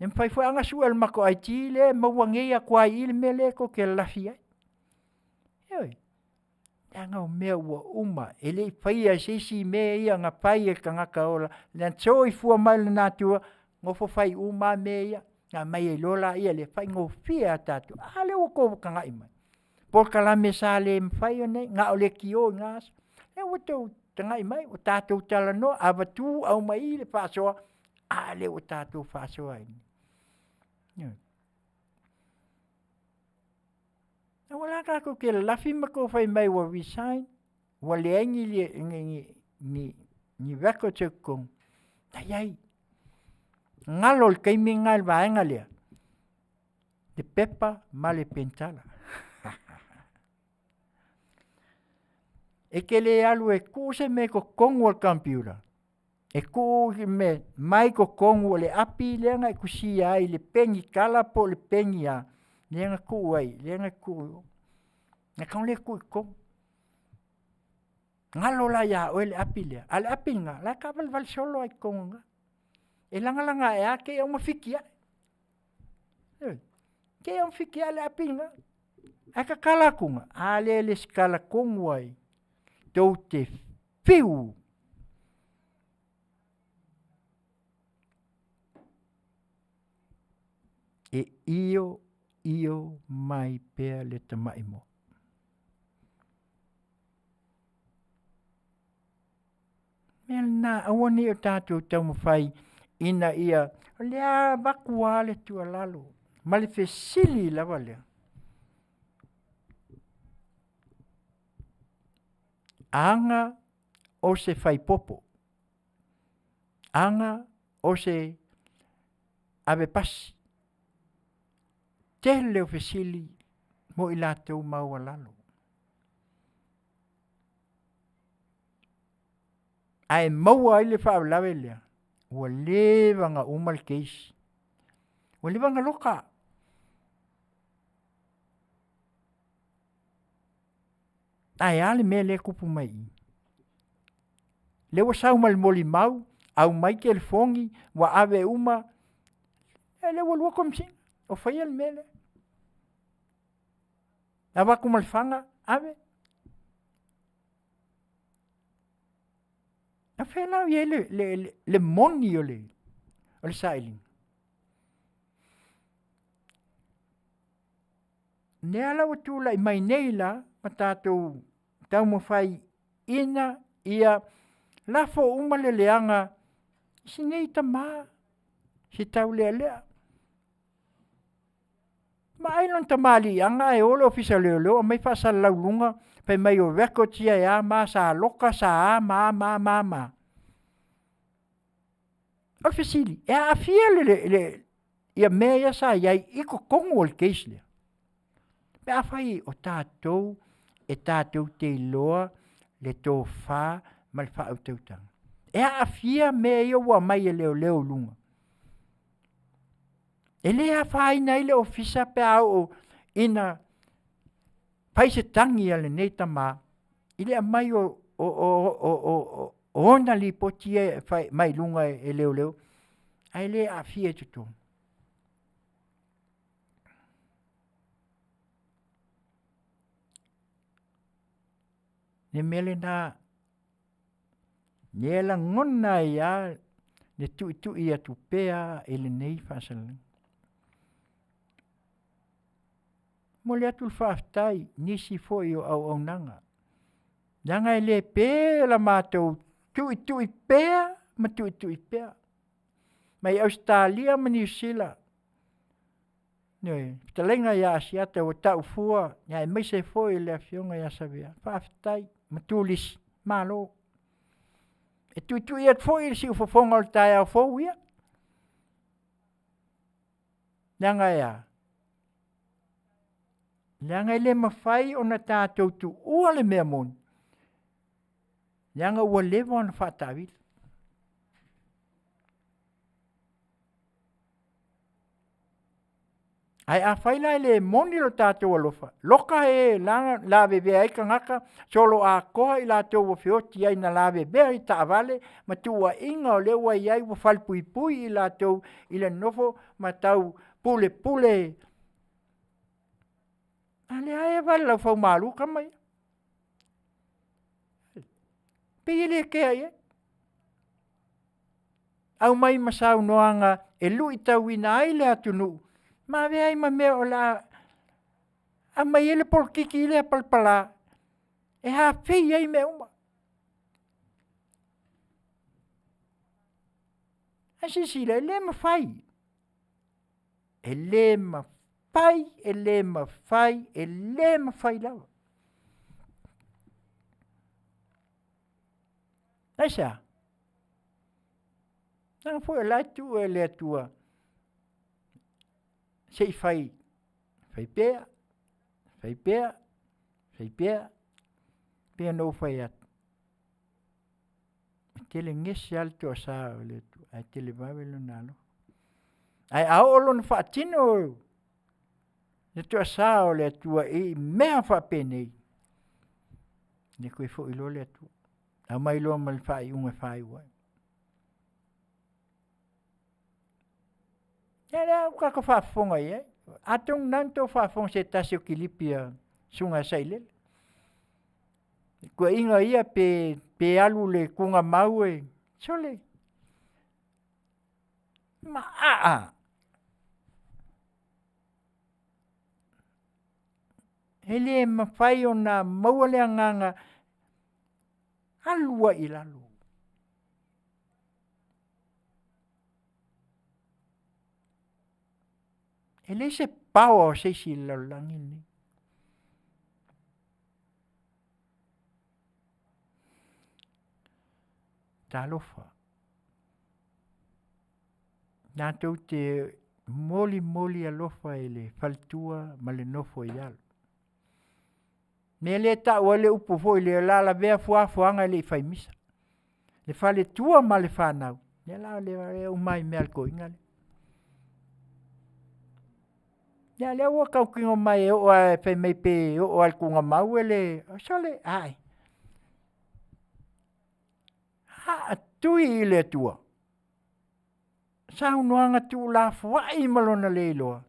E mafai foi la ona sue e le matou IT lea e maua nei atu lava i i le mea lea tou te lalafi ai. Ioe. Leaga o mea ua uma, e le i faia e se isi mea ia na fai e le tagata ola, na soifua mai le natura, nofo fai uma lava mea ia, na aumai ai loa lea o le faigofie lava tatou. A lea ua outou tagai mai, polokalame sa le mafai ona, na o leitio i na aso. O lea ua outou tagai mai ua tatou talanoa, avatu aumai le faasoa, a lea ua tatou faasoaina. Ioe. Aua la tatou te lalafi ma tou fai mai ua resign, ua leai ni records i totonu, na i ai. Galo i le taimi lena i le vaega lea, le pepa ma le penitala. E te le alu e tuu se mea i totonu o le computer, e tuu i mea mai totonu o le api lea na e tusia ai i le penitala po o le peni a, lea na tuu ai, lea na tuu, ona tatau lea ona tuu i totonu. Galo la ia oe le api lea, a o le api lena, o la e taavalevale solo lava i totonu i ina. E lagalaga ae lava te i ua fiki ae, ioe, te i lava ua fiki ae le api lena. Ae tatala atuga, a lea e lesitala tonu lava i i, tou te fiu e ioio mai pea le tamai moa. O le mea lena, aua ne i o tatou taumafai ina ia, o lea e avatu lava le tuualalo ma le fesili lava lea, aga o se faaipopo, aga o se avepasi, tele o fesili mo i latou maualalo. Ae maua ai le faalavelave lea, ua leva ona uma le case, ua leva ona loka. Ae a le mea lea e tupu mai i i? Lea ua sau ma le molimau, aumai telefoni, ua ave uma, a lea ua lua Komesina o faia le mea lea. Avatu ma le fana, ave. A o fea la o i ai le moni o le sailiga? O lea la ua tulai mai nei la ma tatou taumafai ina ia lafo uma le leaga i si nei tama se taulealea. Vaai lona tamaliiaga ae o le Ofisa o Leoleo aumai faasalalau i luga fai mai o records ia e a ma a, sa loka sa a ma a ma a ma a. O le fesili, e aafia mea ia sa i ai i totonu o le case lea? Pe afai o tatou e tatou te iloa le tofa ma le faautautaga, e aafia mea ia ua aumai e leoleo i luga? E le afaina ai le ofisa pe a oo ina fai se tagi a lenei tama i le aumai o ona lipoti ia e mai luga e leoleo ae le aafia i totonu. Le mea lena e lagona ai lava le tuitui atu pea i lenei faasalalauga. Momoli atu le faafetai i nisi foi o auaunaga, leaga e le pe la matou tuitui pea ma tuitui pea mai Ausetalia ma Niu Sila, ioe, fetalaiga ia Asiata ua tau fua aemaise foi le afioga ia Savea, faafetai ma turisi, malo. E tuitui atu foi le siufofoga o le taeao fou ia, leaga e a? Leaga e le mafai ona tatou tuua le mea moni, leaga ua leva ona faataavili. Ae afai la e le moni lo tatou alofa, loka e na lavevea ai tagata, soloatoa i latou ua feoti ai na lavevea i taavale ma tuuaiga o lea ua i ai ua falepuipui i latou i le nonofo ma taupulepule. A lea lava e vale laufaumalo tama ia. Pei e le kea i ai. Aumai ma saunoaga e luitauina ai le atunuu ma avea ai ma mea o le a aumai ai le polokiki lea palapala e hafei ai mea uma. Ae silasila e le mafai, e le mafai, e le mafai, e le mafai lava. Aisea? Leaga foi o la e tuu e le Atua se i fai, fai pea, fai pea, fai pea, pei ona ou fai atu, e tele gese lava le toasa o le Atua ae televave lona alofa. Ae a oo loa ina faatino le toasa o le Atua i mea faapenei, ia toe foi loa le Atua, aumai loa ma le faaiuga e faaiu ai. Ia lea ua tatou faafofoga i ai, atonu o lena na outou faafofoga i se tasi o kilipi a le susuga ia Sailele, tuuaiga ia pe alu i le tuugamau e, sole, maaa. E le mafai ona maua le agaga, alu ai i lalo. E leai se power o se isi i le lalolagi lenei. Talofa, tatou te molimoli alofa i le faletua ma le nofo i alo. O le mea lea e tau ai le upu foi lea, o le a lavea fuafuaga ae le i fai misa. Le faletua ma le fanau, ia o le a uma lava i mea a le toeaina lea. Ia a o lea ua tautino mai e oo lava fai mai pe oo lava i le tuugamau e le… Sole, ae, tui i le Atua, saunoaga tuulafoai ma lona le iloa,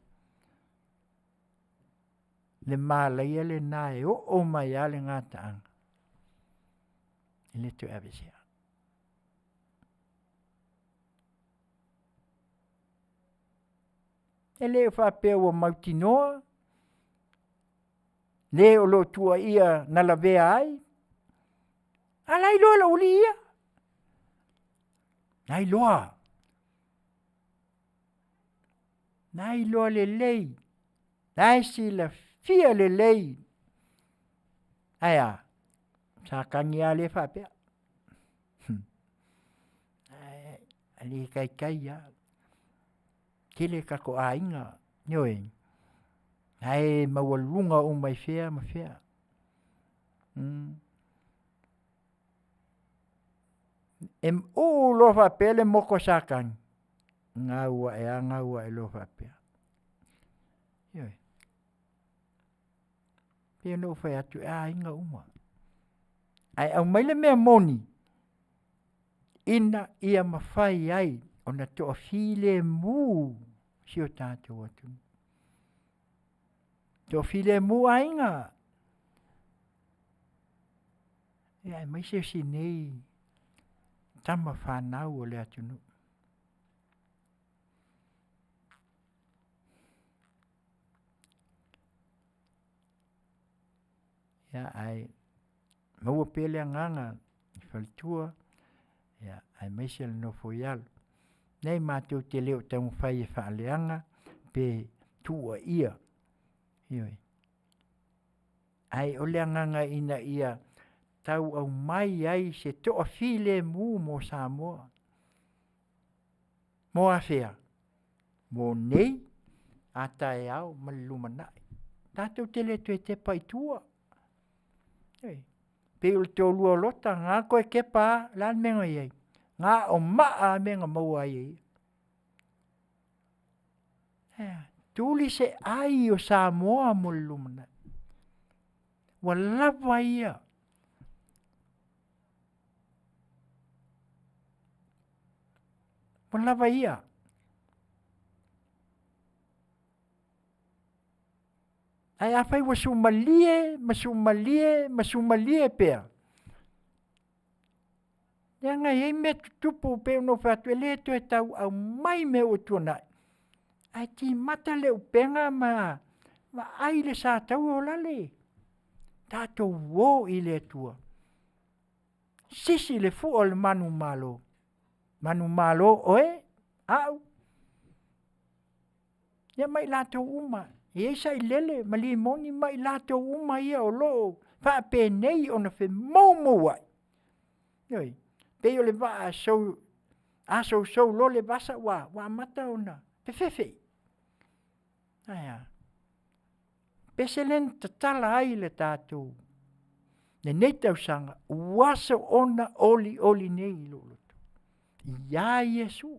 le malaia lena e oo mai lava le gataaga, e le toe aveesea. E le faapea ua mautinoa le o lo o tuuaia na lavea ai, a o la e iloa e le aualii ia, la e iloa. La e iloa lelei, la e silafia lelei. Ae a? Sa tagi lava le faapea, ae le taitai lava, tele tatou aiga, ioe, la e maualuluga uma i fea ma fea. E uu loa faapea le motu a Satani, gau ae lava gau ae loa faapea. Ioe, pei ona ou fai atu e aiga uma, ae aumai le mea moni ina ia mafai ai ona toafilemu si o tatou atunuu. Toafilemu aiga, aemaise o si nei tama fanau a le atunuu. Ia ae maua pea le agaga i faletua aemaise le nofo i alo. Leai matou te le o taumafai e faaleaga pe tuuaia, ioe. Ae o le agaga ina ia tau aumai ai se toafilemu mo Samoa. Mo afea? Mo nei, a taeao ma le lumanai. Tatou te le toe tepa i tua, ioe. Pei o le toalua o Lota na toe tepa lava, o le a le mea na i ai? Na o maa lava mea na maua ai e ia. Ae a? Tuli se ai o Samoa mo le lumanai, ua lava ia. Ua lava ia. Ae afai ua sumalie ma sumalie ma sumalie pea. Leaga e i ai mea tutupu pei ona ou fai atu e le toe tau aumai mea ua tuanai, ae timata le upega ma vaai le sa tauolale. Tatou o i le Atua, sisi le fua o le manumalo, manumalo oe, au, ia ma i latou uma. E i ai sailele ma limoni ma i latou uma ia o lo o faapenei ona femoumouai, ioe, pei o le vaa a sousou loa le vasa ua amata ona fefefe. Ae a? Pese lea na tatala ai le tatou lenei tausaga, ua soona olioli nei lou loto ia Iesu.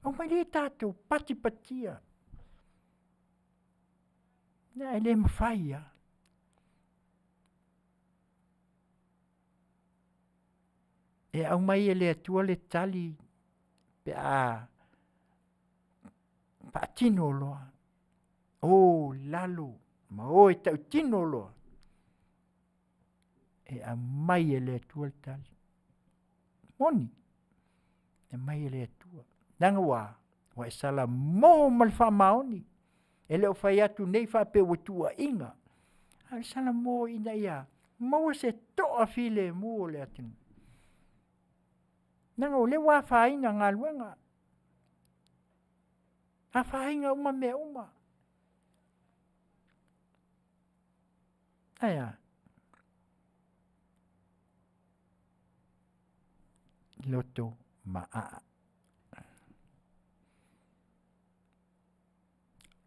Aumaia tatou patipatia, e le mafai lava. E aumai e le Atua le tali pe a faatino loa, o lalo ma o e tautino loa, e aumai e le Atua le tali. E moni, e aumai e le Atua, leaga ua a? Ua e salamo ma le faamaoni, e le o fai atu nei faapea ua tuuaina, a o le salamo ina ia maua se toafilemu o le atunuu, leaga o lea ua afaina galuega, afaina uma mea uma. Ae a? Loto maaa,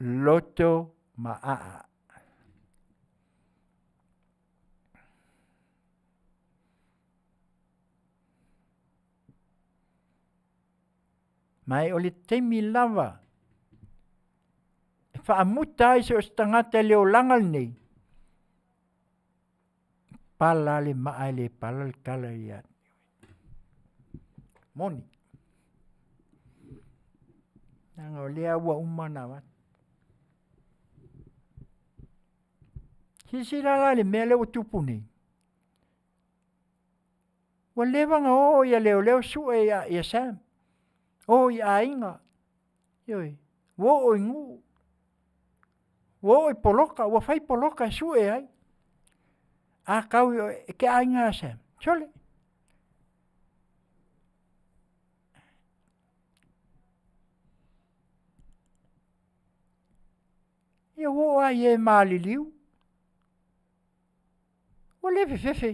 loto maaa. Ma e o le taimi lava e faamuta ai so o se tagata i le olaga lenei, pala lava le maa e le pala le tala ia te oe. Moni, leaga o lea ua uma ona avatu. Silasila la i le mea lea ua tupu nei? Ua leva ona o leoleo sue ia Sam, o i aiga, ioe, ua oo i nuu, ua oo i poloka, ua fai poloka e sue ai. A tau i ke aiga a Sam, sole, ia ua oo lava i e maliliu, ua le fefefe.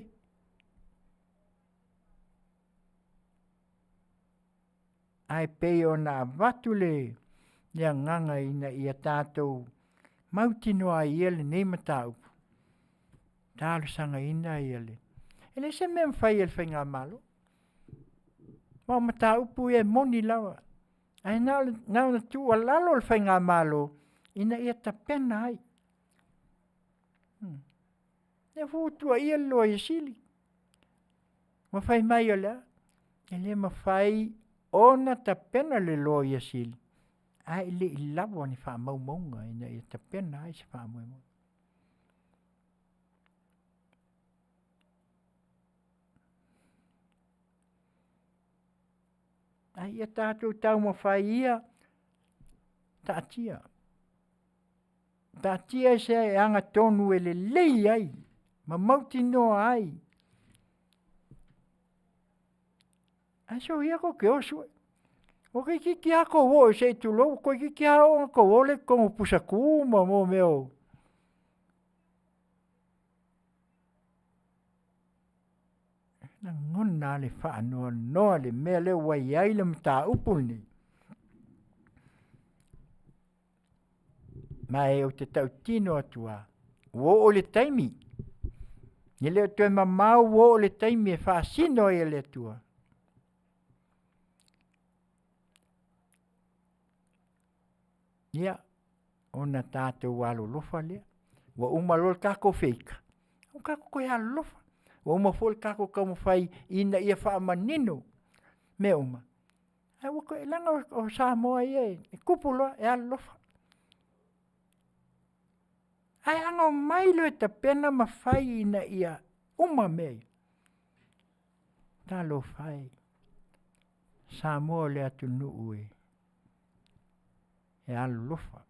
Ae pei ona avatu le agaga ina ia tatou mautinoa ai ia lenei mataupu, talosagaina le. E leai se mea e mafai e le faigamalo, aua o mataupu ia e moni lava, ae na ona tuualalo le faigamalo ina ia tapena ai. Lea foi ua tuuaia le Loia Sili, ua fai mai o le a? E le mafai ona tapena le Loia Sili ae le i lava ni faamaumauga ina ia tapena ai se faamoemoe. A ia tatou taumafai ia, taatia, taatia se agatonu e lelei ai ma mautinoa ai. Ae soia tou te o e sue, ua toeitiiti lava tou o se i tulou, toeitiiti lava oo ina outou o lea i totonu o pusatu ma mea o. E lagona lava le faanoanoa i le mea lea ua i ai le mataupu lenei. Ma ou te tautino atu lava, ua oo i le taimi, e le o toe mamao ua oo i le taimi e faasino ai e le Atua. Ia, ona tatou alolofa lea, ua uma loa le tatou feita, ua tatou toe alolofa, ua uma foi le tatou taumafai ina ia faamanino mea uma, ae ua toe leaga o Samoa ia e tupu loa e alolofa. Ae ana omai loa e tapena ma fai ina ia uma mea ia, Talofa e, Samoa o le atunuu e e alolofa.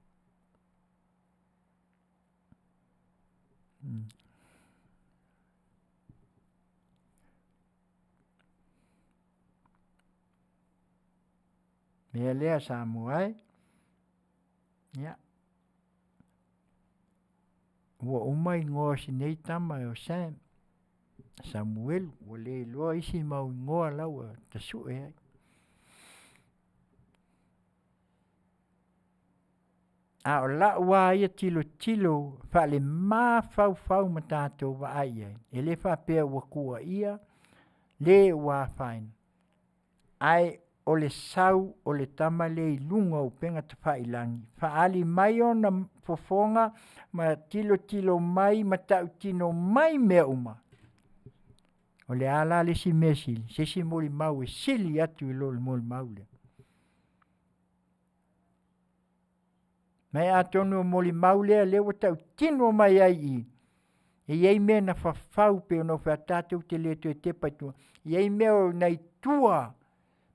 Mea lea Samoa e, ia ua uma igoa o si nei tama o Sam, Samuelu ua le iloa isi mau igoa la ua tasue ai. A o lau lava ia tilotilo faalemafaufau ma tatou vaai i ai, e le faapea ua tuuaia le ua afaina, ae o le sau o le tama lea i luga o upega tafailagi, faaali mai ona fofoga ma tilotilo mai ma tautino mai mea uma, o le a la le isi mea e sili? Se isi molimau e sili atu i lo le molimau lea. Ma e atonu o molimau lea lea ua tautino mai ai i i, e i ai mea na fafau e pei ona ou fai atu tatou te le toe tepa i tua, e i ai mea nai tua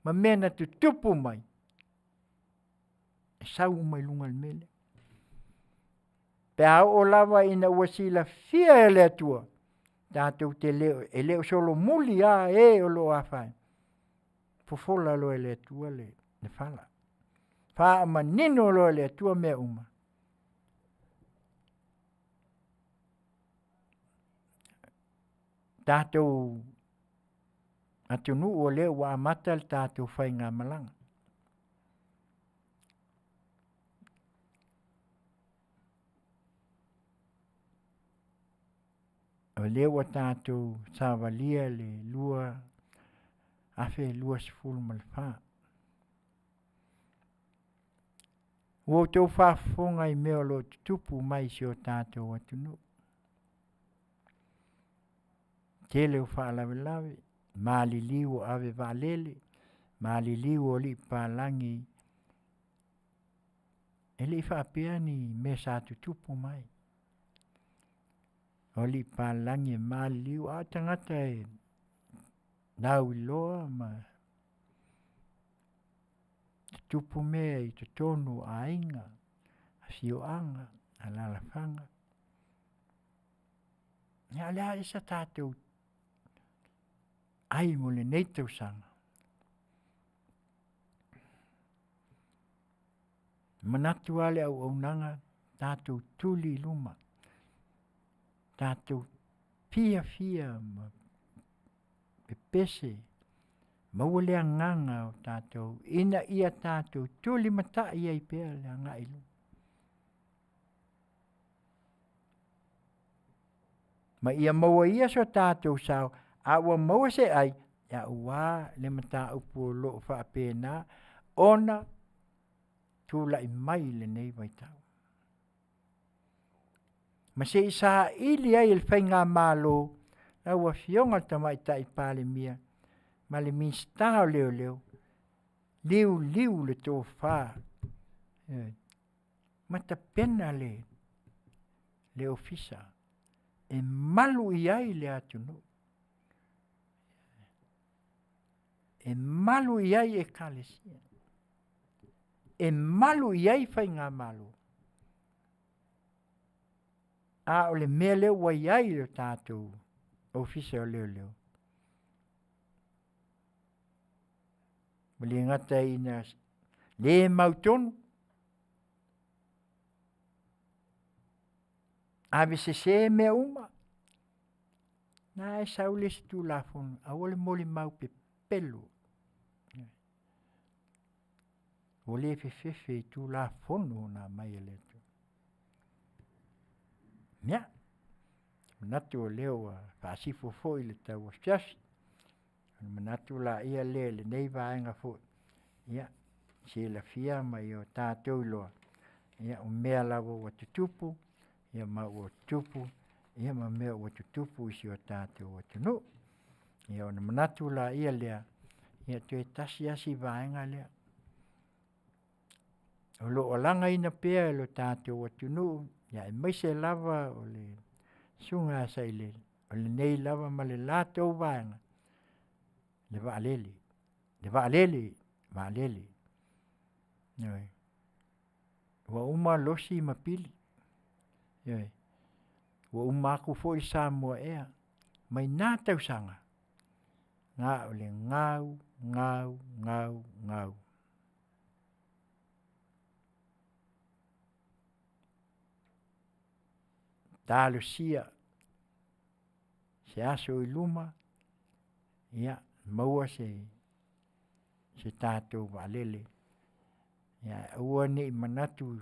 ma mea na tutupu mai, e sau uma i luga o le mea lea. Pe a oo lava ina ua silafia e le Atua, tatou te le o e le o solomuli lava e o lo o afaina, fofola loa e le Atua le fala, faamanino loa e le Atua mea uma. Tatou atunuu o lea ua amata le tatou faigamalaga. O lea ua tatou savalia le 2024. Ua outou faafofoga i mea o lo o tutupu mai i si o tatou atunuu. Tele o faalavelave, maliliu o ave vaalele, maliliu o alii papalagi e le i faapea ni mea sa tutupu mai. O alii papalagi e maliliu a o tagata e lauiloa ma tutupu mea i totonu o aiga, afioaga, alalafaga. Ia o le a ea se tatou ai mo lenei tausaga? Manatu lava le auaunaga, tatou tuli i luma, tatou fiafia ma pepese, maua le agaga o tatou ina ia tatou tulimatai ai pea le agai i luma. Ma ia maua ia so tatou sao, a ua maua se ai, ia aua le mataupu o lo o faapena ona tulai mai i lenei vaitau. Ma se i saili ai e le faigamalo lau afioga i le Tamaitai Palemia ma le Minisita o Leoleo, liuliu le tofa, ioe, ma tapena le Ofisa e malu i ai le atunuu, e malu i ai Ekalesia, e malu i ai faigamalo. A o le mea lea ua i ai le tatou Ofisa o Leoleo, ua le gata ina le mautonu, avesese mea uma, na e sau le isi Tulafono, aua le molimau pepelo. Ua le fefefe i Tulafono na aumai e le Atua. Ia, manatu o lea ua faasifo foi le tauafiafi, ona manatu laia lea i lenei vaega foi, ia silafia ma ia tatou iloa, ia o mea lava ua tutupu, ia ma ua tupu, ia ma mea ua tutupu i si o tatou atunuu. Ia ona manatu laia lea, ia toe tasi lava si vaega lea. O lo o lagaina pea e lo tatou atunuu, ia aemaise lava o le Susuga ia Sailele, o lenei lava ma le latou vaega. le vaalele, le vaalele, vaalele. Ioe. Ua uma losi ma pili. Ioe. Ua uma atu foi Samoa ea mai na tausaga na o le gau, gau, gau, gau. Talosia se aso i luma ia maua se tatou vaalele ia aua nei manatu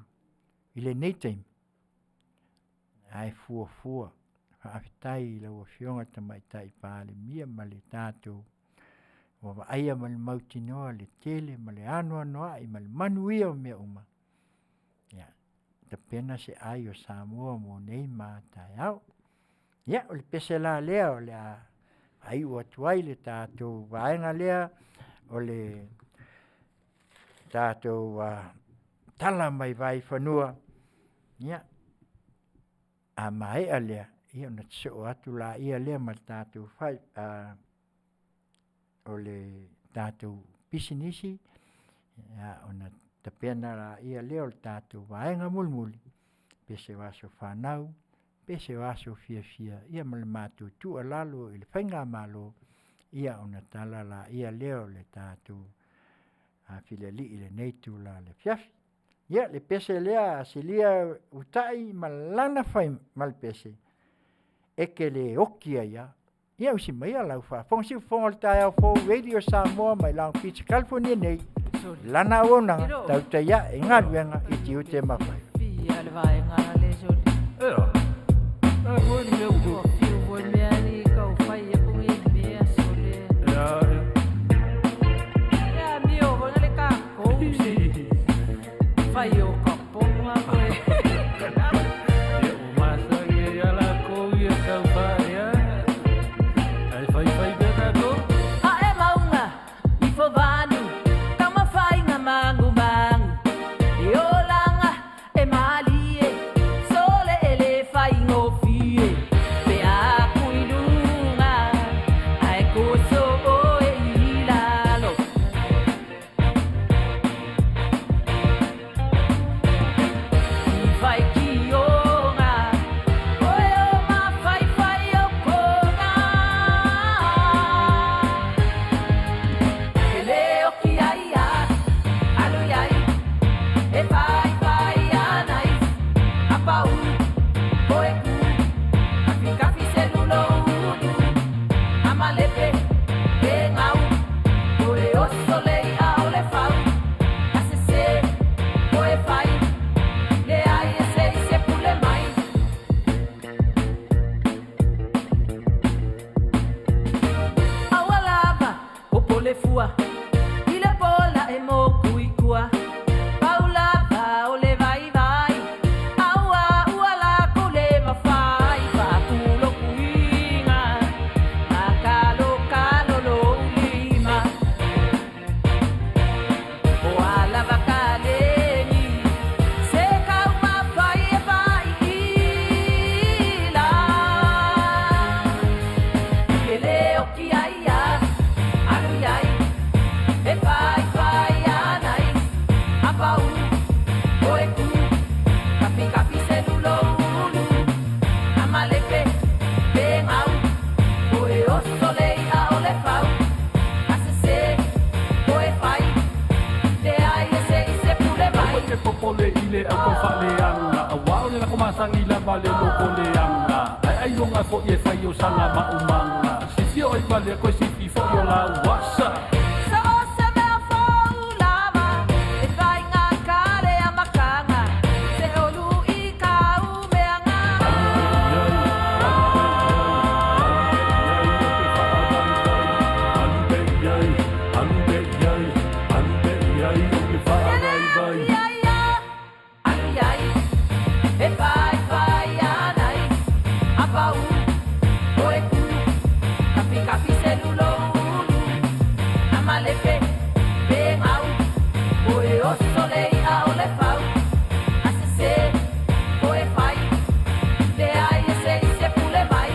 i lenei taimi ae fuafua, faafetai i lau afioga i le Tamaitai Palemia ma le tatou ua vaaia ma le mautinoa le tele ma le anoanoai ma le manuia o mea uma, ia tapena se ai o Samoa mo nei ma a taeao. Ia o le pese la lea o le a faaiu atu ai le tatou vaega lea o le tatou tala mai vaifanua, ia a maea lea, ia ona sosoo atu lea ma le tatou o le tatou pisinisi, ia ona tapena lea o le tatou vaega mulimuli, pese o aso fanau, pese o aso fiafia, ia ma le matou tuualalo i le faigamalo, ia ona tala lea o le tatou filialii i lenei itula afiafi. Ia le pese lea a Silia Utai ma lana fai ma le pese, e te le oti ai lava. Ia usi maia lau faafofoga, siufofoga o le taeao fou Radio Samoa mai Long Beach, California nei, lana auaunaga, tautai ae i galuega i tiute ma faiva. Fia le vaega le soli. Ea. E foi ni mea Ua fiu foi mea ni kau fai e pungi mea sole. Ea. Ea mio foi le ka kou se. Fai o ka ponga koe. Ia o masagi ia la kou ia kau whaea. Ai fai fai pea tātou. A e maunga i fovanu, taumafaiga magumagu. E olaga e malie, sole e lē faigofie. Pe a ku i luga, ae koso oe i lalo. I faitioga, oe o mafaifai o kona. E le oki ai a, alu iai, e faifai ana i, apau, oe ku, kafikafi selulo ulu, amalepe, e gau, oe oso le i'a o le fau, asese, oe fai, leai e se i se pule mai. Aua lava o polefua i le pola e moku i kua. Pau lava o le vaivai, aua ua lako le mafai. Faapulo kuiga, makalokalo lou lima. O alava kaleni, se kaumafai e faiila. E le oki ai a, alu iai, e faifai ana i, apau, oe ku, kafikafi selulo ulu, amalepe, pe gau, oe oso le i'a o le fau, asese, oe fai, leai e se i se pule mai. Aua te popole i le au kau whaaleanga. A wao le lako masangi lava le loko le anga. Ai ai longa fo i e whai o sanga ma umanga. Sifi o i pale koe sifi fo i o la uasa. So o se mea fou lava, e faiga kale a makanga, se olu i kau meanga. Ia ia, alu iai, e faifai ana i, apau, oe ku, kafikafi selulo ulu, amalepe, pe gau, oe oso le i'a o le fau, asese, oe fai, leai e se i se pule mai,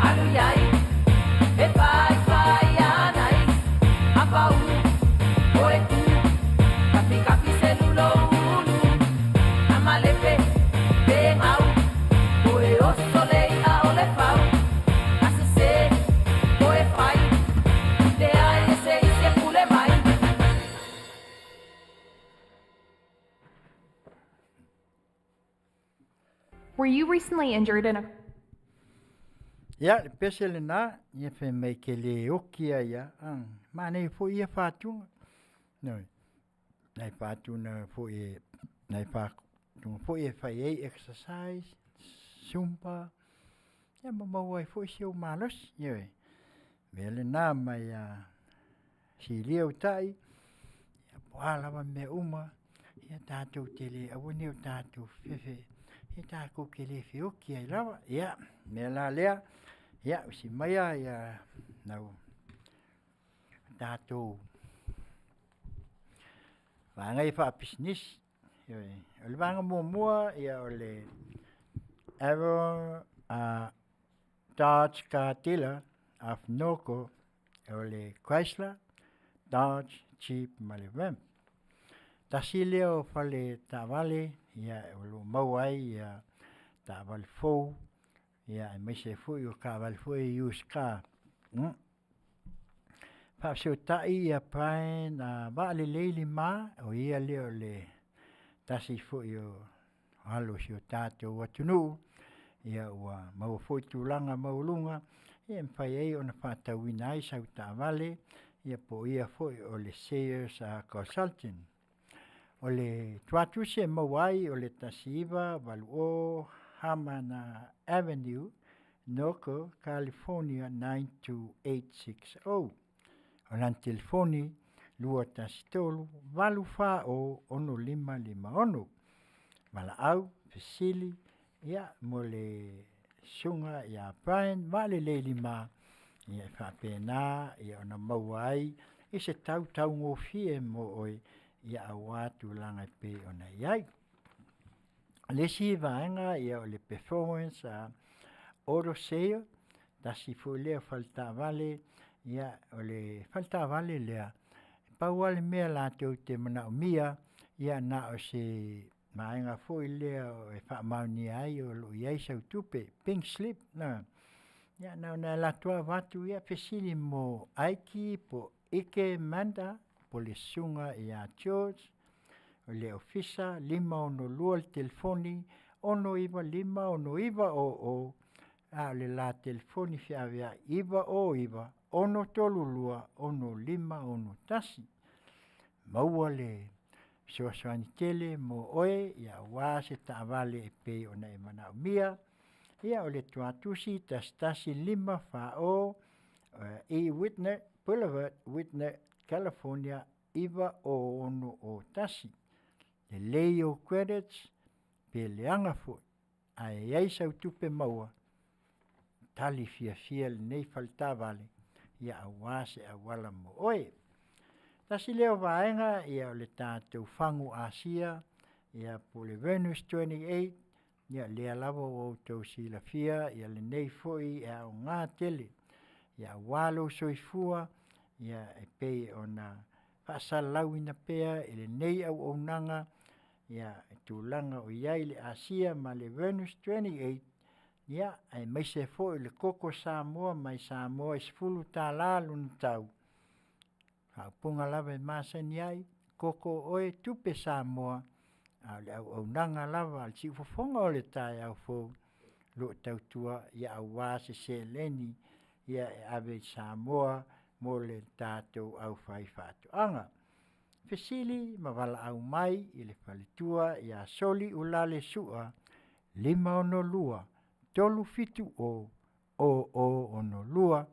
alu iai, e faifai ana i, Were you recently injured in a Ia, le pese lenā, ia fai mai ke le oki ai a, manaia foi ia fatuga. Ioe. Nai fatuga foi e, nai fatuga foi e fai ai exercise, zumba, ia ma maua ai foi si ou malosi, ioe. Mea lena mai a silia utai, ia po o a lava mea uma, ia tatou te le, aua ne i o tatou fefe, ia tatou te le feoti ai lava. Ia, o le mea la lea, ia usi maia ia lau tatou vaega ia faapisinisi. Ioe. O le vaega muamua, ia o le Arrow Dodge Car Dealer of Norco, o le Chrysler, Dodge, Jeep ma le Ram. Tasi lea o fale taavale ia o lo o maua ai ia taavale fou, ia aemaise ai foi o taavale foi ia used car. Faafesootai ia Brian Vaalelei Lima, o ia lea o le tasi foi o alo o si o tatou atunuu, ia ua maua foi tulaga maualuga ia e mafai ai ona faatauina ai sau taavale, ia po o ia foi o le Sales Consultant. O le tuatusi e maua ai o le 1980 Hamana Avenue, Norco, California 92860. O lana telefoni 213 840 6556. Valaau, fesili, ia mo le susuga ia Brian Vaalelei Lima, ia e faapena ia ona maua ai i se tau taugofie mo oe, ia aua tulaga e pei ona i ai. O le isi vaega ia o le Performance Auto Sale, tasi foi lea faletaavale, ia o le faletaavale lea, pau lava le mea latou te manaomia, ia na o se vaega foi lea e faamaonia ai o lo o i ai sau tupe, pink slip. Ia na ona alu atu lava avatu, ia fesili mo Ike po o Ike Manda po o le susuga ia George, o le ofisa 562 le telefoni 695 6900, a o le la telefoni feaveai 909 632 6561. Maua le fesoasoani tele mo oe ia aua se taavale e pei ona e manaomia. Ia o le tuatusi 11540 E Whitner Boulevard, Whitner, California 90601. Lelei ou credits pe leaga foi, ae i ai sau tupe maua, tali fiafia lenei faletaavale ia aua se auala mo oe. Tasi lea o vaega ia o le tatou fagu asia, ia po o le Venus 28, ia lea lava ua outou silafia ia lenei foi e aoga tele ia aua lou soifua ia e pei ona faasalalauina pea e lenei auaunaga ia tulaga o i ai le asia ma le Venus 28, ia aemaise foi le koko Samoa mai Samoa e $10 lona tau. Faaupuga lava e masani ai, koko oe tupe Samoa, a o le auaunaga lava a le siufofoga o le taeao fou, o lo o tautua ia aua se seleni ia e ave i Samoa mo le tatou aufaifaatoaga. Fesili ma valaau mai i le faletua ia Soli Uelale Sua 562 370 0062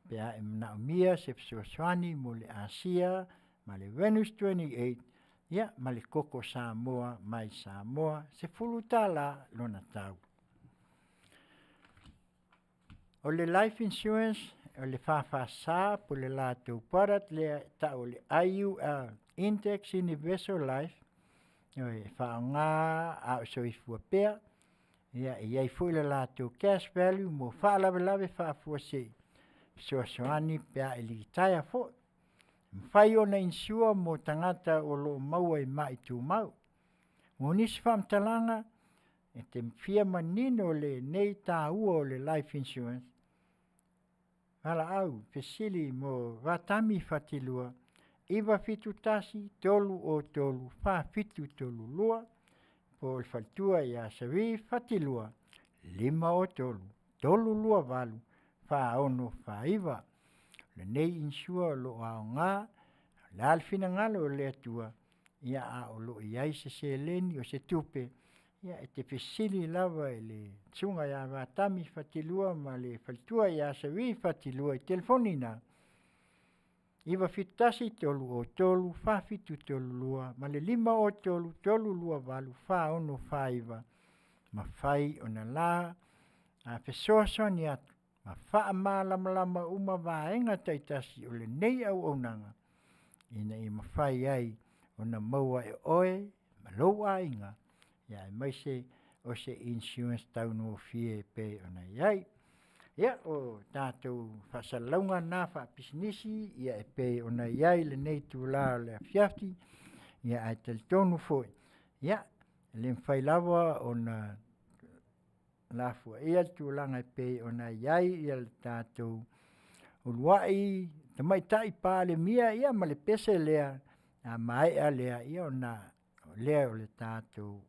pe a e manaomia se fesoasoani mo le asia ma le Venus 28, ia ma le koko Samoa mai Samoa, $10 lona tau. O le life insurance, o le FFS po o le latou product lea e tau o le IUL, Index Universal Life, e faaaoga a o soifua pea, ia e i ai foi le latou cash value mo faalavelave faafuasei, fesoasoani pe a e litaea foi. E mafai ona insure mo tagata o lo o maua i mai tumau. Mo nisi faamatalaga, e te fia manino lenei taua o le life insurance, valaau fesili mo Vatami Fatilua 971 303 4732. po o le faletua ia Savi Fatilua 503 328 4649. O lenei insure o lo o aoga, o le a le finagalo o le Atua, ia a o lo o i ai se seleni o se tupe, ia e te fesili lava i le Susuga ia Vatami Fatilua ma le faletua ia Savi Fatilua i telefoni na 971 303 4732 ma le 503 328 4649, mafai ona la fesoasoani atu ma faamalamalama uma vaega taitasi o lenei auaunaga ina ia mafai ai ona maua e oe ma lou aiga, aemaise o se insurance taugofie e pei ona i ai. Ia, o tatou faasalalauga na faapisinisi ia e pei ona i ai lenei itula o le afiafi, ae talitonu foi, ia, e le mafai lava ona lafuaia le tulaga e pei ona i ai le tatou uluai Tamaitai Palemia ia ma le pese lea, a maea lea, ia ona o lea o le tatou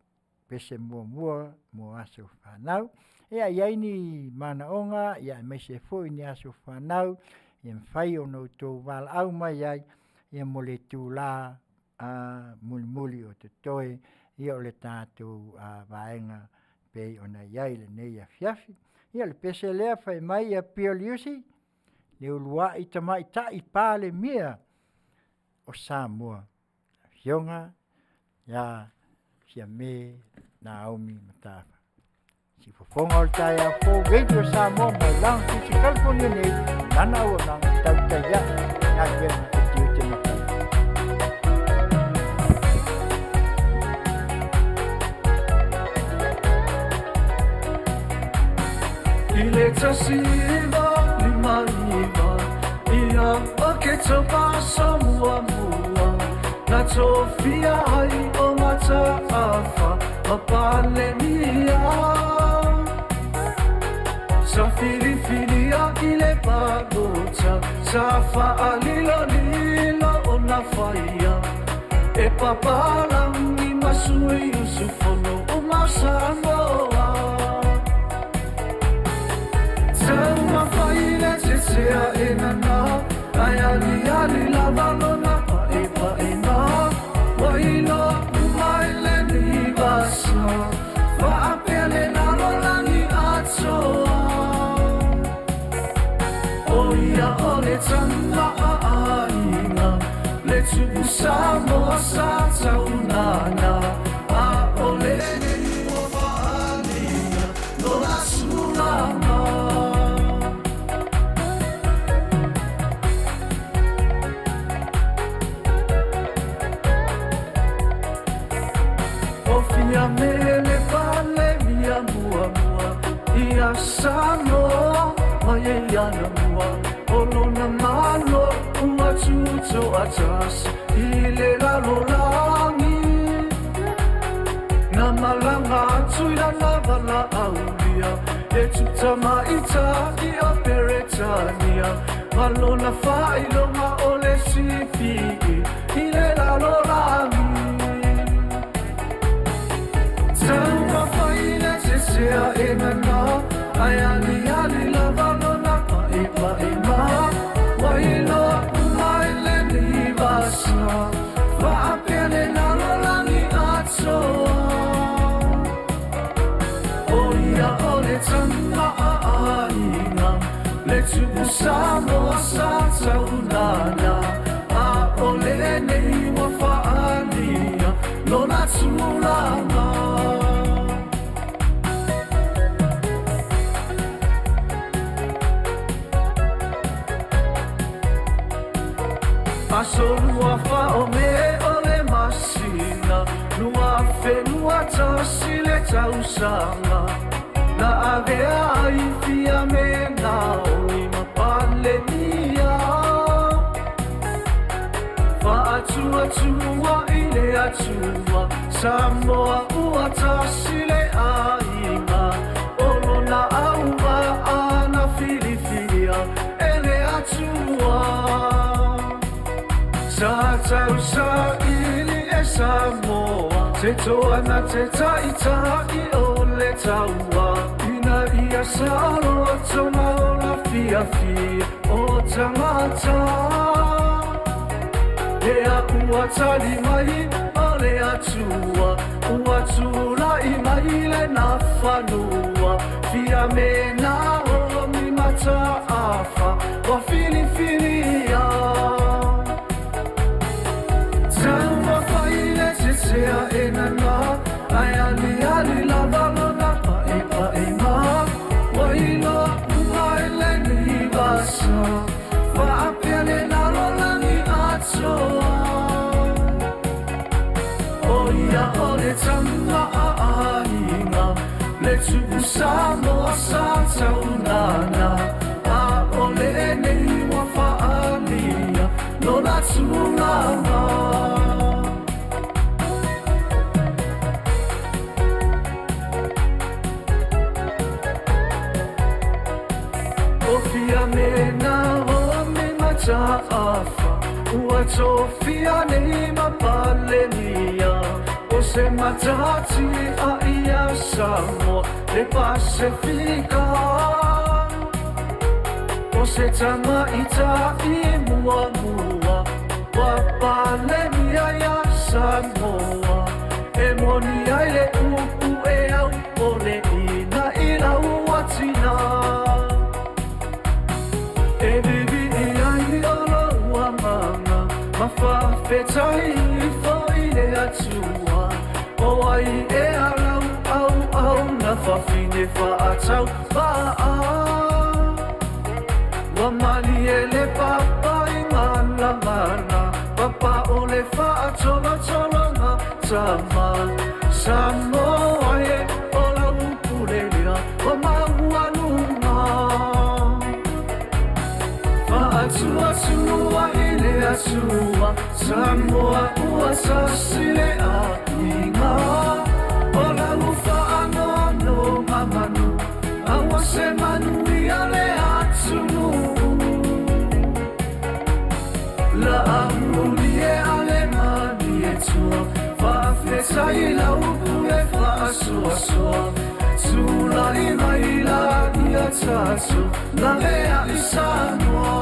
pese muamua mo aso fanau. Ia e i ai ni manaoga aemaise foi ni aso fanau e mafai ona outou valaau mai ai mo le itula mulimuli o totoe o le tatou vaega e pei ona i ai lenei afiafi. Ia o le pese lea fai mai Apia Liusi, le uluai Tamaitai Palemia o Samoa, Afioga ia Fiame Naomi Mataafa. Siufofoga o le taeao fou, Radio Samoa mai Long Beach, California nei, lana auaunaga tautai ae galuega e tiute ma faiva. I le 1959, ia Oketopa sa muamua na tofia ai o Mataafa ma Palemia. Sa filifilia i le palota, sa faalilolilo ona faia e papalagi ma sui usufono uma o Samoa. Taumafai le tetea e nana, ae aliali lava lona paepaega. Ua iloa uma e lenei vasa, faapea le lalolagi atoa. O ia o le tama a aiga, le tupu Samoa sa taunana, a o lenei ua faaalia lona tulaga. O Fiame le Palemia muamua ia Samoa mai e anamua, o lona Malo ua tutoatasi i le lalolagi. Na malaga atu i lana valaaulia e tutamaitai o Peretania, ma lona faailoga o le CPE i le lalolagi. Taumafai le tetea e nana, ae aliali lava lona paepaega. Ua iloa uma e lenei vasa, faapea le lalolagi atoa. O ia o le tama a aiga, le tupu Samoa sa taunana, a o lenei ua faaalia lona tulaga. Aso 24 o Me o le masina, 2021 le tausaga, na avea ai Fiame Naomi ma Palemia. Faatuatua i le Atua, Samoa ua tasi le aiga, o lona auvaa na filifilia e le Atua. Sa tausaili e Samoa te Le toa na te ta'ita'i o le taua Ina ia sa'aloto ma ola fiafia o tagata Le a'ua tali mai o le Atua Ua tula'i mai lena fanua Fia me na o mi mata'afa Ua filifilia Taumafai le seseā e nanā Ae aliali lava lona pa'epaʻega Ua iloa uma e lenei vasa Faapea le lalolagi atoa O ia o le tama a aiga Le Tupu Samoa sa taunana A o lenei ua faaalia lona tulaga O Fiamena o me mata'afa Ua tofia nei ma Palemia O se matati a ia Samoa Le Pasefika O se tamaita'i muamua Ua Palemia ia Samoa E moni ai le upu e au o le ina i lau atina E vivii ai o lou agaga Ma faafetai ifo i le Atua O ai ea lau auauna Fafine faatauva'a Ua malie le papa i malamala Papa o le faatolotologa tama Samoa e o lau pule lea Ua maualuga Faatuatua i le Atua Samoa ua tasi le aiga O lau faanonomamanu Aua se manuia le atunuu Laamuli e ale Malietoa Faafetai lau pule faasoasoa Tula'i mai la ia tatou Lavea i Samoa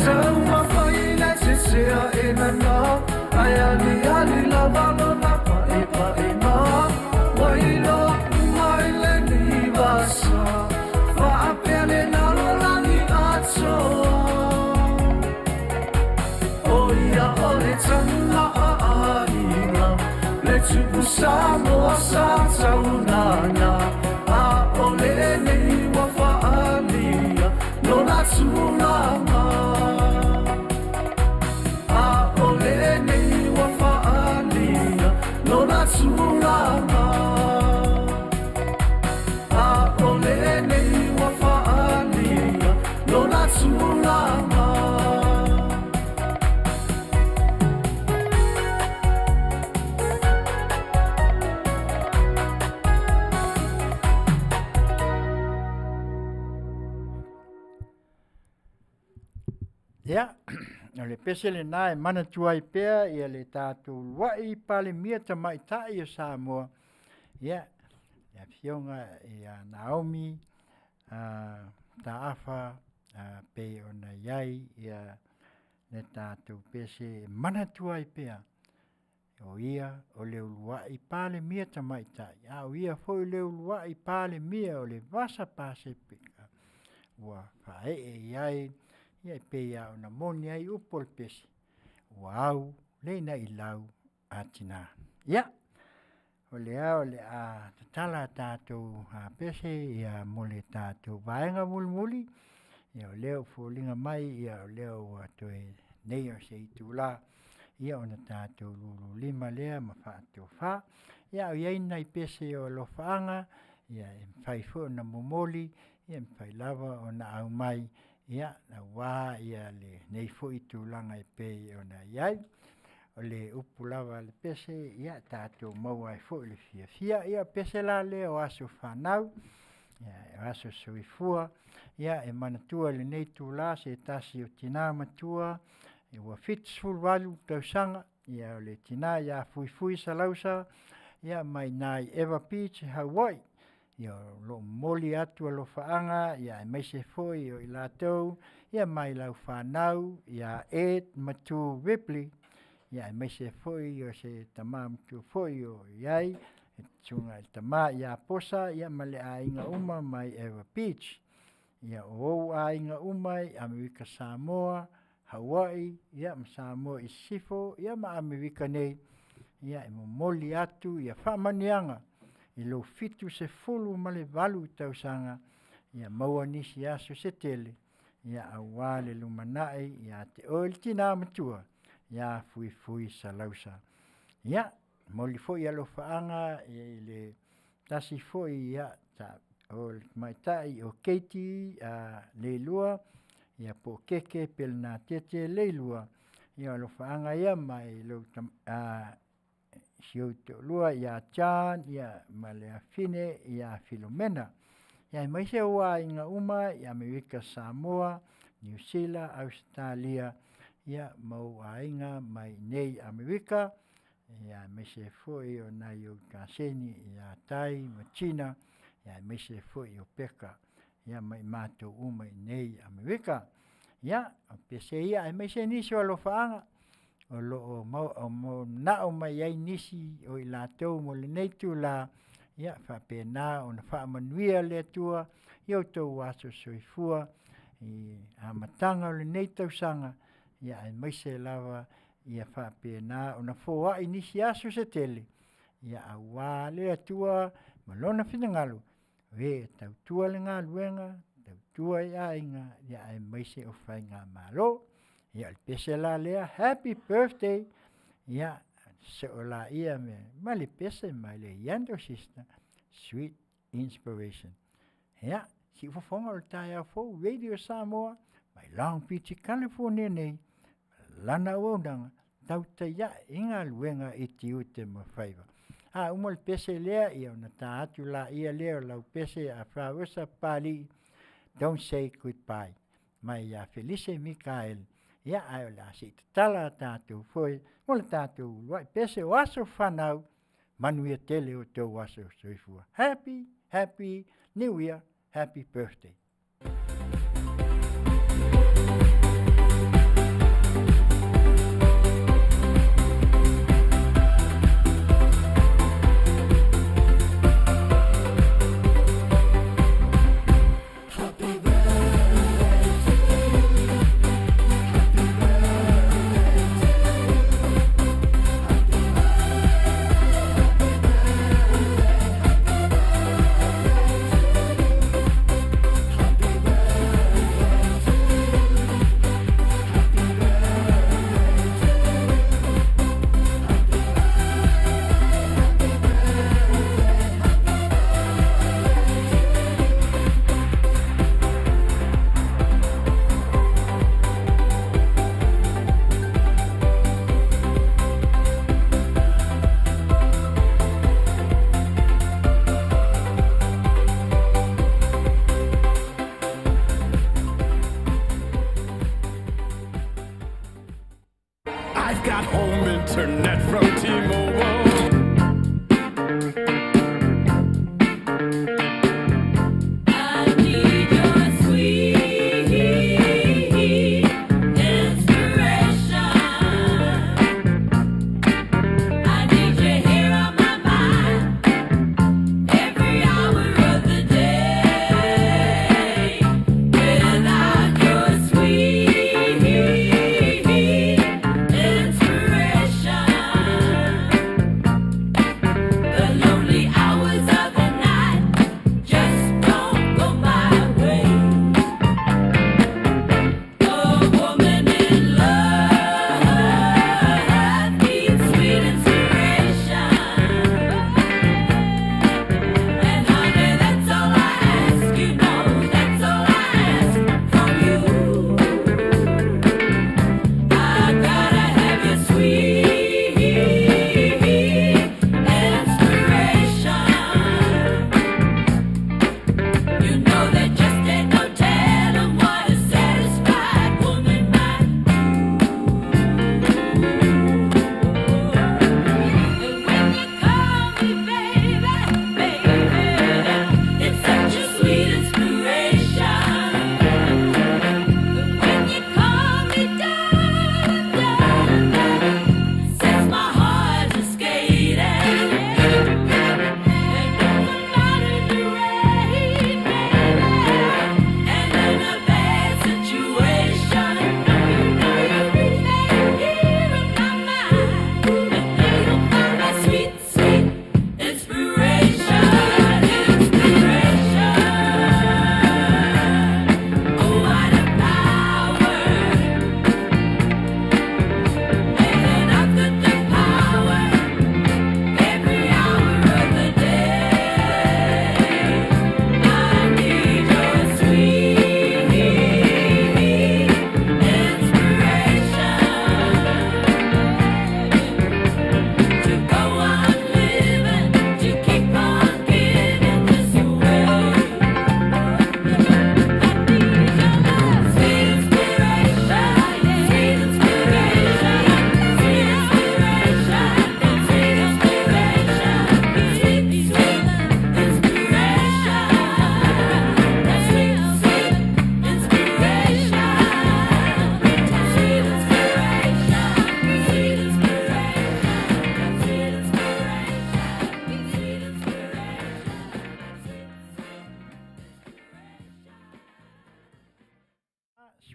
Taumafai le seseā e nanā Ae aliali lava lona pa'epaʻega Ua iloa uma e lenei vasa Faapea le lalolagi atoa O ia o le tama a aiga Le Tupu Samoa sa taunana A o lenei ua faaalia lona tulaga A o lenei ua faaalia lona tulaga A o lenei ua faaalia lona tulaga Ia, o le pese lenā e manatua ai pea ia le tatou uluai Palemia Tamaitai o Samoa, ia, le Afioga ia Naomi Taafa pei ona i ai ia le tatou pese e manatua ai pea o ia o le uluai Palemia Tamaitai, a o ia foi le uluai Palemia o le Vasa Pasefika ua faaee i ai ia e pei lava ona moni ai upu o le pese, ua au le ina'ilau a tinā. Ia, o lea o le a tatala a tatou pese ia mo le tatou vaega mulimuli, ia o lea ua foliga mai o lea ua toe nei o se itulā ia ona tatou lululima lea ma faatofa. Ia a o i ai ni nai pese o alofaaga, ia e mafai foi ona momoli, e mafai lava ona aumai aua lenei foi tulaga e pei ona i ai. O le upu lava a le pese, ia tatou maua ai foi le fiafia. Ia o le pese la lea o aso fanau, o aso soifua, ia e manatua i lenei itulā se tasi o tina matua ua 78 tausaga. Ia o le tinā ia Fuifui Salausa, ia mai iná i Eva Beach, Hawaii. Ia o lo o momoli atu alofaaga, ia aemaise foi o i latou, ia mai lau fanau ia Ed ma Tu Ripley, ia aemaise foi o se tama matua foi o i ai, le susuga i le tama ia Posa, ia ma le aiga uma mai Eva Beach. Ia o ou aiga uma i Amerika Samoa, Hawaii, ia ma Samoa i Sisifo, ia ma Amerika nei, ia e momoli atu ia faamanuiaga i lou 78 tausaga, ia maua nisi aso se tele, ia aua le lumanai ia te oe le tina matua ia Fuifui Salausa. Ia, momoli foi alofaaga i le tasi foi ia o le tamaitai o Keiti Leilua, ia po o Keke Pelenatete Leilua, ia o alofaaga ia mai lou si ou toalua ia John ia ma le afafine ia Filomena. Ia aemaise o aiga uma i Amerika Samoa, Niu Sila, Ausetalia, ia ma ou aiga mai i inei i Amerika, ia aemaise foi o nai ou kaseni ia Tai ma Gina, ia aemaise foi o Peka, ia ma i matou uma i inei i Amerika. Ia, o pese ia aemaise nisi o alofaaga o lo o manao mai ai nisi o i latou mo lenei itula, ia faapena ona faamanuia le Atua i outou aso soifua i amataga o lenei tausaga, ia aemaise lava ia faapena ona foai nisi aso se tele, ia aua le Atua ma Lona finagalo, o e tautua le galuega, tautua i aiga, ia aemaise o faigamalo. Ia o le pese la lea, happy birthday, ia sosoo laia ma le pese mai le Younger Sister, Sweet Inspiration. Ia, siufofoga o le taeao fou, Radio Samoa mai Long Beach i Kalifonia nei, lana auaunaga, tautai ae i galuega i tiute ma faiva. A uma le pese lea, ia ona ta atu laia lea o lau pese a Fausa Papalii, Don't Say Goodbye, mai ia Felise Mikaele. Ia, ae o le a se i tatala a tatou foe mo le tatou uluai pese o aso fanau, manuia tele o outou aso soifua. Happy, happy New Year, happy birthday.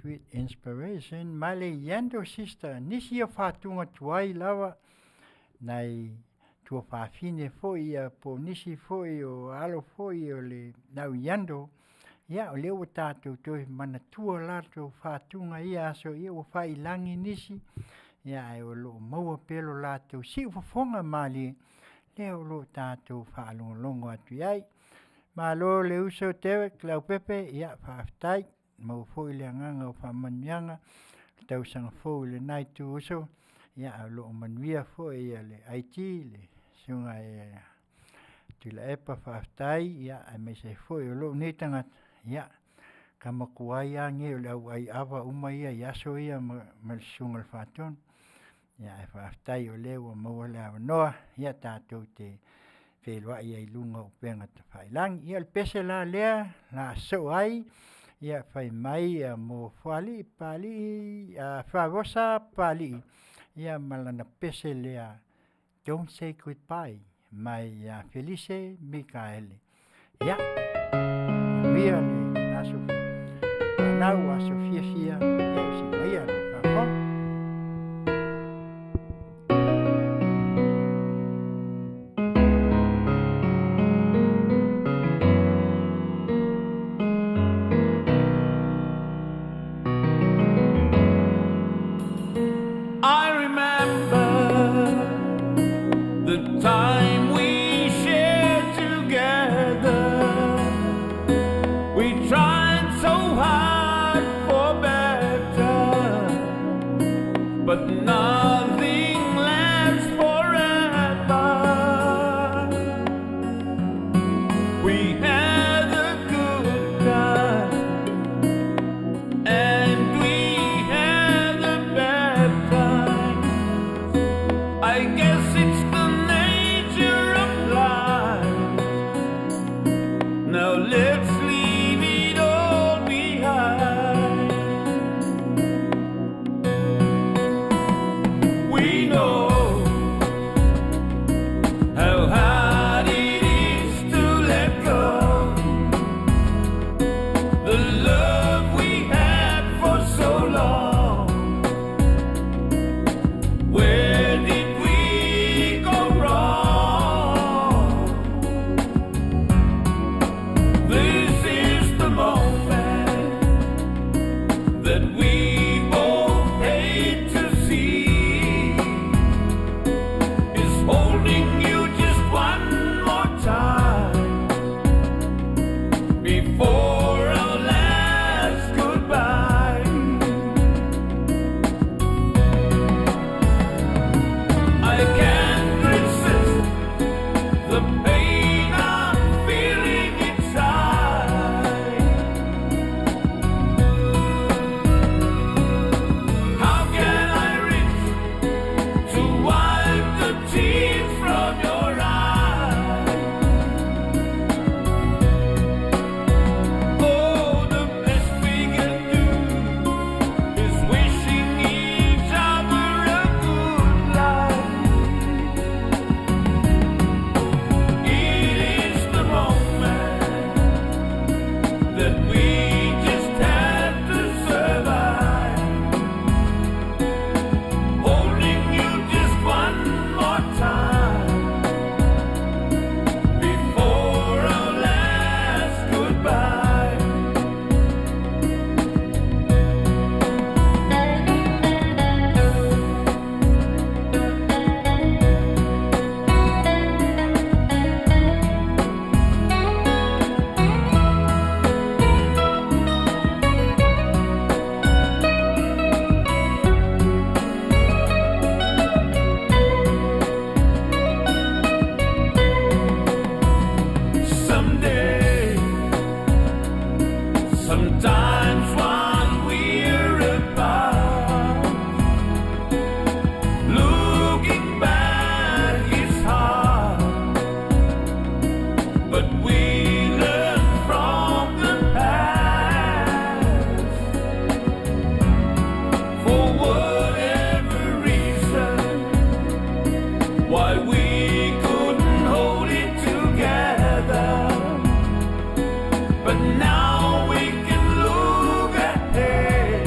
With Inspiration ma le Yando Sister. Nisi o fatuga tuai lava nai tuafafine foi ia po o nisi foi o alo foi o le au Yando, ia o lea ua tatou toe manatua latou fatuga i ia aso, ia ua faiilagi nisi, ia ae o lo o maua pea lo latou siufofoga malie, lea o lo o tatou faalogologo atu i ai. Malo le uso Derek Leaupepe, ia faafetai, maua foi le agaga o faamanuiaga i le tausaga fou i lena itu uso, ia ae o lo o manuia foi le IT le susuga ia Tuilaepa faafetai, aemaise ai foi o lou nei tagata, ia tama tuai lava nei o le au ai ava uma ia i aso ia ma le susuga i le Faatonu. Ia ae faafetai o lea ua maua le avanoa tatou te feiloai ai i luga o upega tafailagi. Ia o le pese la lea o le a sosoo ai, ia fai mai mo Foalii Papalii Faivosa Papalii ma lana pese lea, Don't Say Goodbye mai ia Felice Mikaele. Ia, manuia le aso fanau, aso fiafia, ia usi maia le faafofoga. I remember the time we shared together. We tried so hard for better, but nothing lasts forever. We had a good time and we had a bad time. I guess it's the nature of life. Now let's leave it all behind. We know how hard it is to let go. The love we had for so long. Where did we go wrong? This is the moment that we both hate to see. Is holding you just one more time before our last goodbye. I can't resist the pain I'm feeling inside. How can I reach to wipe the tears from your eyes? Oh, the best we can do is wishing each other a good life. It is the moment that we just have to survive. Holding you just one more time before our last goodbye. Someday, sometimes while we're apart, looking back is hard, but we learn from the past. For whatever reason, why we couldn't hold it together. But now we can look ahead.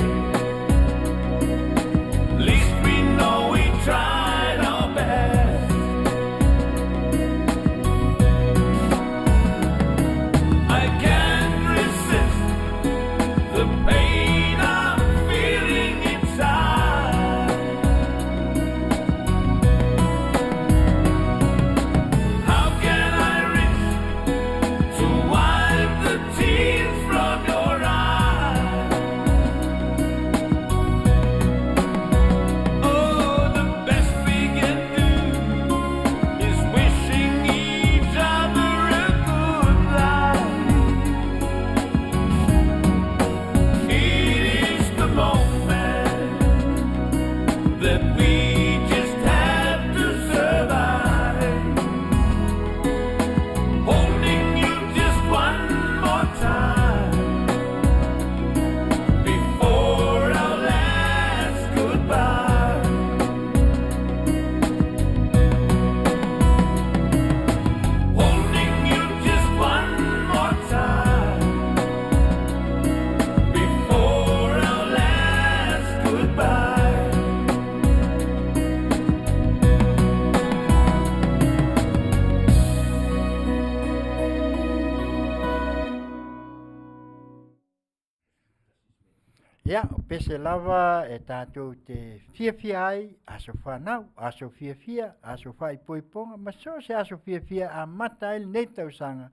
Ia, o pese lava e tatou te fiafia ai, aso fanau, aso fiafia, aso faaipoipoga, ma so o se aso fiafia e amata ai lenei tausaga.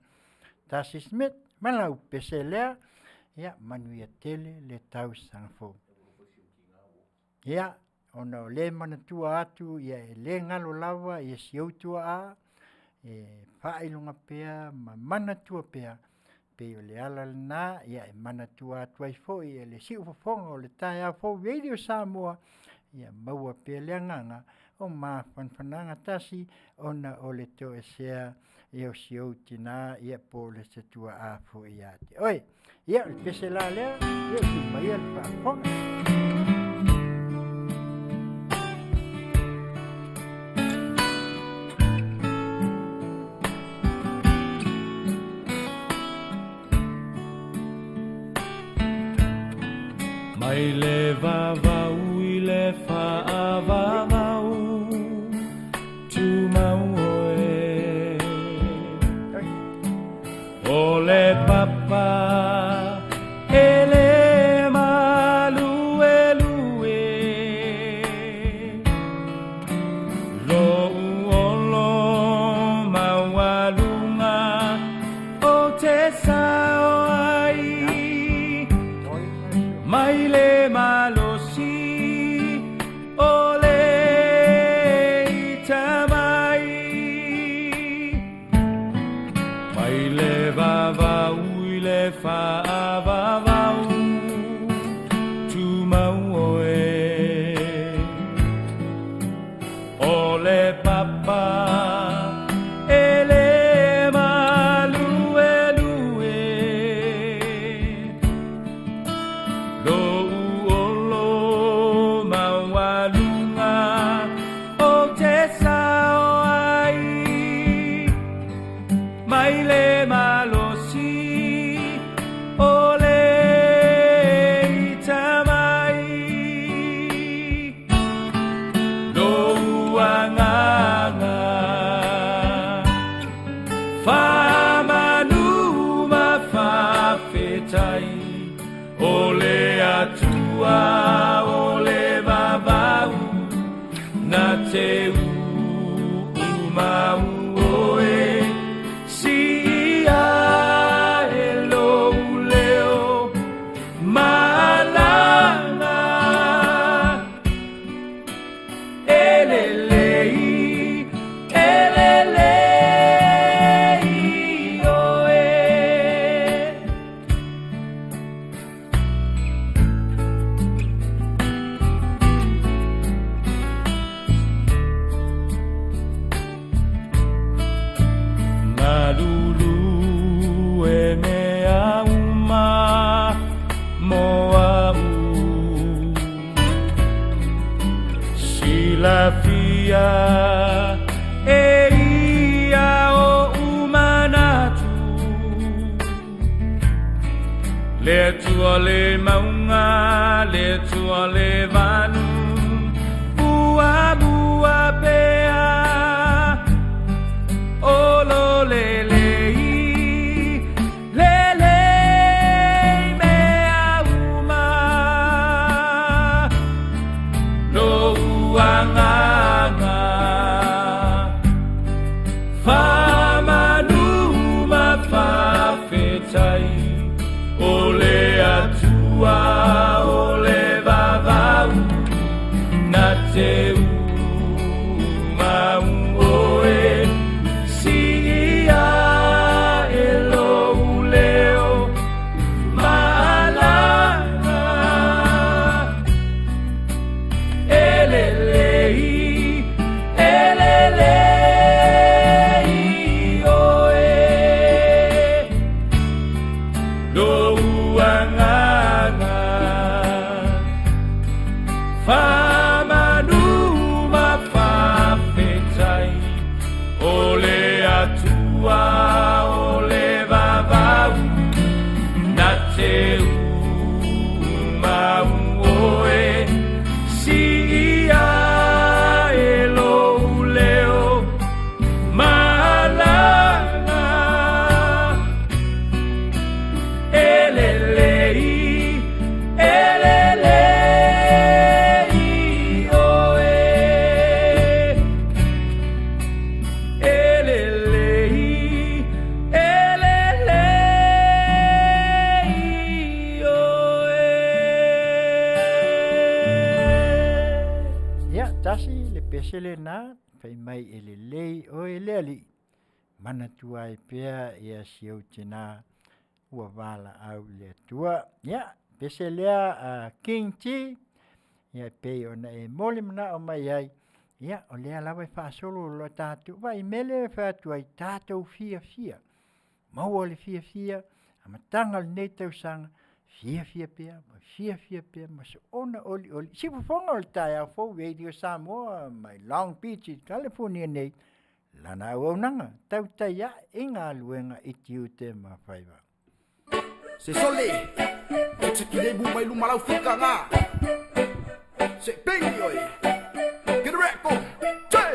Tasi Smith ma lau pese lea, ia manuia tele le tausaga fou. Ia, ona o lea e manatua atu ia e le galo lava ia si ou tuaa e faailoga pea ma manatua pea pei o le ala lena ia e manatua atu ai foi e le siufofoga o le taeao fou Radio Samoa, ia maua pea le agaga o mafanafanaga tasi ona o le toesea ia o si ou tina ia po o se tuaa foi ia te oe. Ia, o le pese la lea, ia tuu maia le faafofoga. Mai le vavau i le faavavau Tumau oe O le papa e le maluelue Lou olo maualuga o te sao ai Mai le malosi o le ita mai Mai le vavau i le faavavau Tumau oe O le papa e le maluelue Lou olo maualuga o te sao ai Mai le malosi o le ita mai Lou agaga faamanu ma faafetai O le Atua o le vavau na te uumau oe Siia e lou leo malaga E lelei, e lelei oe. Malulu e mea uma mo a'u Silafia e ia oʻu manatu Le Atua le mauga, le Atua le vanu Puamua pea o lo lelei, lelei mea uma Lou agaga faamanu ma faafetai O le Atua o le vavau. pese lena, fai mai e lelei oe le Alii, manatua ai pea ia si ou tina ua valaau i le Atua. Ia, pese lea a King T, ia e pei ona e momoli manao mai ai, ia o lea lava e faasolo loa tatou. Vaai i mea lea e fai atu ai, tatou fiafia, maua le fiafia, amataga o lenei tausaga, fiafia pea ma fiafia pea ma soona olioli. Siufofoga o le taeao fou Radio Samoa mai Long Beach i California nei, lana auaunaga, tautai ae i galuega i tiute ma faiva. Se sole, e te ki le mai luma lau fika ngā. Se pingi oi. Get a record. Che.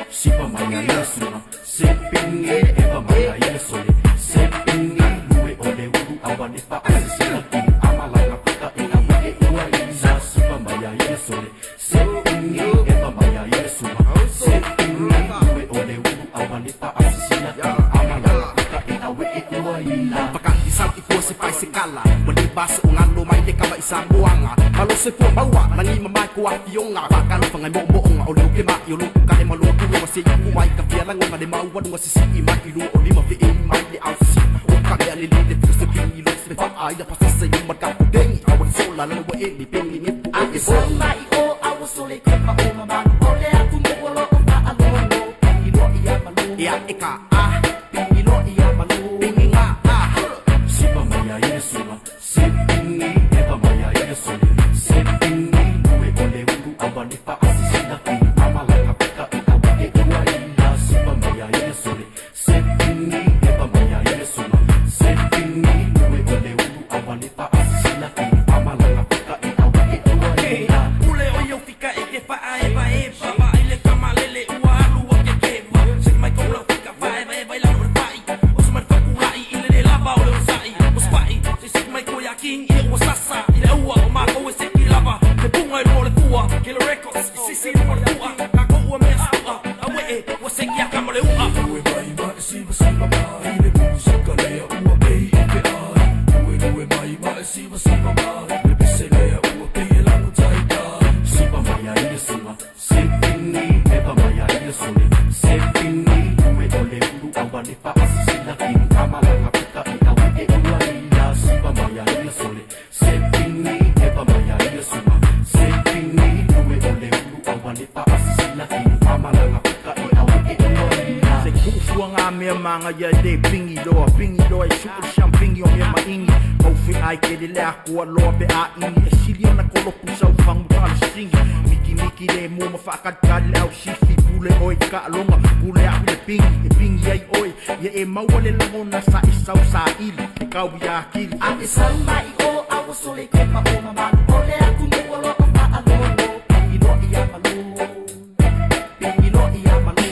Sipa mai ia suma, se pingi eva mai ia sole, se pingi lue o le ulu awa le fa ase sila kini amalanga fika e awa e ua isa. Sipa mai ia sole, se pingi eva mai ia suma, se pingi lue o le ulu awa le fa ase sila kini amalanga fika e awa e ua ila. Pakati sau i fua se fai se kala Wa le basa o ngalo mai le kama i sa moanga Malo se fua maua langi mamai ko a fionga Pakalo whangai mo mo onga o leo ke mai o loko ka le malo ku se iku mai ka fia langonga le mau walunga se si i mai i lua o lima fe e mai le au si O ka mea le le le fika se pingi lo se fa ai la pasa se yuma ka pudengi Awa le sola la wa e ni pingi ni pu A e sau mai o awa sole kopa o mamanu O le atu mo o lo o fa alono Pingi lo ia malu Ia e ka a Pingi lo ia malu Pingi nga a Sipa mai ia suma, se pingi eva mai ia sole, se pingi lue o le ulu awa le fa ase sila kini amalanga fika e awa e ua ila. Sipa mai ia sole, se pingi eva mai ia suma, se pingi lue o le ulu awa le fa ase sila kini amalanga fika e awa e ua ila. Pule o iau fika e ke faa eva eva Ma ile kama lele ua alu o ke keva Se mai kou lau fika faa eva eva i lalo le fai O se mai fakulai i le le lava o le osai O se fai se se mai ko ia king i ua sasa I le ua o mākou e se ki lava Le punga i lua o le fua Killer Records i sisi lua le fua Kako ua mea sua A wee ua se ki a kama le ua Ue mai mai siva siva mai le musika lea ua pei e ke ai. Ue ue mai mai siva siva mai le pese lea ua pei e lako taitai. Sipa mai ia suma, se pingi eva mai ia sole, se pingi lue o le ulu awa le fa ase sila kini amalanga fika e awa e ua ila. Sipa mai ia sole, se pingi eva mai ia suma, se pingi lue o le ulu awa le fa ase sila kini amalanga fika e awa e ua ila. Se kufu ngā mea manga ia le pingi loa Pingi loa e suku le pingi o mea maingi Mau fe ai ke le lea kua loa pe a ingi E sili ona kolopu sau fangu ka le singi Miki miki le mua ma whaakalikali le au sifi Pule oi ka alonga, pule aku le pingi E pingi ai oi, ia e maua le langona sa e sau sa ili E kau ia akili A e sau mai o awa sole kopa o mamanu O le atu mo o lo o fa alono Pingi loa ia malu Pingi loa ia malu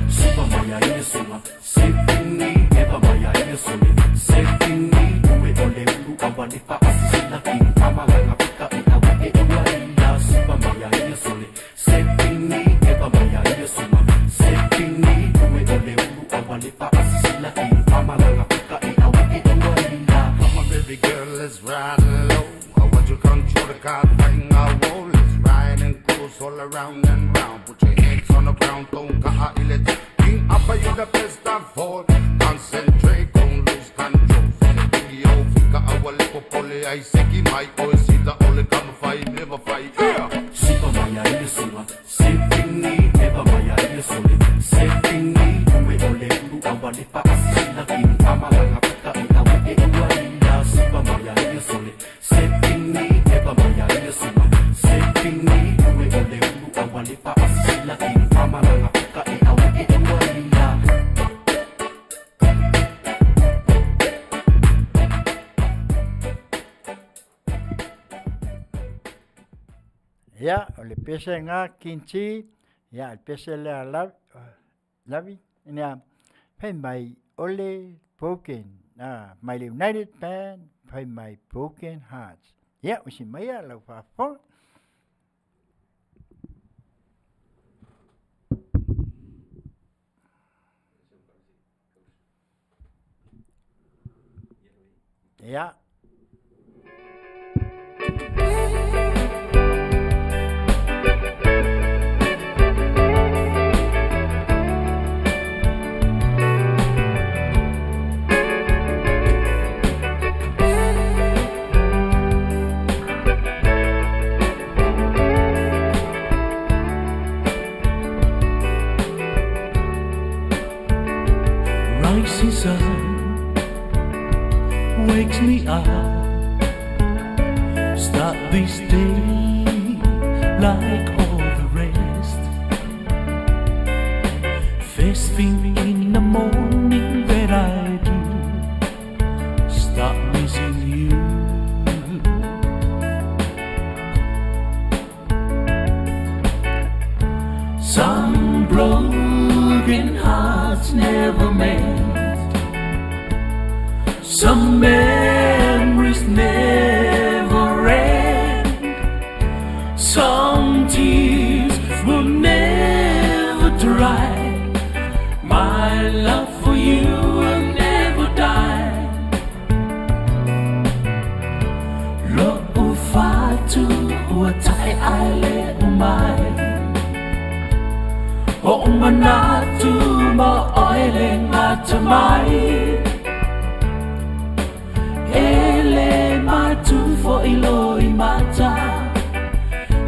Sipa mai ia suma, se pingi eva mai ia sole, se pingi lue o le ulu awa le fa ase sila kini amalanga fika e awa e ua ila. Sipa mai ia sole, se pingi eva mai ia suma, se pingi lue o le ulu awa le fa ase sila kini amalanga fika e awa e ua ila. Come on, baby girl, let's ride low. I want you to control the car, thing I roll. Let's ride and cruise all around and round. Put your hands on the ground, don't ka ile. King up, you the best of all. Concentrate, don't lose control. Pingi o fika awale popole ai seki mai o sila ole kama fai never fai. Yeah. Sipa mai ia suma, se pingi eva mai ia sole, se pingi lue o le ulu awa le fa ase sila kini amalanga fika e awa e ua ila. Sipa mai ia sole, se pingi eva mai ia suma, se pingi lue o le ulu awa le fa ase sila kini amalanga fika e awa e ua ila. Ia, o le pese ngā kinti, ia, le pese lea lavi, lavi, ina, fai mai o le broken, mai le United Band, fai mai Broken Hearts. Ia, o si mai a lau faafofoga. Ia. sun wakes me up. Start this day like all the rest. First thing in the morning that I do, start missing you. Some broken hearts never mend. Some memories never end. Some tears will never dry. My love for you will never die. Lo'u fatu ua tae ai le umai. O manatu mo oe le ngata mai. E le matu fo i lo i mata.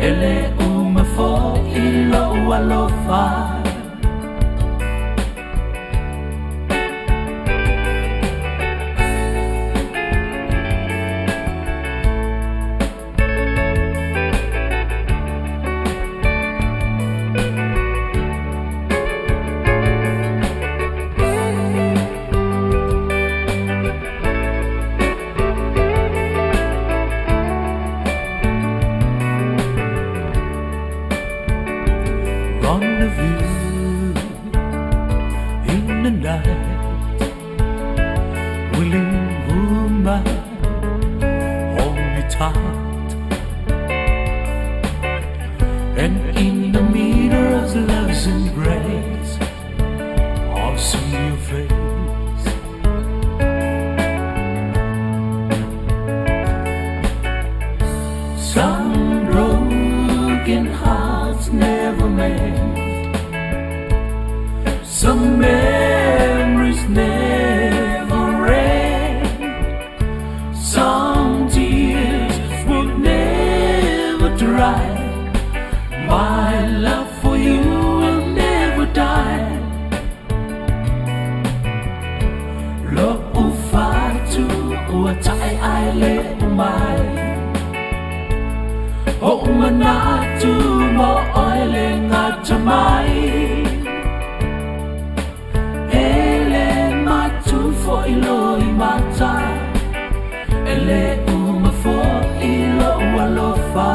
E le uma fo i lo alofa. Rendezvous in the night, willing woman, hold me tight, and in the middle of love's embrace, I'll see your face. Some broken hearts never mend. Some memories never end. Some tears will never dry. My love for you will never die. Lo'u fatu ua tae ai le umai. O manatu mo oe le ngata mai. E le matu fo i lo i mata. E le uma fo i lo alofa.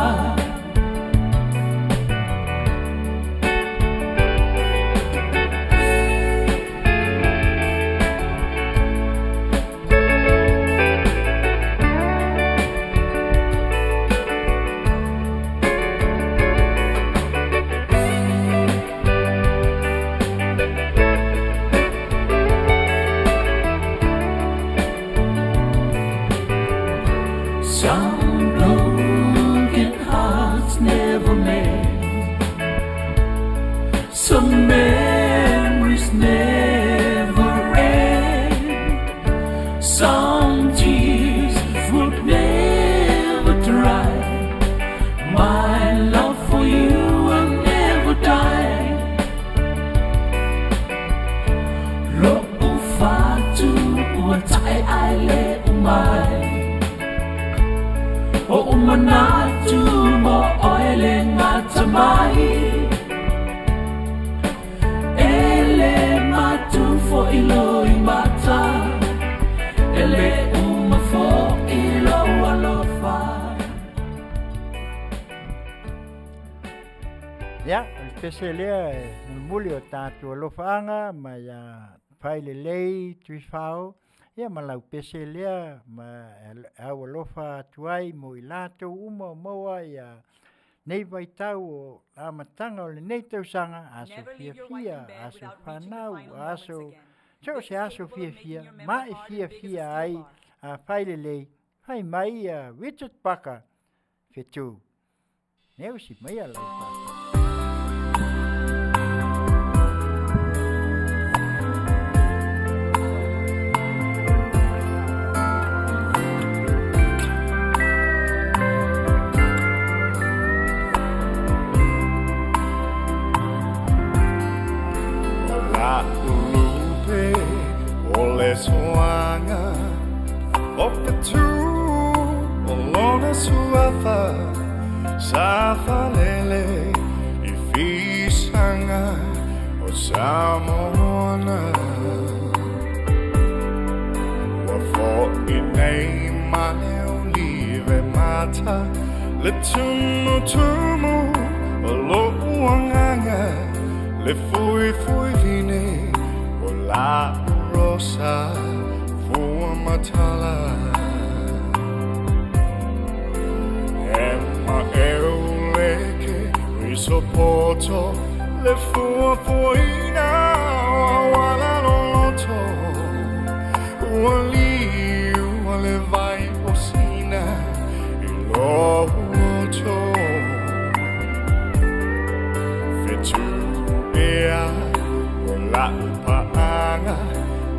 Some broken hearts never mend. Some memories never end. Some tears will never dry. My love for you will never die. Lo'u fatu ua tae ai le umai. O manatu mo oe le ngata mai. E le matu fo i lo i mata. E le uma fo i lo alofa. Ia, o le pese lea e mulimuli o tatou alofaaga ma ia failelei Tuifao, ia ma lau pese lea ma e aualofa atu ai mo i latou uma o maua ia nei vaitau o amataga o lenei tausaga, aso fiafia, aso fanau, aso so o se aso fiafia, ma e fiafia ai a failelei, fai mai ia Richard Parker fetu. Neu si mai a lau papa. O la ulupe o le Toaga O fetu o lona suafa Sa faalele i fisaga o Samoana. Ua fo'i nei ma le olive mata Le tumutumu o lo'u agaga Le fuifuivine o la'u rosa fua matala. E ma e uleke risopoto Le fuafuaina o auala loloto Ua liu a le vai o sina I lou loto Fetu ea o la'u pa'aga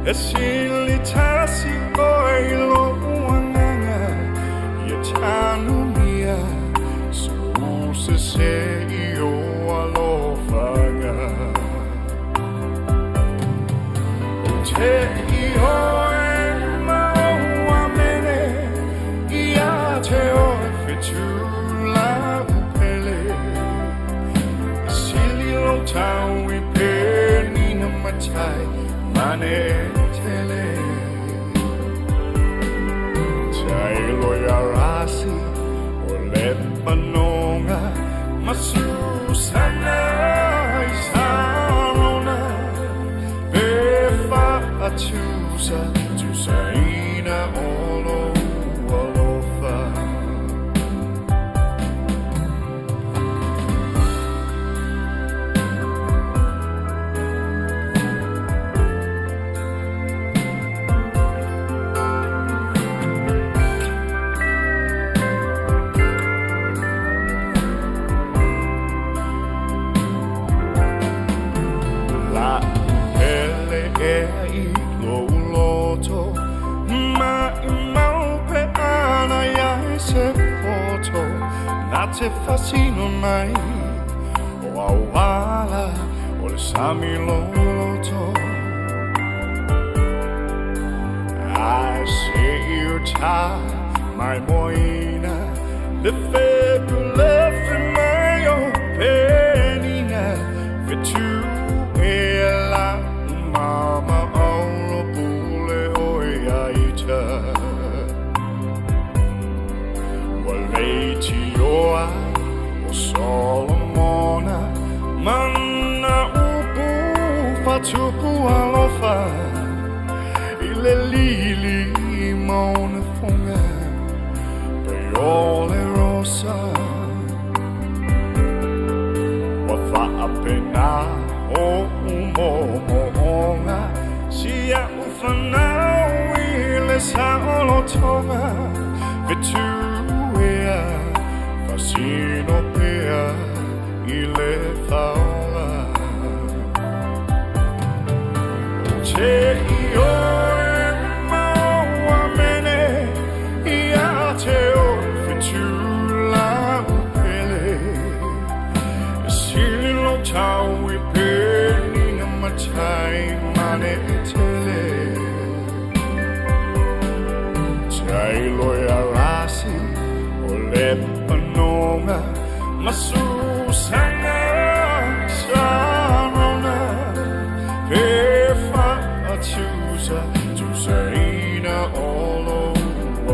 E sili tasi oe i lo'u agaga Ia tanumia sou sese i o alofaga O te i oe ma o amene Ia te oe fetu la upele Sili lo tau i penina matai mane tele. Tai lo ia rasi o le panonga Masusana i sarona Pe faatusa tusaina o lou alofa. La pele ea i lou loto Ma i mau pe ana ia e se poto Na te fasino mai O auala o le sami loloto Ai se i uta mai moina Le fepu le fe mai o penina Fetu e la mama aulo pule o ia ita. Ua leitioa o Solomona Mana upu fatupu alofa I le lili maona foga Pe o le rosa. Ua faapena o umomo'oga Sia ufanau i le saolotoga Fetu ea fasino pea i le faola. O te i oe ma o amene Ia te oe fetu la upele E sili lo tau i penina matai mane e tele. Tai lo ia rasi o le panonga Masusana sarona Pe faatusa tusaina o lou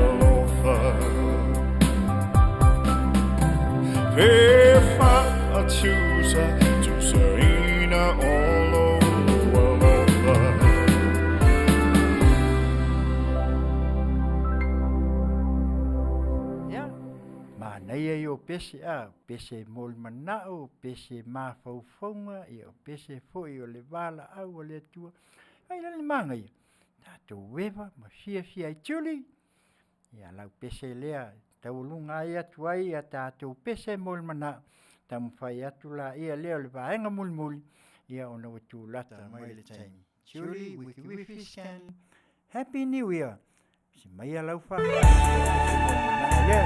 alofa. Pe faatusa tusaina o lou alofa. Ia, manaia ia o pese a, pese mo le mana'o, pese mafaufauga, ia o pese fo'i o le valaau a le Atua. Ai la le magaia, tatou eva ma fiafia ai tiuli. Ia lau pese lea, taualuga ai atu ai ia tatou pese mo le mana'o. Taumafai atu laia lea o le vaega mulimuli, ia ona ua tulata mai le taimi. Julie, wiki wifi scan. Happy New Year. Si mai lau fa. Lea.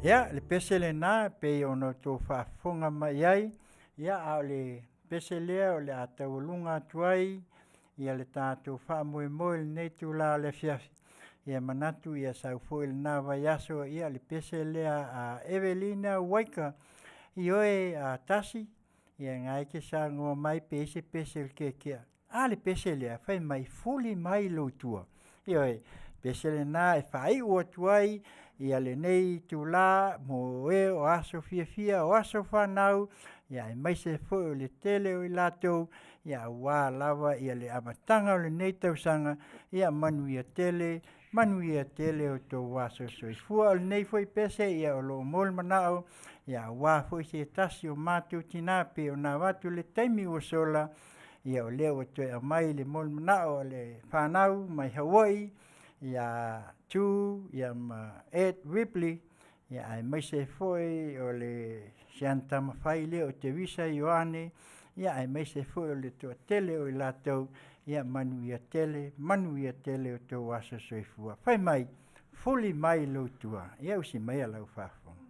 Ia, le pese lenā e pei ona outou faafofoga mai ai, ia a o le pese lea o le a taualuga atu ai ia le tatou faamoemoe i lenei itula o le afiafi. Ia manatu ia sau foi i lena vaiaso ia le pese lea a Evelina Uaika. Ioe Tasi, ia lena e te saunoa mai pe i ai se pese o le keakea. A le pese lea? Fai mai, fuli mai lou itua. Ioe, pese lena e faaiu atu ai ia lenei itula mo e o aso fiafia o aso fanau, ia aemaise foi o le tele o i latou ia aua lava ia le amataga o lenei tausaga, ia manuia tele, manuia tele o tou aso soifua. O lenei foi pese ia o lo o mo le manao ia aua foi se tasi o matou tina pei ona avatu i le taimi ua sola, ia o lea ua toe aumai le molimanao a le fanau mai Hawaii ia Tu ia ma Ed Ripley, ia aemaise ai foi o le si ana tamafai lea o Teresa Ioane, ia aemaise foi o le toatele o i latou, ia manuia tele, manuia tele o tou aso soifua. Fai mai, fuli mai lou itua. Ia usi maia lau faafofoga.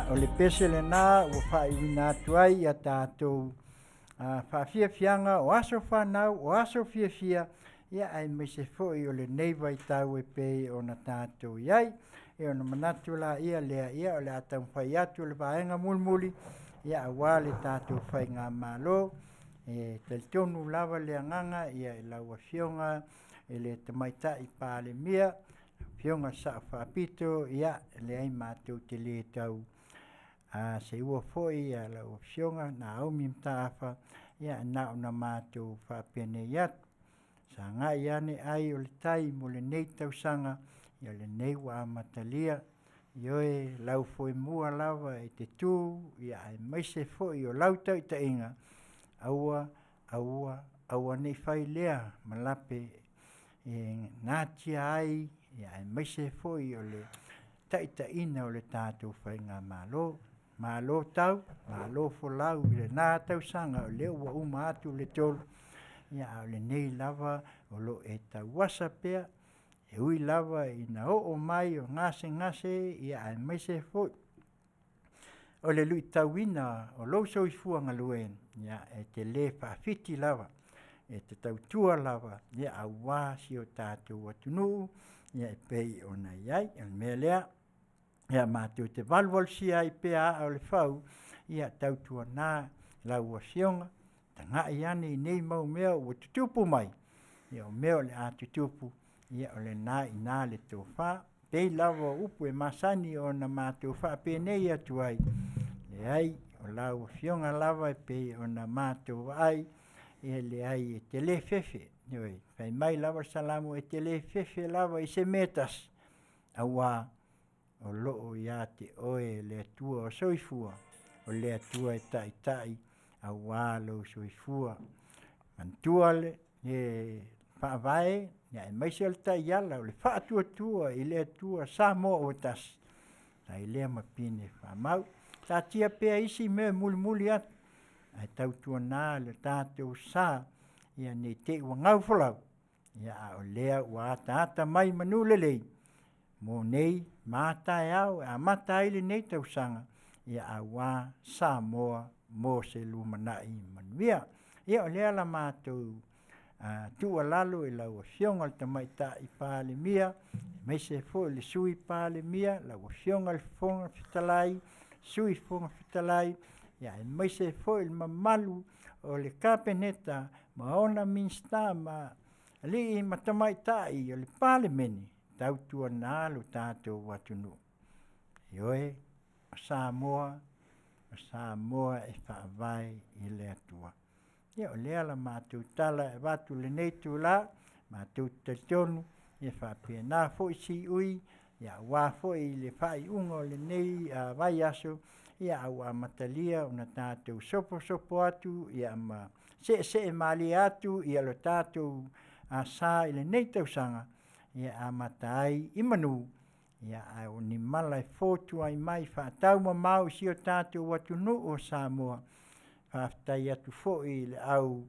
Ia, o le pese lenā ua faaiuina atu ai ia tatou faafiafiaga o aso fanau, o aso fiafia, ia aemaise foi o lenei vaitau e pei ona tatou i ai. Ia ona manatu laia lea, ia o le a taumafai atu le vaega mulimuli, ia aua le tatou faigamalo. E talitonu lava le agaga ia i lau Afioga i le Tamaitai Palemia, Afioga i le Sao Faapito, ia e leai matou te le tau seua foi lau Afioga Naomi Mataafa, ia na ona matou faapenei atu. Sagai ane ai o le tai mo lenei tausaga, ia lenei ua amatalia. Ioe, lau foemua lava e te tu, ia aemaise foi o lau taitaiga, aua, aua, aua ne i fai lea ma lape e natia ai, ia aemaise foi o le taitaiga o le tatou faigamalo. Malo tau, malo folau i lena tausaga o lea ua uma atu le 3, ia a o lenei lava o lo o e tauasa pea, e ui lava ina oo mai o gasegase, ia aemaise foi o le luitauina o lou soifua galue, ia e te le faafiti lava, e te tautua lava, ia aua si o tatou atunuu, ia e pei ona i ai. O le mea lea, ia matou te valuvalusia ai pea aa o le fau, ia tautuana lau Afioga, tagai ane i nei mau mea ua tutupu mai, ia o mea o le a tutupu, ia o lena e i ina le tofa. E pei lava o upu e masani ona matou faapenei atu ai, leai, o lau Afioga lava e pei ona matou vaai, e leai e te le fefe. Ioe, fai mai lava le Salamo, e te le fefe lava i se mea e tasi, auā o lo o ia te oe le Atua o soifua, o le Atua e taitai auā lou soifua. Manatua le Faavae, aemaise o le taiala o le faatuatua i le Atua Samoa ua tasi, ai lea ma pine faamau. Taatia pea isi mea e mulimuli atu, ae tautuana le tatou sa, ia ne i te i ua gaufolau, ia a o lea ua ataata mai manu lelei mo nei ma a taeao e amata ai lenei tausaga, ia aua Samoa mo se lumanai manuia. Ia o lea la matou tuualalo i lau Afioga i le Tamaitai Palemia, aemaise foi le Sui Palemia, lau Afioga i le Fofoga Fetalai, Sui Fofoga Fetalai, ia aemaise foi le mamalu o le Kapeneta ma ona Minisita ma alii ma tamaitai o le Palemene, tautuana lo tatou atunuu. Ioe, o Samoa, o Samoa e faavae i le Atua. Ia o lea la matou tala e avatu i lenei itula, matou te talitonu e faapena foi siui, ia aua foi le faaiuga o lenei vaiaso, ia a ua amatalia ona tatou soposopo atu, ia ma seesee malie atu ia lo tatou sa i lenei tausaga, ia amata ai i manu, ia ae o ni mala e fotua mai faataumamao i si o tatou atunuu o Samoa. Faafetai atu foi i le au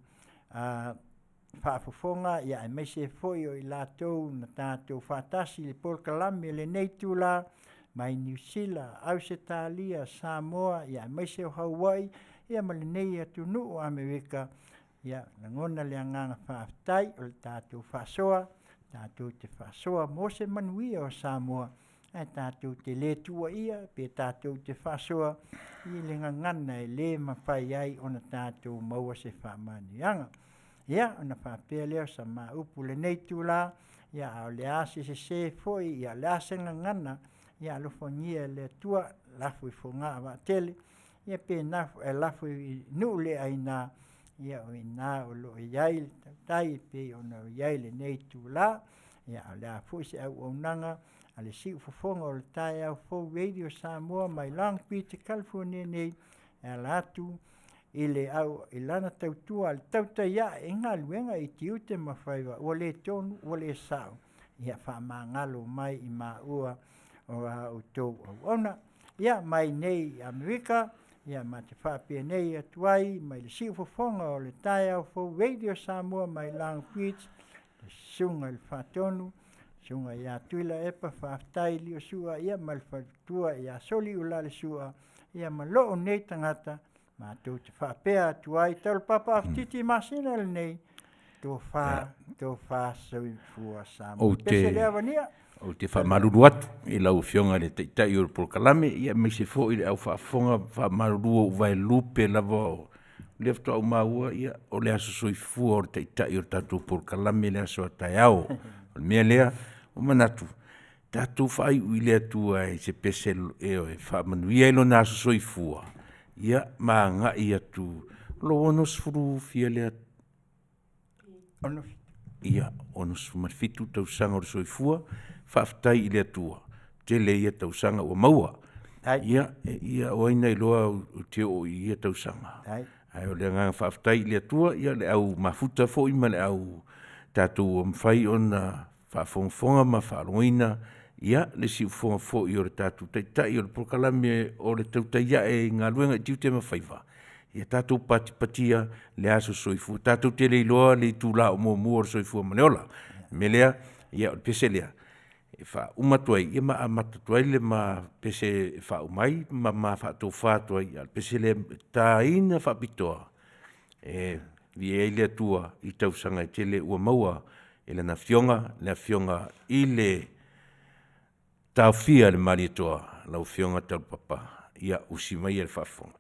faafofoga, ia aemaise foi o i latou na tatou faatasi i le polokalame i lenei itula mai Niu Sila, Ausetalia, Samoa, ia aemaise o Hawaii, ia ma lenei atunuu o Amerika. Ia lagona le agaga faafetai o le tatou faasoa, tatou te faasoa mo se manuia o Samoa, ae tatou te le tuuaia pe tatou te faasoa i le gagana e le mafai ai ona tatou maua se faamanuiaga. Ia ona faapea lea o sa ma upu i lenei itula, ia a o le a se sese foi, ia o le a se gagana, ia alofagia e le Atua, lafo i fogaa vaatele, ia pe lafo i nuu le aina, ia o i ina o lo o i ai le tautai e pei ona i ai lenei itula. Ia a o le a foi se auaunaga a le Siufofoga o le Taeao Fou Radio Samoa mai Long Beach, California nei, e ala atu i le au i lana tautua a le tautai ae i galuega i tiute ma faiva ua le tonu ua le sao, ia faamagalo mai i maua o a outou auauna. Ia mai nei i Amerika, ia ma te faapenei atu ai mai le Siufofoga o le Taeao Fou Radio Samoa mai Long Beach, le susuga i le Faatonu, Susuga ia Tuilaepa, faafetai i Liosua ia ma le faletua ia Soliulalesua ia ma lou nei tagata, matou te faapea atu ai, Taulapapa Afetiti masina lenei, tofa, tofa soifua Samoa. Ou Pese te, le avania. ou te faamalulu atu i lau Afioga i le Taitai o le polokalame, ia aemaise foi le au faafofoga, faamalulu ua ou vaelupe lava o lea faatoa ou maua, ia, o le aso soifua o le Taitai o le tatou polokalame le aso a taeao. O le mea lea, ua manatu, tatou faaiu i le Atua i se pese e faamanuia ai lona aso soifua, ia ma agai atu lou 60 fia lea? Ia, 67 tausaga o le soifua, faafetai i le Atua, tele ia tausaga ua maua. Ia, ia o ai na iloa ou te oo i ia tausaga. Ae o le agaga faafetai i le Atua, ia le au mafuta foi ma le au tatou ua mafai ona faafogafoga ma faalogoina ia le siufofoga foi o le tatou Taitai o le polokalame o le tautai ae i galuega i tiute ma faiva, ia tatou patipatia le aso soifua. Tatou te le iloa le itula o muamua o le soifua ma le ola. O le mea lea, ia o le pese lea e faauma atu ai, ia ma amata atu ai le ma pese e faauma ai ma ma faatofa atu ai, a o le pese lea e taina faapitoa e viia ai le Atua i tausaga e tele ua maua e Lana Afioga, le Afioga i le Taofia a le Malietoa, lau Afioga Taulapapa. Ia usi maia le faafofoga.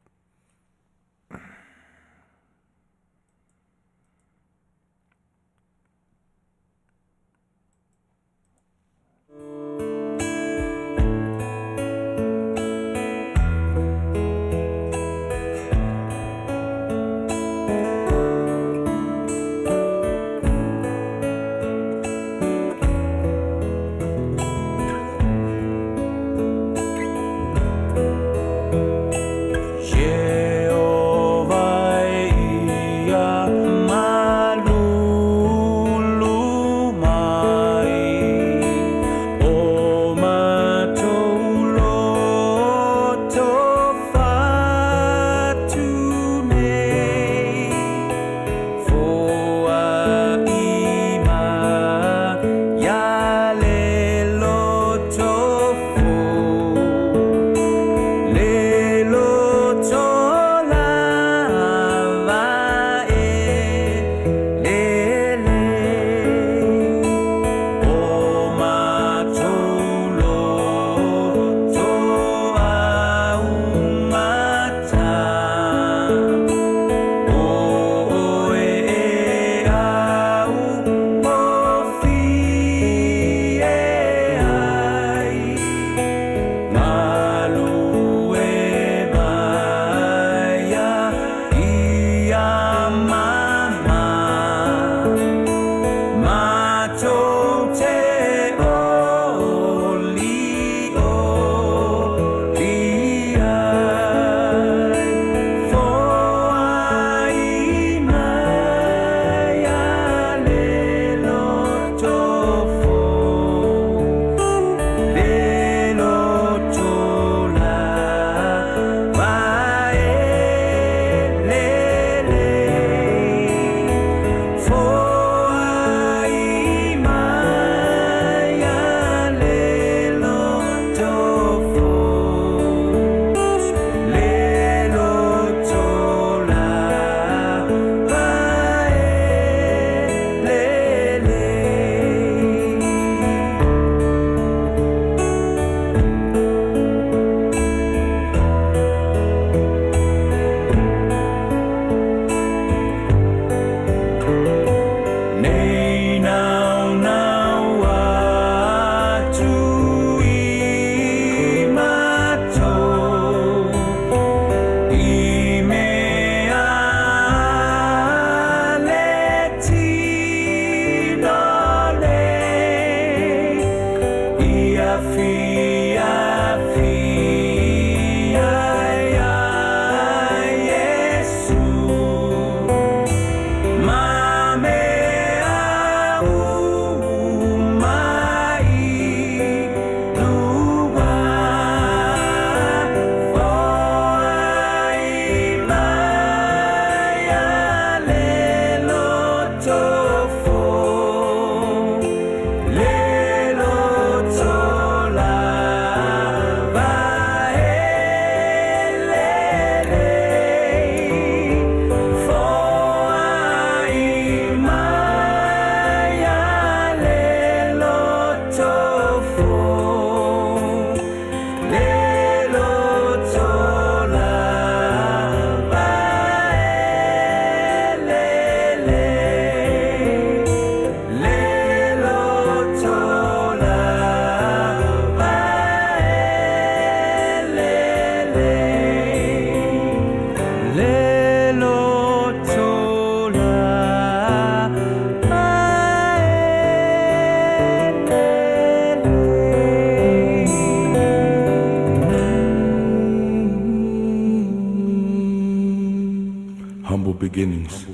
beginnings.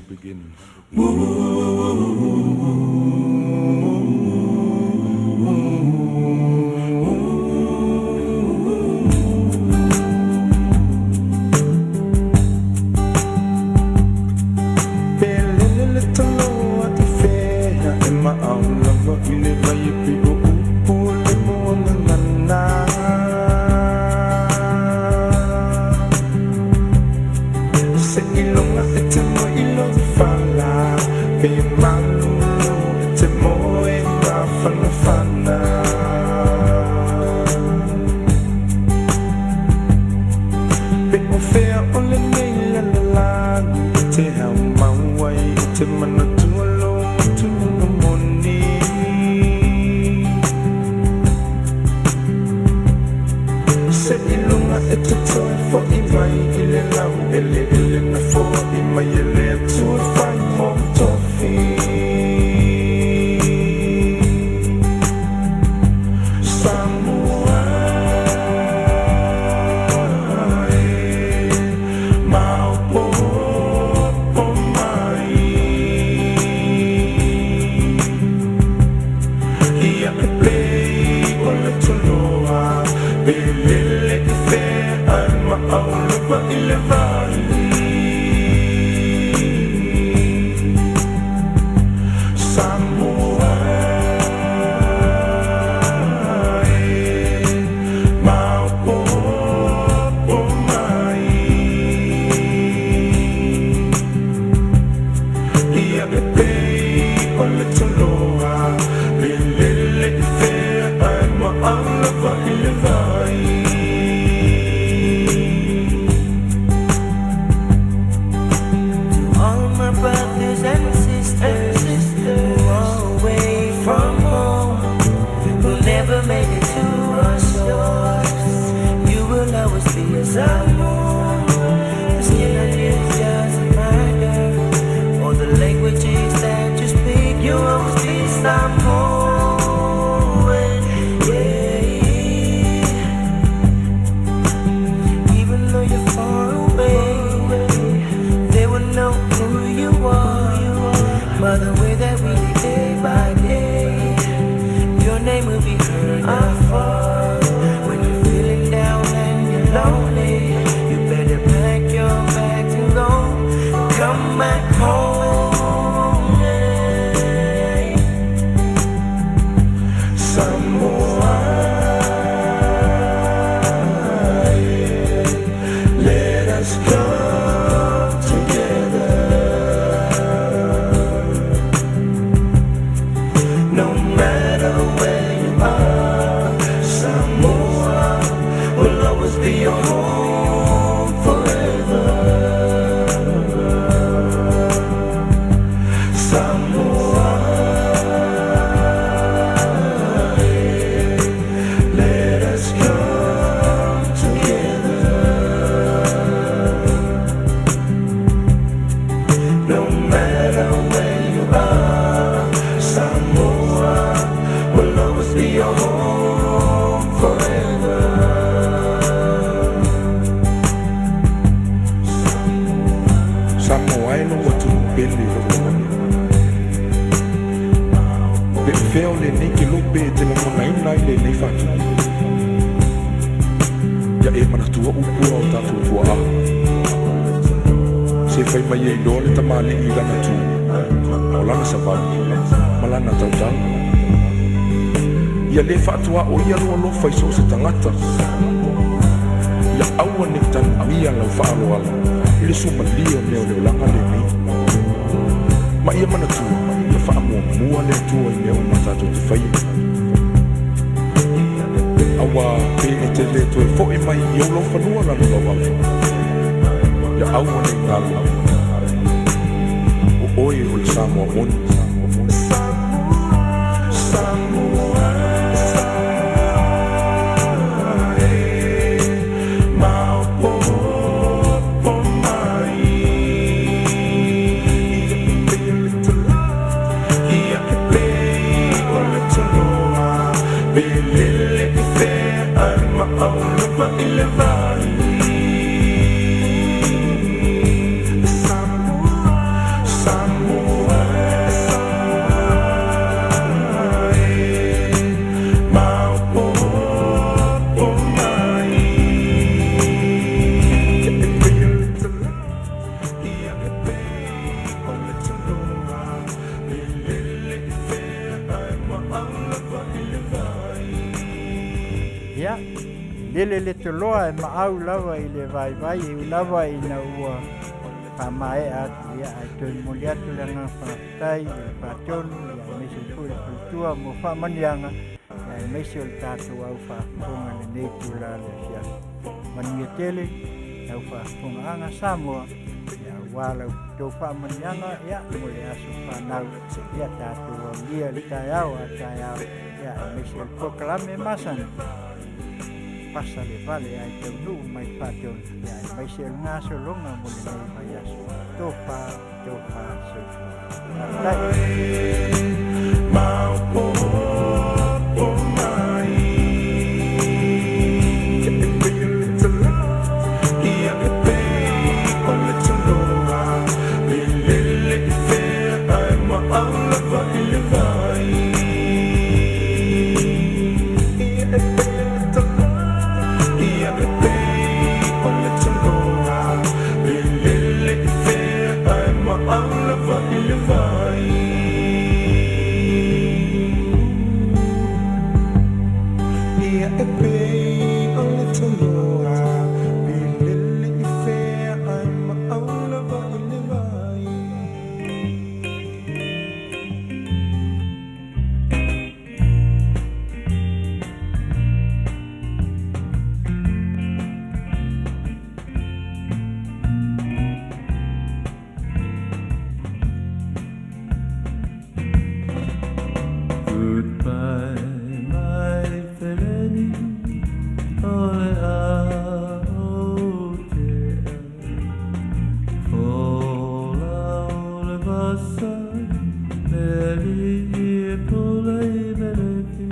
Lele le toloa e maau lava i le vaivai e ui lava ina ua faamaea atu ia ae toe momoli atu le agaga faafetai i le faatonu ia aemaise ai foi le faletua mo faamanuiaga ia aemaise o le tatou au faafofoga i lenei itula le afiafi. Manuia tele lau faafofogaaga Samoa ia aua la outou faamanuiaga ia mo le aso fanau ia tatou aulia i le taeao a taeao ia aemaise o le polokalame masani pasa le vale ae taunuu mai le faatonu ia aemaise o le gasologa mo lenei vaiaso. Tofa, tofa, soifua. Faafetai. Goodbye, my feleni, o le a o te Fola o le vasa, me li i pule i melefi,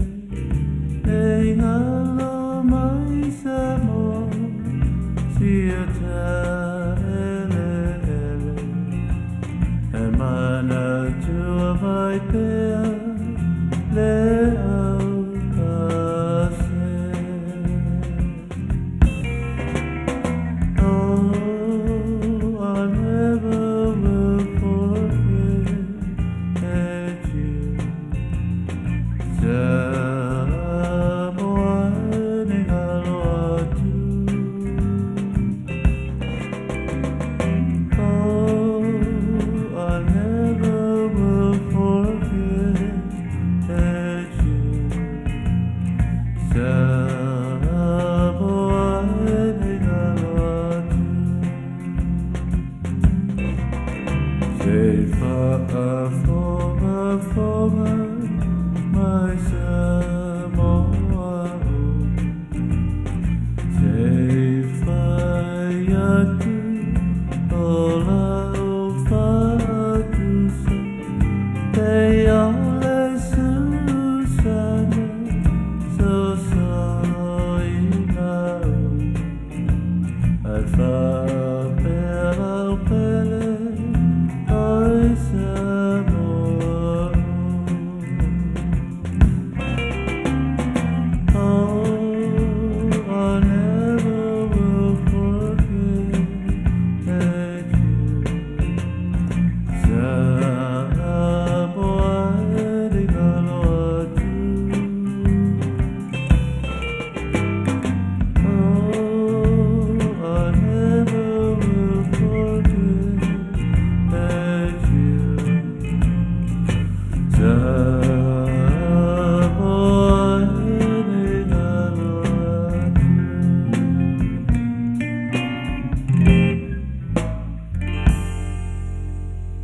e ingalo mai sa mo, sia ta ele ele. E mana tua vai pea, le au kase. Oh, I never will forget you. Samoa ni ngalo atu. Oh, I never will forget you. Samoa ni ngalo atu. Te whaafonga fonga mai sa.